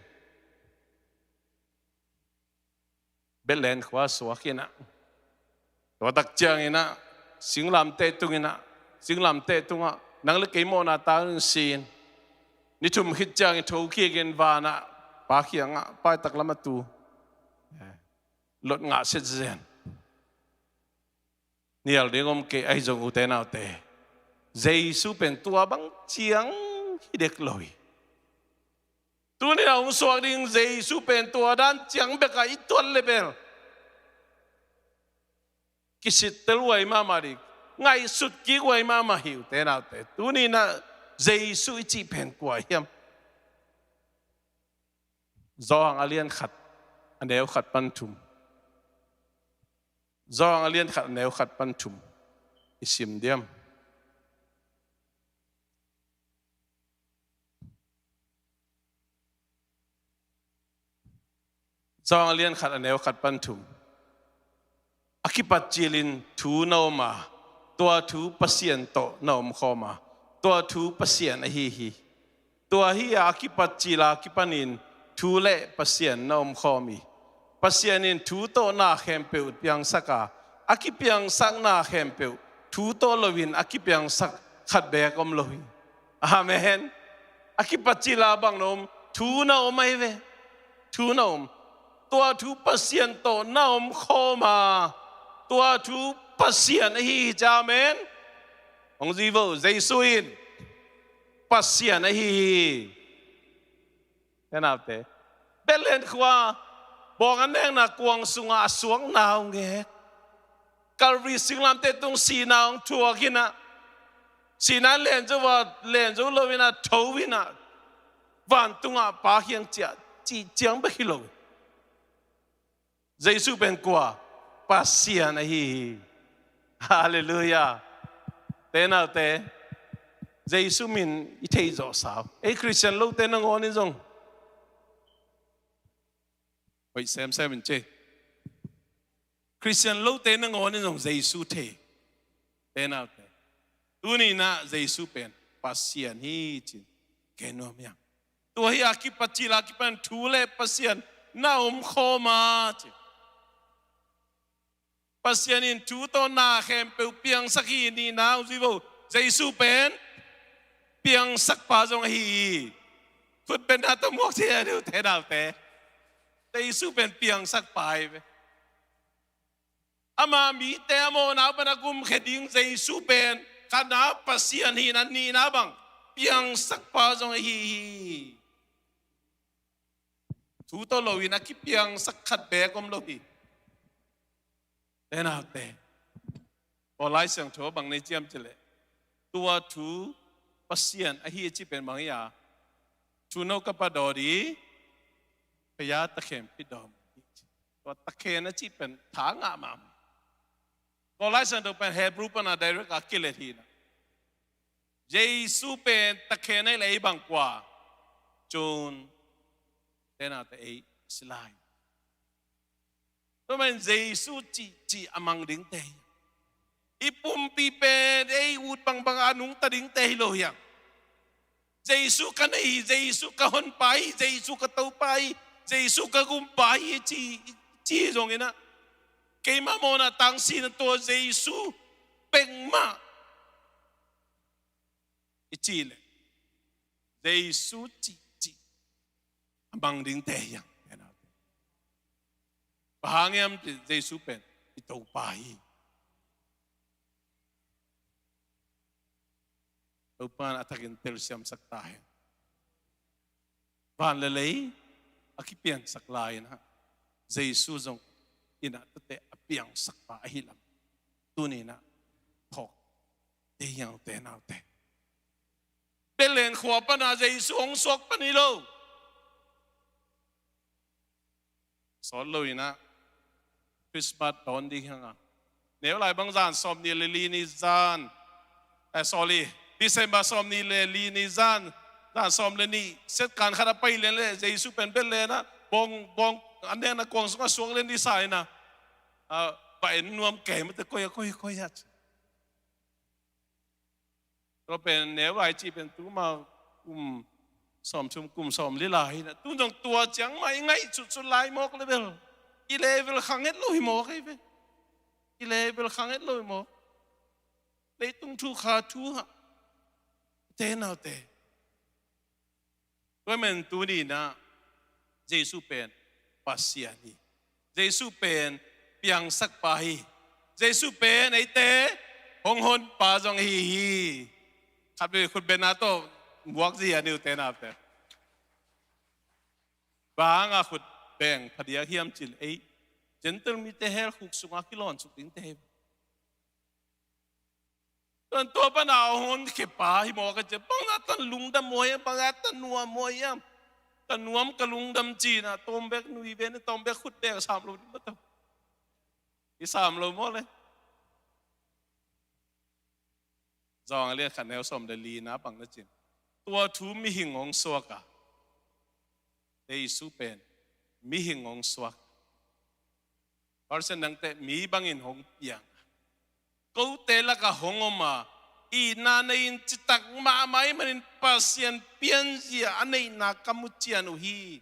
Bethlehem khua suak in ah, tua tak ciangin ah singlamteh tung in ah, singlamteh tungah nang le kei mawhna tangin si in, ni thum khit ciangin thokik in van ah Pa kiangah, Pa, i taklam a tu, eh, lot ngah set zen. Nial ding om kei, ahi zong ute naute, Jesu pen tua bang ciang hi dek lo hi. Tuni a hong suak ding Jesu pen tua dan ciang bekah i tuat leh bel kisittel huai mahmah ding, ngaihsut kik huai mahmah hi, ute naute. Tuni in ah Jesu i cih pen kua hiam? Johan a lian khat, a neu khat pan thum. Johan a lian khat, a neu khat pan thum i sim diam? Johan a lian khat, a neu khat pan thum. A kipat cilin thu na om a, tua thu Pasian tawh na omkhawm a, tua thu Pasian ahi hi. Tua hi a, a kipat cil a kipanin thu le Pasian na omkhawm hi. Pasian in thu tawh na khempeuh piangsak a, a kipiangsakna khempeuh thu tawh loin a kipiangsak khat beek om lo hi. Amen. A kipat cil a bang na om? Thu na om ahi ve. Thu na om. Tua thu Pasian tawh na omkhawm a, tua thu Pasian ahi hi, ci. Amen. Hong zui vo, Jesu in Pasian ahi hi. Te naute, Bethlehem khua, bawng an nekna kuang sungah a suakna hong ngek. Calvary singlamteh tung sihna hong thuak in ah, sihna len zo a, len zo lo in ah, tho in ah, vantungah Pa kiang ciah, cih ciang bek hi lo. Jesu pen kua? Pasian ahi hi. Halleluiah. Te naute, Jesu min i theih zawh sau. Ei Khristian lote nangawn in zong hoih semsem in ci. Khristian lote nangawn in zong Jesu thei. Te naute, tuni-in ah Jesu pen Pasian hi ci-in gen nuam hiam? Tua hi a kipat cil a kipan thu le Pasian na om khawm a ci. Pasian in thu tawh na khempeuh piangsak hi nihna hong zui vo. Jesu pen piangsakpa zong ahi hi. Khut bengna tawh muak ci-in a ding uh te naute. Jesu pen piangsakpa hi ve. Ama mite a mawhna uh pan a gumkhia ding Jesu pen khatna Pasian hihna, nihna bang piangsakpa zong ahi hi. Thu tawh lo-in a kipiangsak khat beek om lo hi. Te naute, Paul Lai Siangtho bang nei ciam cileh, tua thu Pasian ahi a cih pen bang hi a, thu no ka pa dawh dih, ka ya takhen phi dawh. Tua takhen a cih pen tha ngah mahmah. Paul Lai Siangtho pen Hebrew pan a direct a kilet hi na. Jesu pen takhen ahi leh ei bang kua? John te naute ei si lai. Tua man Jesu cihcih a mang dingte hi. I pumpi pen ei ut bangbang a nungta dingte hi lo hiam? Jesu ka nei hi, Jesu ka honpa hi, Jesu ka Topa hi, Jesu ka gumpa hi ci, ci zongin ah, keima mawhna tangsin a tua Jesu pengmah i cih leh Jesu cihcih a mang dingte hiam? Bang hang hiam? Jesu pen i Topa hi. Topa in a thakin telsiamsak ta hen. Van le lei a kipiansak lai-in ah Jesu zong in ah tuate a piangsakpa ahi lam tuni-in ah phawk dih hiang ute naute. Bethlehem khua pan a Jesu hong suak pan hi lo. Sawt lo-in ah Christmas dawn ding hi hang a, neu lai bang zan sawmnih le li ni zan, eh, sorry, December sawmnih le li ni zan, zan sawm le nih setkan khat a pai lian leh Jesu pen Bethlehem ah bawng, bawng an nekna kuang sungah suak lian ding sa-in ah, ah, va en nuam kei mate, koi a, koi, koi a. Tua pen neu lai cih pen tuma kum sawmthum, kum sawmli lai hi na. Tun zong tua ciang mah i ngaihsutsut lai mawk le bel i level khang het lo hi mawk hi ve. I level khang het lo hi mawk. Leitung thu kha thu hah. Te naute. Tua man tuni-in ah Jesu pen Pasian hi. Jesu pen piangsakpa hi. Jesu pen eite hong honpa zong ahi hi. Khatvei khut bengna tawh muak zia ni ute naute. Bang hang a khut beng phadiak hiam cih leh ei Gentile mite hell khuk sungah kilawn suk dingte hi. Tuan tua pan a hong honkhia pa hi maw ka ci a, bang a tan lungdam maw hiam, bang a tan nuam maw hiam. Ka nuam ka lungdam ci-in a, tawm bek nui ve ni, tawm bek khut bek sam lo ding maw tawh. I sam lo maw le. Zawng a lian khat neu sawm le li na bang na cin. Tua thu mihing hong suak a. Jesu pen mihing hong suak. Pasian nangte mi bangin hong piang. Kote lakah hong om a, itna nei-in citak mahmah ahih manin Pasian pianzia a neihna ka mu cian uh hi.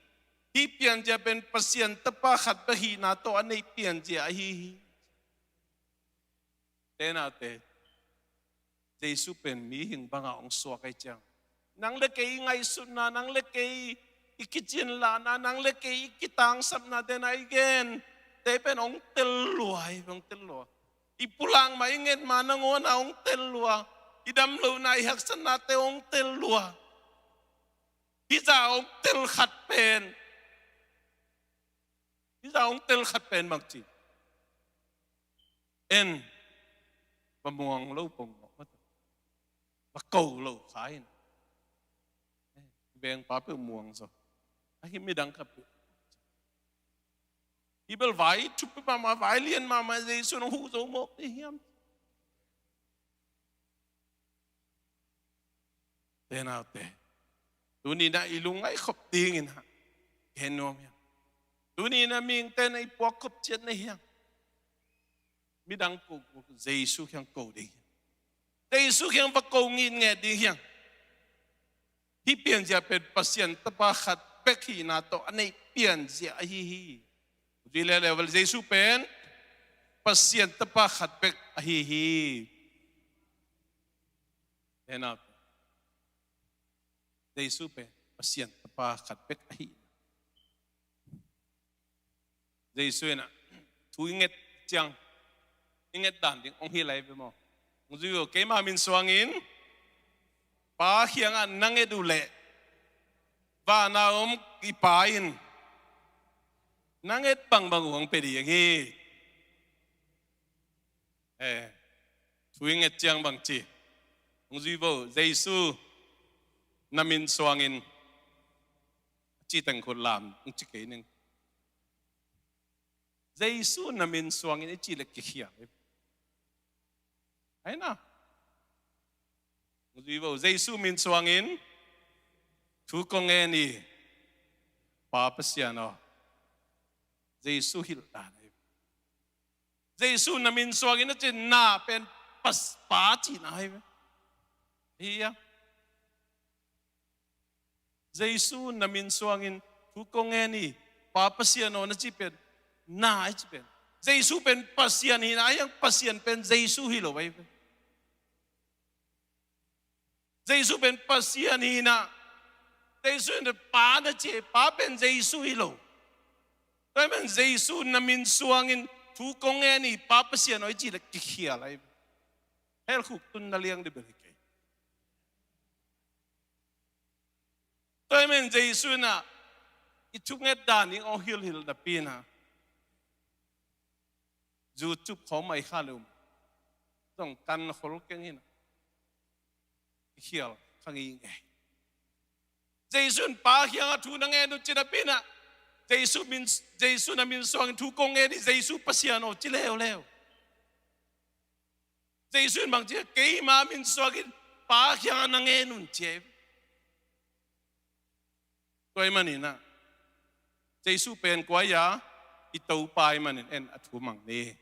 Hih pianzia pen Pasian Tapa khat bek hihna tawh a neih pianzia ahi hi. Te naute, Jesu pen mihing bangah hong suak ahih ciang, nang le kei i ngaihsutna, nang le kei i kicinlahna, nang le kei i kitangsapna, te na i gen te pen hong tel lua hi, hong tel lua. I pulak mah, i nget mah nangawn ah hong tel lua. I damlohna, i haksatnate hong tel lua. Hih zah hong tel khat pen, hih zah hong tel khat pen bang ci. En, va muang lo pong mawh, va ko lo kha in. Vengpa peuh muang zaw. Ahi midang khat peuh. Hih bel vai thupi mahmah, vai lian mahmah, Jesu nong huh zo mawk ding hiam? Te naute, tuni-in ah i lungngaih khop dingin ah gen nuam hiam? Tuni-in ah mihingte in ah i puak khop ciat na hiam? Midang ko, ko, Jesu kiang ko ding hiam? Jesu kiang va ko ngitnget ding hiam? Hih pianzia pen Pasian Tapa khat bek hihna tawh a neih pianzia ahi hi. Zui leuleu vel, Jesu pen Pasian Tapa khat bek ahi hi. Ena pen, Jesu pen Pasian Tapa khat bek ahi. Jesu in ah thu i nget ciang, i nget dan ding hong hilh lai ve maw? Hong zui uh, keima min suangin Pa kiangah na nget uh leh, vana om i Pa in na nget bangbang uh hong pia ding hi. Eh, thu i nget ciang bang ci? Hong zui vo, Jesu na min suangin, a ci teng khut lam, hong ci kei ning. Jesu na min suangin i cih leh kikhial hi. Ahi na. Hong zui vo, Jesu min suangin thu kong ngen hi, Pa Pasian aw. Jesu hilh dan ahi. Jesu na min suangin a cih na pen Pas-, Pa cihna ahi ve. Hi a. Jesu na min suangin thu kong ngen hi, Pa Pasian aw na cih pen, na i cih pen, Jesu pen Pasian hihna ahi a, Pasian pen Jesu hi lo ahi ve. Jesu pen Pasian hihna, Jesu in Pa na ci, Pa pen Jesu hi lo. Tua ahih manin Jesu na min suangin thu kong ngen hi, Pa Pasian aw i cih leh kikhial ahi ve. Hell khuk tunna liang ding bel hi kei. Tua ahih manin Jesu in ah i thunget dan ding hong hilhhilh napi in ah, YouTube khawng mah i kha le um zong kan khol keng hi in ah, i khial kha ngei ngei. Jesu in Pa kiangah thu na ngen uh cih napi in ah, Jesu min, Jesu na min suangin thu kong ngen hi, Jesu Pasian aw ci leuleu. Jesu in bang ci, keima min suangin Pa kiangah na ngen un ci hi. Tua ahih manin ah, Jesu pen kua hiam? I Topa ahih manin en a thu mang ni.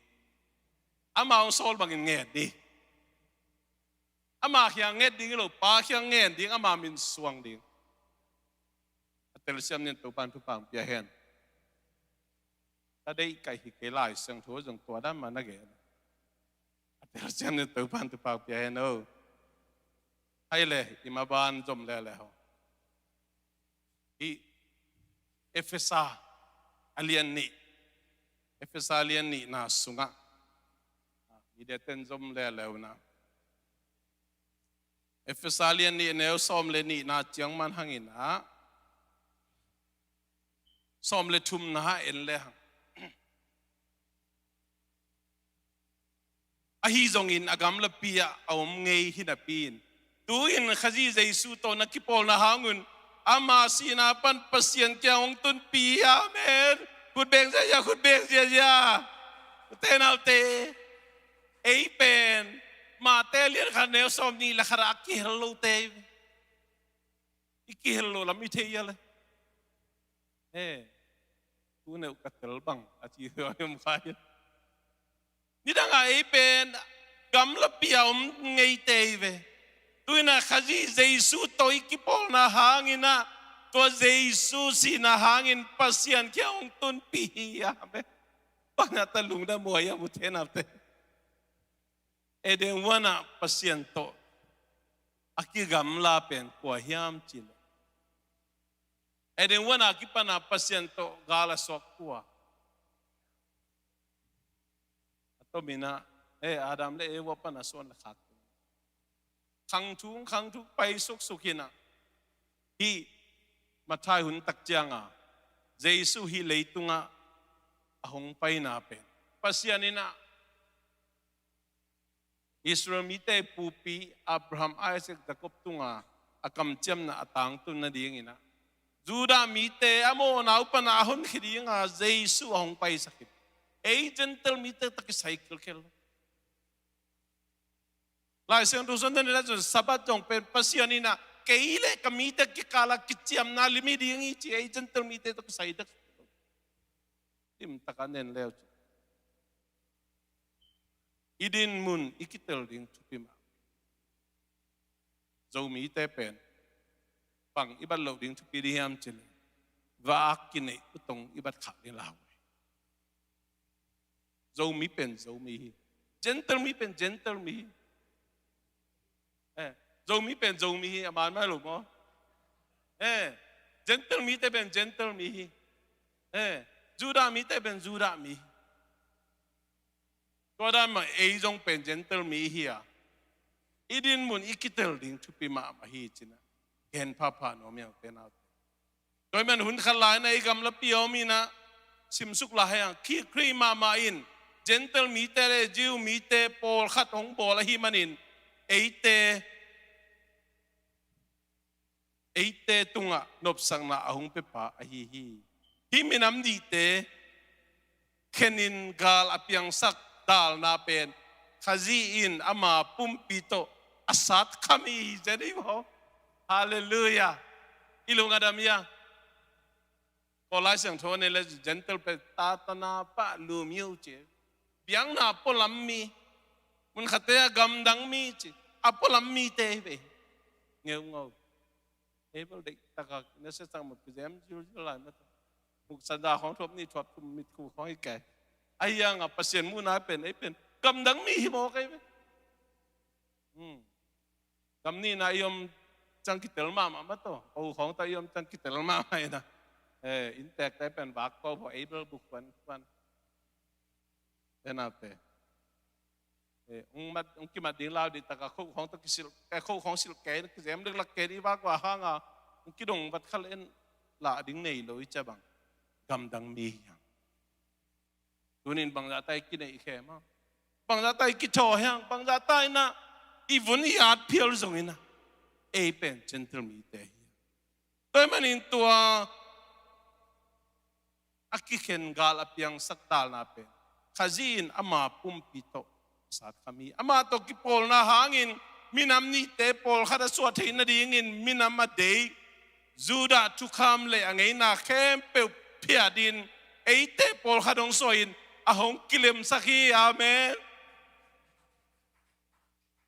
Ama hong sawl bangin ngen ni. Ama kiang nget ding hi lo, Pa kiang ngen ding, ama min suang ding. A telsiam ni in Topa'n thupha pia hen. Ka deih kaih hi kei, Lai Siangtho zong tua dan mah na gen. A telsiam ni in Topa'n thupha pia hen o. Hai le, i maban zom leuleu. Hih Efesa a lian nih, Efesa a lian nihna sungah, ah, i deih ten zom leuleu na. Efesa a lian nih, neu sawm le nihna ciang man hang in ah, sawm le thumna ah en le hang. Ahi zongin a gamlapi ah a om ngei hi napi in, tu-in Khazih Jesu tawh na kipawlna hang un ama sihna pan Pasian kiang hong tunpih hi. Amen. Khut beng ziazia, khut beng ziazia. Ute naute, ei pen Mate lian khat neu sawm nih le khat ah a kihel lote hi ve. I kihel lo lam i thei a le. He, tu neu ka tel bang a ci hi om khai. Nidang a ei pen gamlapi a om ngeite hi ve. Tu-in ah Khazih Jesu tawh i kipawlna hangin ah, tua Jesu sihna hangin Pasian kiang hong tunpih hi. Amen. Bang a ta lungdam huai a, ute naute. Eden huan ah Pasian tawh a kigamla pen kua hiam cih leh, Eden huan a kipan a Pasian tawh gal a suak kua? A tomin ah, eh, Adam le Eva pan a suan le khak. Khangthung, khangthung pai suksuk hi in ah, hih Matthai hun tak ciang a Jesu hih leitungah a hong paina pen Pasian in ah Israel mite pupi Abraham, Isaac, Jacob tunga a kamciamna a tangtun nadingin ah, Judah mite a mawhna uh pan a honkhia dinga Jesu a hong paisak hi. Ei Gentile mite tawh kisai khelkhel. Lai Siangtho sung dan in ah cun Sabbath zong pen Pasian in ah kei le ka mite kikal ah kiciamna lim hi ding hi ci, ei Gentile mite tawh kisai dek. Limtak a nen leu ci. I dinmun i kitel ding thupi mah. Zomite pen bang i bat loh ding thupi ding hiam cih leh, vak kineih utong i bat khak ding lau. Zomi pen Zomi hi. Gentile mi pen Gentile mi hi. Eh, Zomi pen Zomi hi, a man mah lo maw. Eh, Gentile mite pen Gentile mi hi. Eh, Judah mite pen Judah mi hi. Tua dan mah ei zong pen Gentile mi hi a, i dinmun i kitel ding thupi mahmah hi ci-in ah gen phapha nuam hi hang, ute naute. Tua ahih man hun khat lai-in ah i gamlapi a om in ah simsuk lai hang, Khrih, Khrih mahmah in Gentile mite le Jew mite pawlkhat hong bawl ahih manin eite, eite tungah nopsakna a hong piapa ahi hi. Hih minam nihte khenin gal a piangsak dalna pen Khazih in ama pumpi tawh a sat kham hi, hi zen ei maw. Halleluiah. I lung a dam hi a. Ko Lai Siangtho a nei leh Gentile pen Tatana pah lum hi uh ci. Biakna pualam mi, mun khatte a gamdang mi ci, a pualam mite hi ve. Ngeungau. Ei bel deihtak a na siasak mah kizem zilzil lai mah ta. Muk sanza khawng thuap nih thuap thum mit khu khawng hi kei. Ahi hang a Pasian muhna pen ei pen gamdang mi hi mawk ei ve. Hmm. Gam nihna i om ciang kitel mahmah mah tawh, ko khawng tawh i om ciang kitel mahmah hi na. Eh, innteekte pen vak ko phaw, ei bel buk khuan khuan. Ute naute. Eh, hong mat, hong kimat ding lau dih tak a, ko khawng tawh kisil, eh, ko khawng silh kei, kizem diklak kei dih vak vak hang a, hong kidong vat kha leh lah ding nei lo hi ci a bang. Gamdang mi hi hang. Tuni-in bangzah ta i kineih khem a, bangzah ta i kithaw hiam, bangzah ta in ah i vun i at phial zongin ah ei pen Gentile mite hi. Tua ahih manin tua a kikhen gal a piangsak dalna pen Khazih in ama pumpi tawh a sat kham hi. Amah tawh kipawlna hangin minam nihte pawlkhat a suah theih nadingin minam a deih Judah thukham le a ngeina khempeuh phiatin eite pawlkhat hong suahin a hong kilemsak hi. Amen.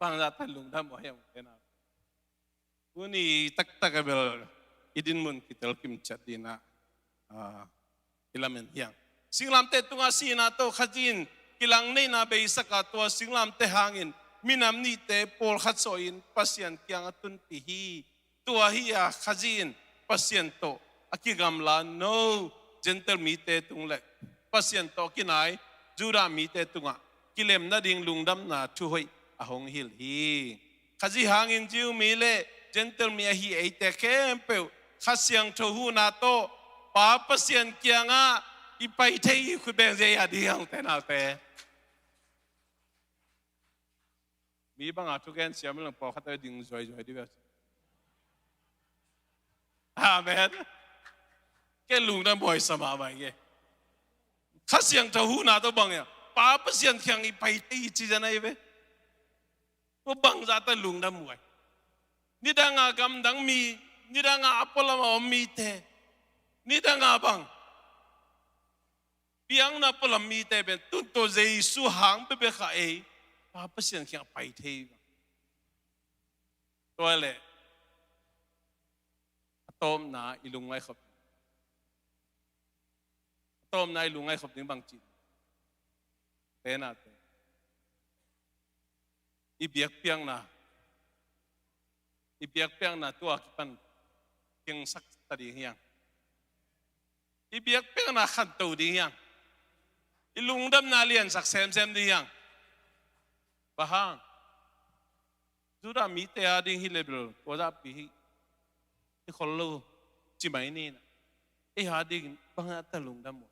Bangzah ta lungdam uh hiam, ute naute. Tuni taktak a bel i dinmun kitel kim ciat ding in ah, ah, i lamen hi hang. Singlamteh tungah sihna tawh Khazih in kilangneihna beisak a, tua singlamteh hangin minam nihte pawlkhat suahin Pasian kiangah tunpih hi. Tua hi a, Khazih in Pasian tawh a kigamla no Gentile mite tung le Pasian tawh a kinai Judah mite tungah kilem nading lungdamna thuhoih a hong hilh hi. Khazih hangin Jew mi le Gentile mi ahi eite khempeuh Kha Siangtho huhna tawh Pa Pasian kiangah i pai thei hi. Khut beng ziahziah ding, ute naute. Mi banga thugen siam leng pawlkhat a ding zuaizuai dih ve. Amen. Kei lungdam huai sa mahmah ing e. Kha Siangtho huhna tawh bang hiam, Pa Pasian kiang i pai thei hi ci zen ahi ve. Tua bangzah ta lungdam huai. Nidanga gamdang mi, nidanga a pualam a om mite, nidanga bang biakna pualam mite pen tun tawh Jesu hang bekbek a ei Pa Pasian kiang a pai thei hi. Tua leh a tawpna i lungngaih khop, a tawpna i lungngaih khop ding bang ci, ute naute, i biakpiakna, i biakpiakna tua kipan kengsak ta ding hi hang. I biakpiakna khanto ding hi hang. I lungdamna liansak semsem ding hi hang. Bang hang? Judah mite a ding hi leh bel tua zahpi hi, hi khol lo ci mai ni in ah, ei a ding bangzah ta lungdam uh.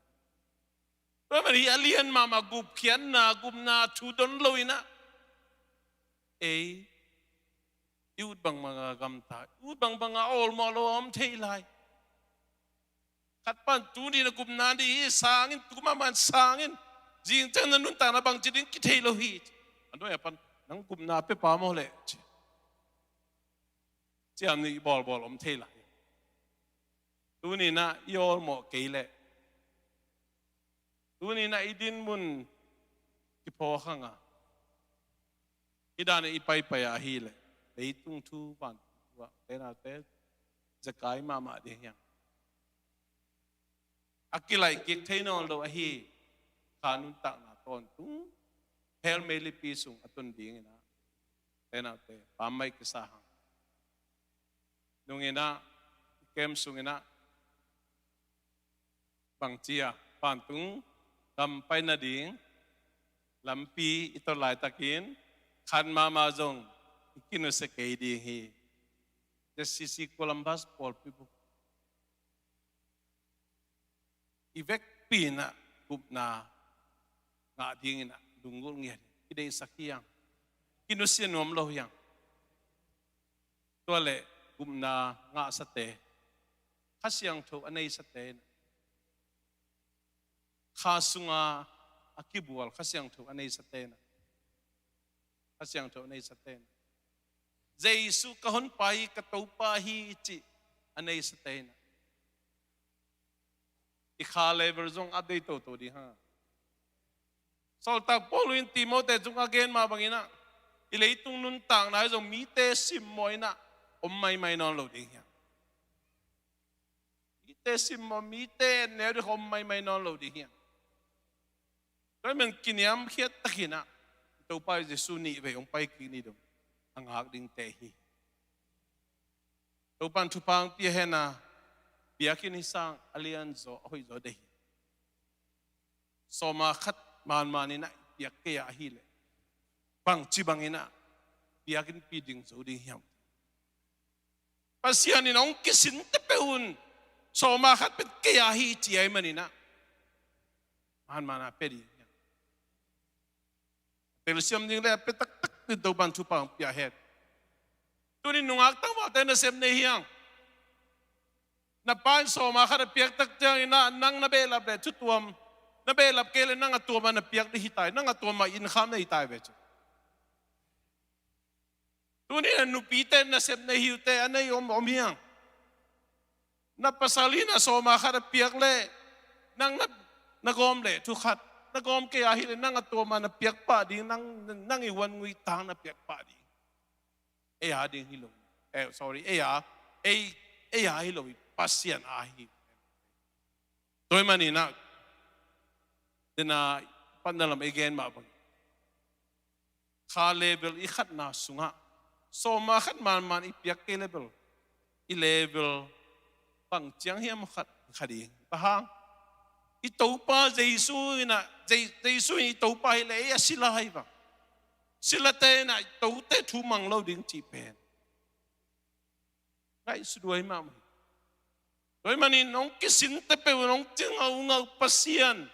Tua ahih manin a lian mahmah gupkhiatna, gupna thu don lo in ah, ei i ut bangbang a gamta, i ut bangbang a awlmawh lo a om thei lai. Khat pan tuni in a gupna ding hi, sang in, tu mahmah in sang in, zing ciang na nuntakna bangci ding kithei lo hi. A nuai a pan nang gupna pia pa maw leh ci, ciam nih i bawlbawl om thei lai. Tuni in ah i awlmawh kei leh, tuni in ah i dinmun kiphawk hang a, Hih dan i paipai a ahih leh leitung thu vantung thu ah, ute naute, zekai mahmah ding hi hang. A kilaih kik thei nawn lo ahi kha nuntakna tawntung hell meilipi sung a tun dingin ah, ute naute, pammaih kisa hang. Nung in ah, i kem sung in ah, bangci a, vantung gam pai nading lampi i tot laitakin khat mahmah zong i kinusia kei ding hi. ZCC Columbus pawlpi bup i vekpi in ah gupna ngah dingin ah lunggulh ngiat hi. Kideihsak hi hang. Kinusia nuam lo hi hang. Tua leh gupna ngahsate, Kha Siangtho a neisate in ah, kha sunga a kibual Kha Siangtho a neisate in ah, Kha Siangtho a neisate in ah, Jesu ka honpa hi, ka Topa hi cih a neisate in ah, i kha level zong update toto ding hi hang. Sawltak Paul in Timote sung a gen mah bangin ah, i leitung nuntakna hi zong mite simmawh in ah om maimai nawn lo ding hi hang. Mite simmawh, mite enneu ding om maimai nawn lo ding hi hang. Tua ahih manin kiniamkhiat takin ah Topa Jesu nih vei hong pai kik ni dong a ngak dingte hi. Topa'n thupha hong pia hen a, biakinn hi sang a lianzaw, a hoihzaw deih hi. Sawma khat manman in ah i piak kei a ahih leh, bangci bangin ah biakinnpi ding zo ding hiam? Pasian in hong kisin tepeuh un, sawma khat pia kei a hi ci ahih manin ah, manman a pia ding hiam? Telsiam ding le a pia taktak ding Topa'n thupha hong pia hen. Tuni nungak tangvalte nasem nei hi hang. Na pa in sawma khat a piak tak ciangin ah, nang na behlap leh thutuam, na behlap kei leh nang a tuam a na piak ding hi ta hi, nang a tuam a innkham na hi ta hi ve cu. Tuni na nupite nasem nei hi uh teh, a nei om om hi hang. Na pasal in a sawma khat a piak leh nang na, na gawm leh thu khat, na gawm kei a hih leh nang a tuam a na piak pah ding, nang, nang i wan ngui tang na piak pah ding. Ei a ding hi lo. Eh, sorry, ei a, ei, ei a hi lo hi, Pasian a hi. Tua ahih manin ah, dena, patna lam ei gen mah bang, kha level i khatna sungah sawma khat manman i piak kei level, i level bang ciang hiam khat kha ding. Bang hang? I Topa Jesu in ah, Je-, Jesu in i Topa hi leh ei a sila hi bang. Silate in ah i tote thu mang lo ding cih pen ngaihsut huai mahmah hi. Tua ahih manin hong kisin tepeuh un hong ci ngaungau Pasian,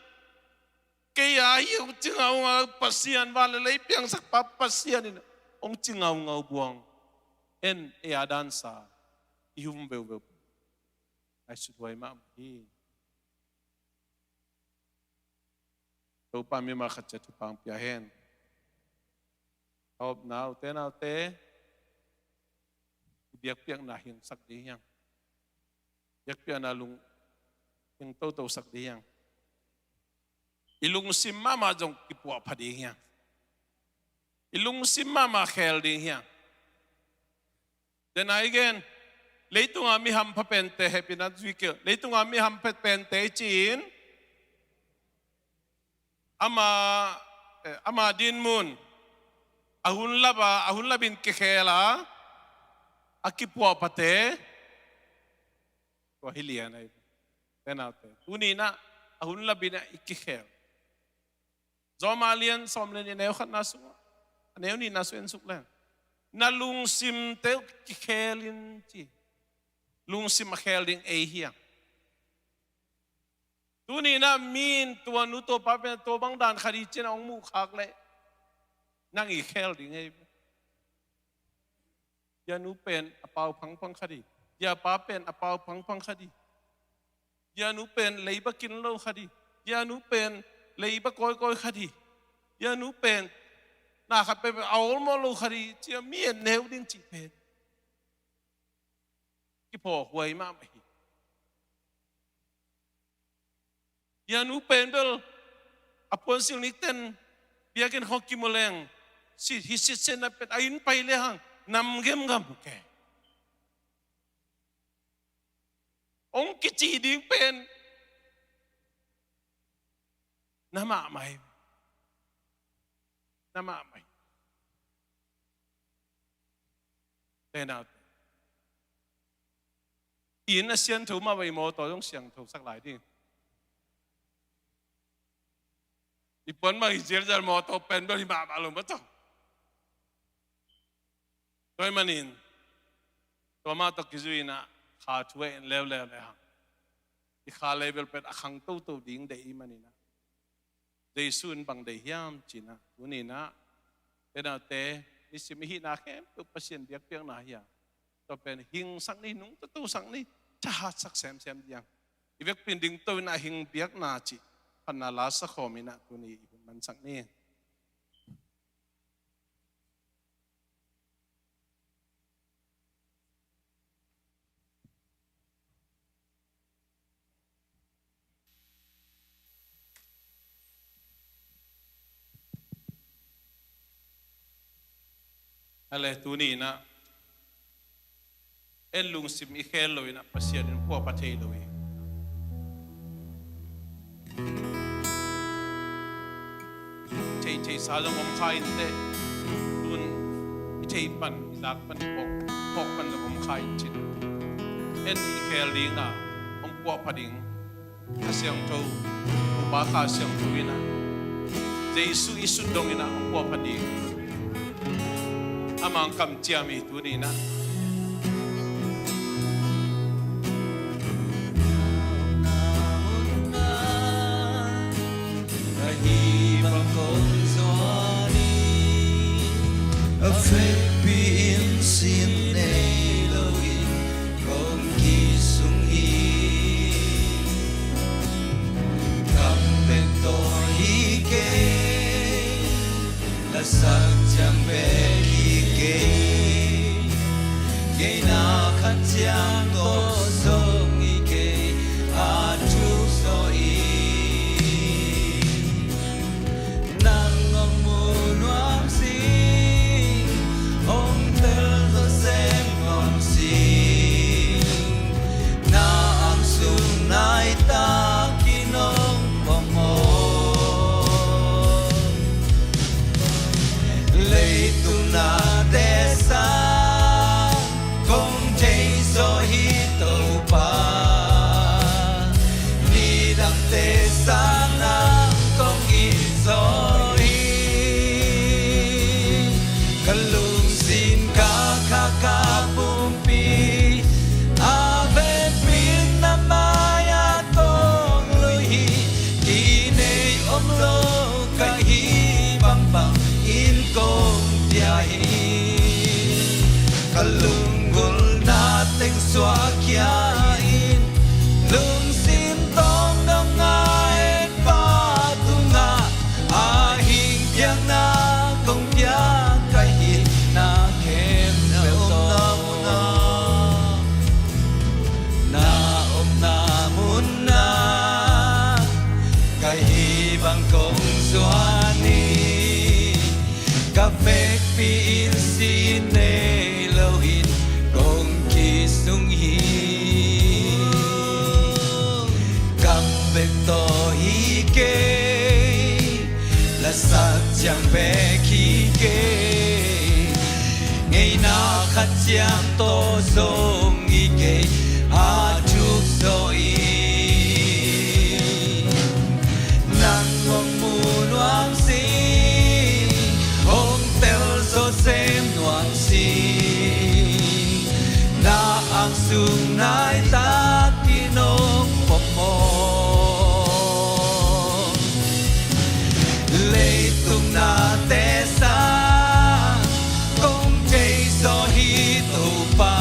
kei a hi hong ci ngaungau Pasian, van le lei piangsak pa Pasian in hong ci ngaungau buang. En, ei a dansa i hum veuveu. Ngaihsut huai mahmah hi. Topa mimal khat ciat thupha hong pia hen. A opna, ute naute, i biakpiakna hingsak ding hi hang. Biakpiakna lung hing totosak ding hi hang. I lungsim mahmah zong kipuahpha ding hi hang. I lungsim mahmah khel ding hi hang. Dena i gen, leitunga mi hampha pente, hehpihna zui kei, leitunga mi hampha pente i ci-in, ama, eh, ama dinmun, a hun lap a, a hun lapin kikhel a, a kipuahphate, tua hi lian ahi. Ute naute, tuni in ah a hun lapin ah i kikhel. Rom a lian sawm le nih, a neu khatna sungah, a neu nihna sung en suk leng, na lungsimte uh kikhel in ci. Lungsim a khel ding ei hi hang. Tuni in ah mi in tua nu tua pa pen tua bang dan khat hi ci-in a hong muhkhak leh nang i khel ding hi. Zia nu pen a pau phangphang khat hi. Zia pa pen a pau phangphang khat hi. Zia nu pen leiba kin lo khat hi. Zia nu pen leiba kawikawi khat hi. Zia nu pen na khat pen a awlmawh lo khat hi, ci-a mi en neu ding cih pen kiphawk huai mahmah hi. Zia nu pen bel a puansilh nikten biakinn khawng kimu leng, Sit, hi sit sen na pen a inn pai le hang nam gemgam ke. Ong kici ding pen na mahmah hi. Na mahmah hi. Te nau te. Inn a siangtho mah bang, i mawtaw zong siangtho sak lai ding. I puan bang i zialzial mawtaw pen bel hi mahmah lo mah tawh. Tua ahih manin tua mah tawh kizui in ah kha thu en leuleu le hang, i kha level pen a khang toto ding deih ahih manin ah, Jesu in bang deih hiam ci-in ah, tuni in ah, te nau te, nisim i hihna khempeuh Pasian biakpiakna hi a, tua pen hingsak ni, nungta tosak ni, thahatsak semsem ding. I vekpi in dingto in ah hing biakna cih phatna la sa khawm in ah tuni i hun mansak ni. A le tuni in ah en lungsim i khel lo in ah Pasian in puahpha thei lo hi. Thei, theisa zong om kha inteh. Tun i thei pan, i zak pan, i phawk, phawk pan zong om kha in cin. En i khel ding a, hong puahpha ding Kha Siangtho, Topa Kha Siangtho in ah Jesu i sut dong in ah hong puahpha ding. A Mangkam ciam i tuni in ah. Ka hih bang kong zuan hi, a vekpi in sin nei lo in kong kisung hi. Kam bek tawh hi kei, lasak ciang bek hi kei, ngeina khat ciang tawh zong hi kei, a thuk zaw hi. Nang hong mu nuam sing, hong tel zaw sem nuam sing, na ang sung nai takin hong pom aw. Leitung nate sang kong thei zaw hi Topa, nidangte sang nang kong it zaw hi. Ka lungsim, ka kha, ka pumpi a vekpi in na mai-ah kong lui hi. Kinei om lo ka hih bangbang in kong pia hi. Ka lunggulhna teng suahkhia in, lungsim tawng dong a et pa tungah a hing piakna kong pia ka hihna khempeuh tawh. Na omna munah ka hih bang kong zuan hi. Ka vekpi in sin nei lo in kong kisung hi. Kam bek tawh hi kei, lasak ciang bek hi kei, ngeina khat ciang tawh zong hi kei, a thuk zaw hi. Nang hong mu nuam sing, hong tel zaw sem nuam sing, na ang sung nai takin hong pom aw. Leitung nate sang kong thei zaw hi Topa,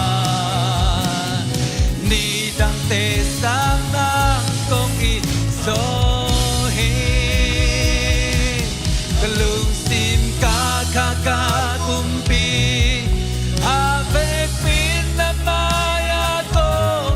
nidangte sang nang kong it zaw hi. Ka lungsim, ka kha, ka pumpi a vekpi in na mai-ah kong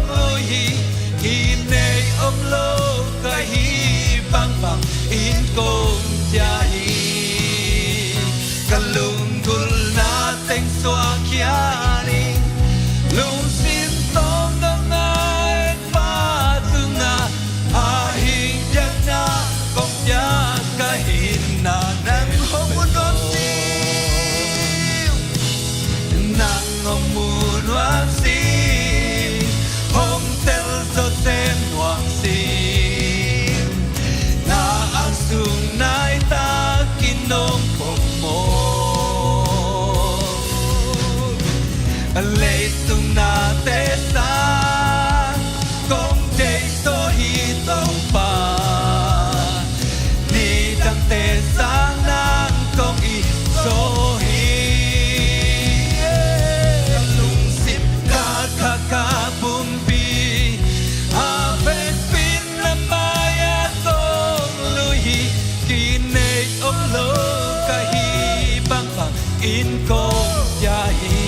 in kong pia hi.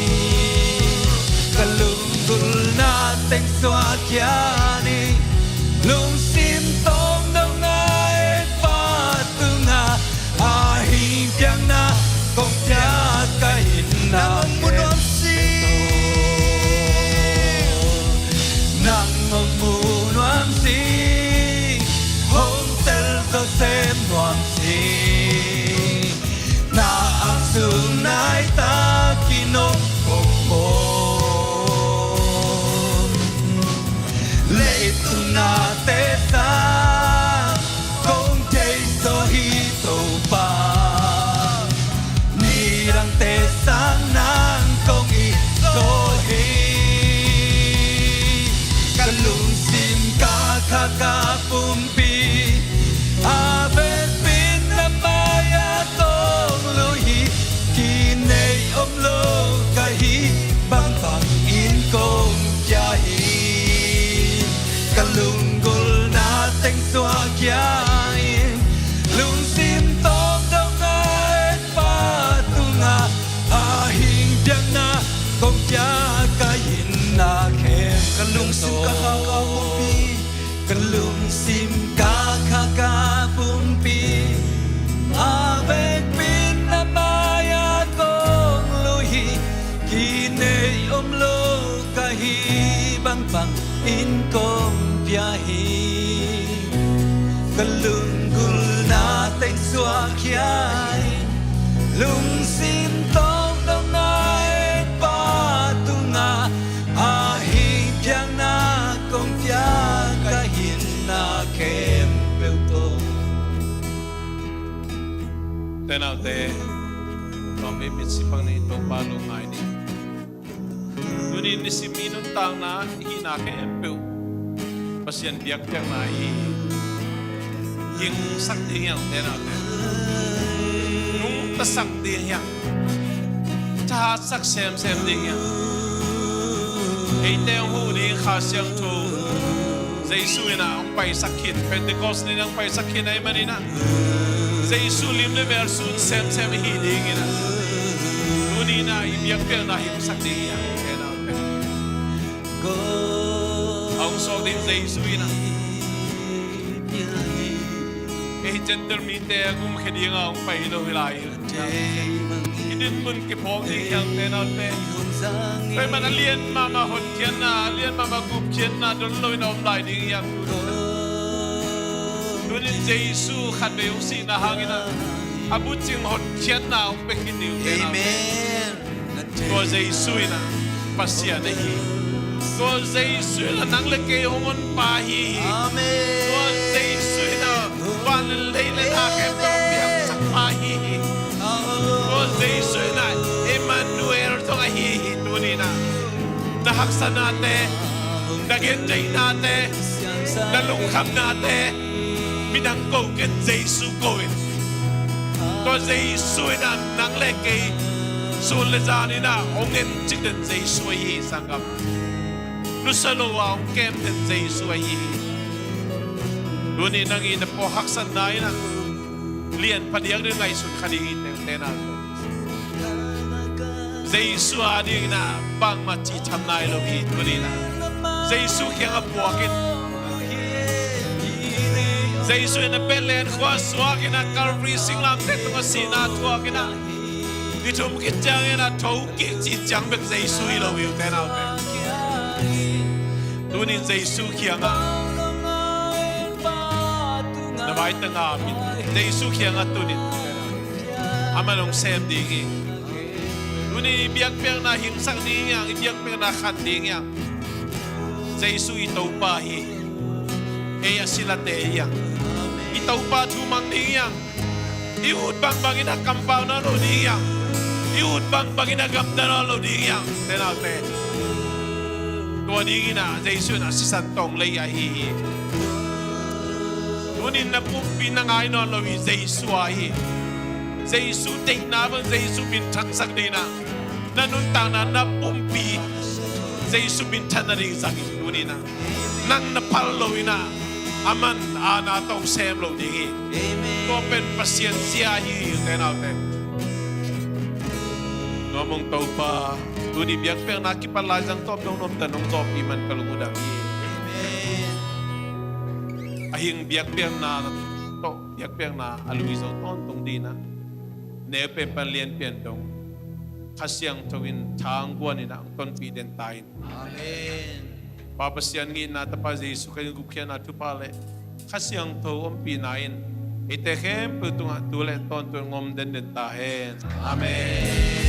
Ka lunggulhna teng suak khia in, lungsim tawng dong ngai Pa tungah, a hing piakna kong pia ka hinna. Nang hong mu nuam sih. Nang hong mu nuam sih. Hong tel zo sem nuam sih. Na ap sung nai takin hong pom pom. Leitung nate sang kong thei zo hi Topa. Nidangte sang nang kong it zo hi. Ka lungsim ka kha ka pumpi, a vekpi in na mai-ah kong lui hi. Kinei om lo ka hih bangbang in kong pia hi. Ka lunggulhna teng suak khia in, lungsim tawng dong ngai Pa tungah, a hing piakna kong pia ka hinna khempeuh. Ka lungsim ka kha ka pumpi, ka lungsim ka kha ka pumpi, a vekpi in na mai-ah kong lui hi. Kinei om lo ka hih bangbang in kong pia hi. Ka lunggulhna teng suak khia in, lungsim tawng dong ngai Pa tungah, a hing piakna kong pia ka hinna khempeuh tawh. Te naute, tua mi mitsi pang ni Topa lo ngai ni. Tuni nisim i nuntakna i hihna khempeuh Pasian biakpiakna hi. Hingsak ding hi hang, te naute. Nungtasak ding hi hang. Thahatsak semsem ding hi hang. Eite hong huh ding Kha Siangtho Jesu in ah hong paisak khin, Pentecost ni in ah hong paisak khin ahih manin ah, Jesu lim le mel sun semsem i hi ding in ah, tuni in ah i biakpiakna hingsak ding hi hang, te naute. A hong suak ding Jesu in ah, ei Gentile mite a gumkhia ding a hong pai hi lo hi lai hi. I dinmun kiphawk ding hi hang, te naute. Tua ahih manin a lian mahmah hotkhiatna, a lian mahmah gupkhiatna don lo in a om lai ding hi hang. Tunin Jesu khatvei hong sihna hangin ah, a bucing hotkhiatna hong pia khin ding uh, te naute. Amen. Tua Jesu in ah Pasian ahi hi. Tua Jesu in ah nang le kei hong honpa ahi hi. Amen. Tua Jesu in ah van le lei le na khempeuh hong piangsakpa ahi hi. Tua Jesu in ah Emmanuel zong ahi hi. Tuni in ah na haksatnate, na gentheihnate, na lungkhamnate, midang ko ken, Jesu ko in. Tua Jesu in ah nang le kei sun le zan in ah hong encik den Jesu ahi hi, sanggam. Nusia lo a hong kem den Jesu ahi hi. Tuni nang i na pua haksatna in ah lianpha diakdiak ngaihsun kha ding hi, te naute. Jesu a dingin ah bangmah cih tham nai lo hi, tuni in ah Jesu kiangah puak in. Jesu in ah Bethlehem khua suak in ah, Calvary singlamteh tungah sihna thuak in ah, ni thum khit ciangin ah thokik cih ciang bek Jesu hi lo hi, te naute. Tunin Jesu kiangah na vai tangah ap in, Jesu kiangah tun in. Aman hong sem ding hi. Tuni i biakpiakna hingsak ding hi hang, i biakpiakna khan ding hi hang. Jesu i Topa hi. Ei a silate hi hang. I Topa thu mang ding hi hang. I ut bangbang in ah kampau nawn lo ding hi hang. I ut bangbang in ah gamta nawn lo ding hi hang, te naute. Tua dingin ah Jesu in ah sisan tawng lei ahi hi. Tunin na pumpi na ngai nawn lo hi, Jesu ahi hi. Jesu deihna bang Jesu minthansak dingin ah na nuntakna, na pumpi Jesu minthan nading zang in, tuni in ah nang na phal lo in ah, aman aana tawh sem lo ding hi. Tua pen Pasian zia hi, te naute. Nuam ung Topa, tuni biakpiakna kipat lai zang tawm dong nuam dan hong zawhpih man ka lung uh dam hi. Amen. A hing biakpiakna tawh biakpiakna a lui zo tawntung dinah neu pen pan lian pian dong Kha Siangtho in thang guan inah hong tonpih den ta in. Amen. Pa Pasian ngihna, Tapa Jesu Khrih gupkhiatna thupha le Kha Siangtho ompihna in eite khempeuh tungah tu le tawntung ngom denden ta hen. Amen.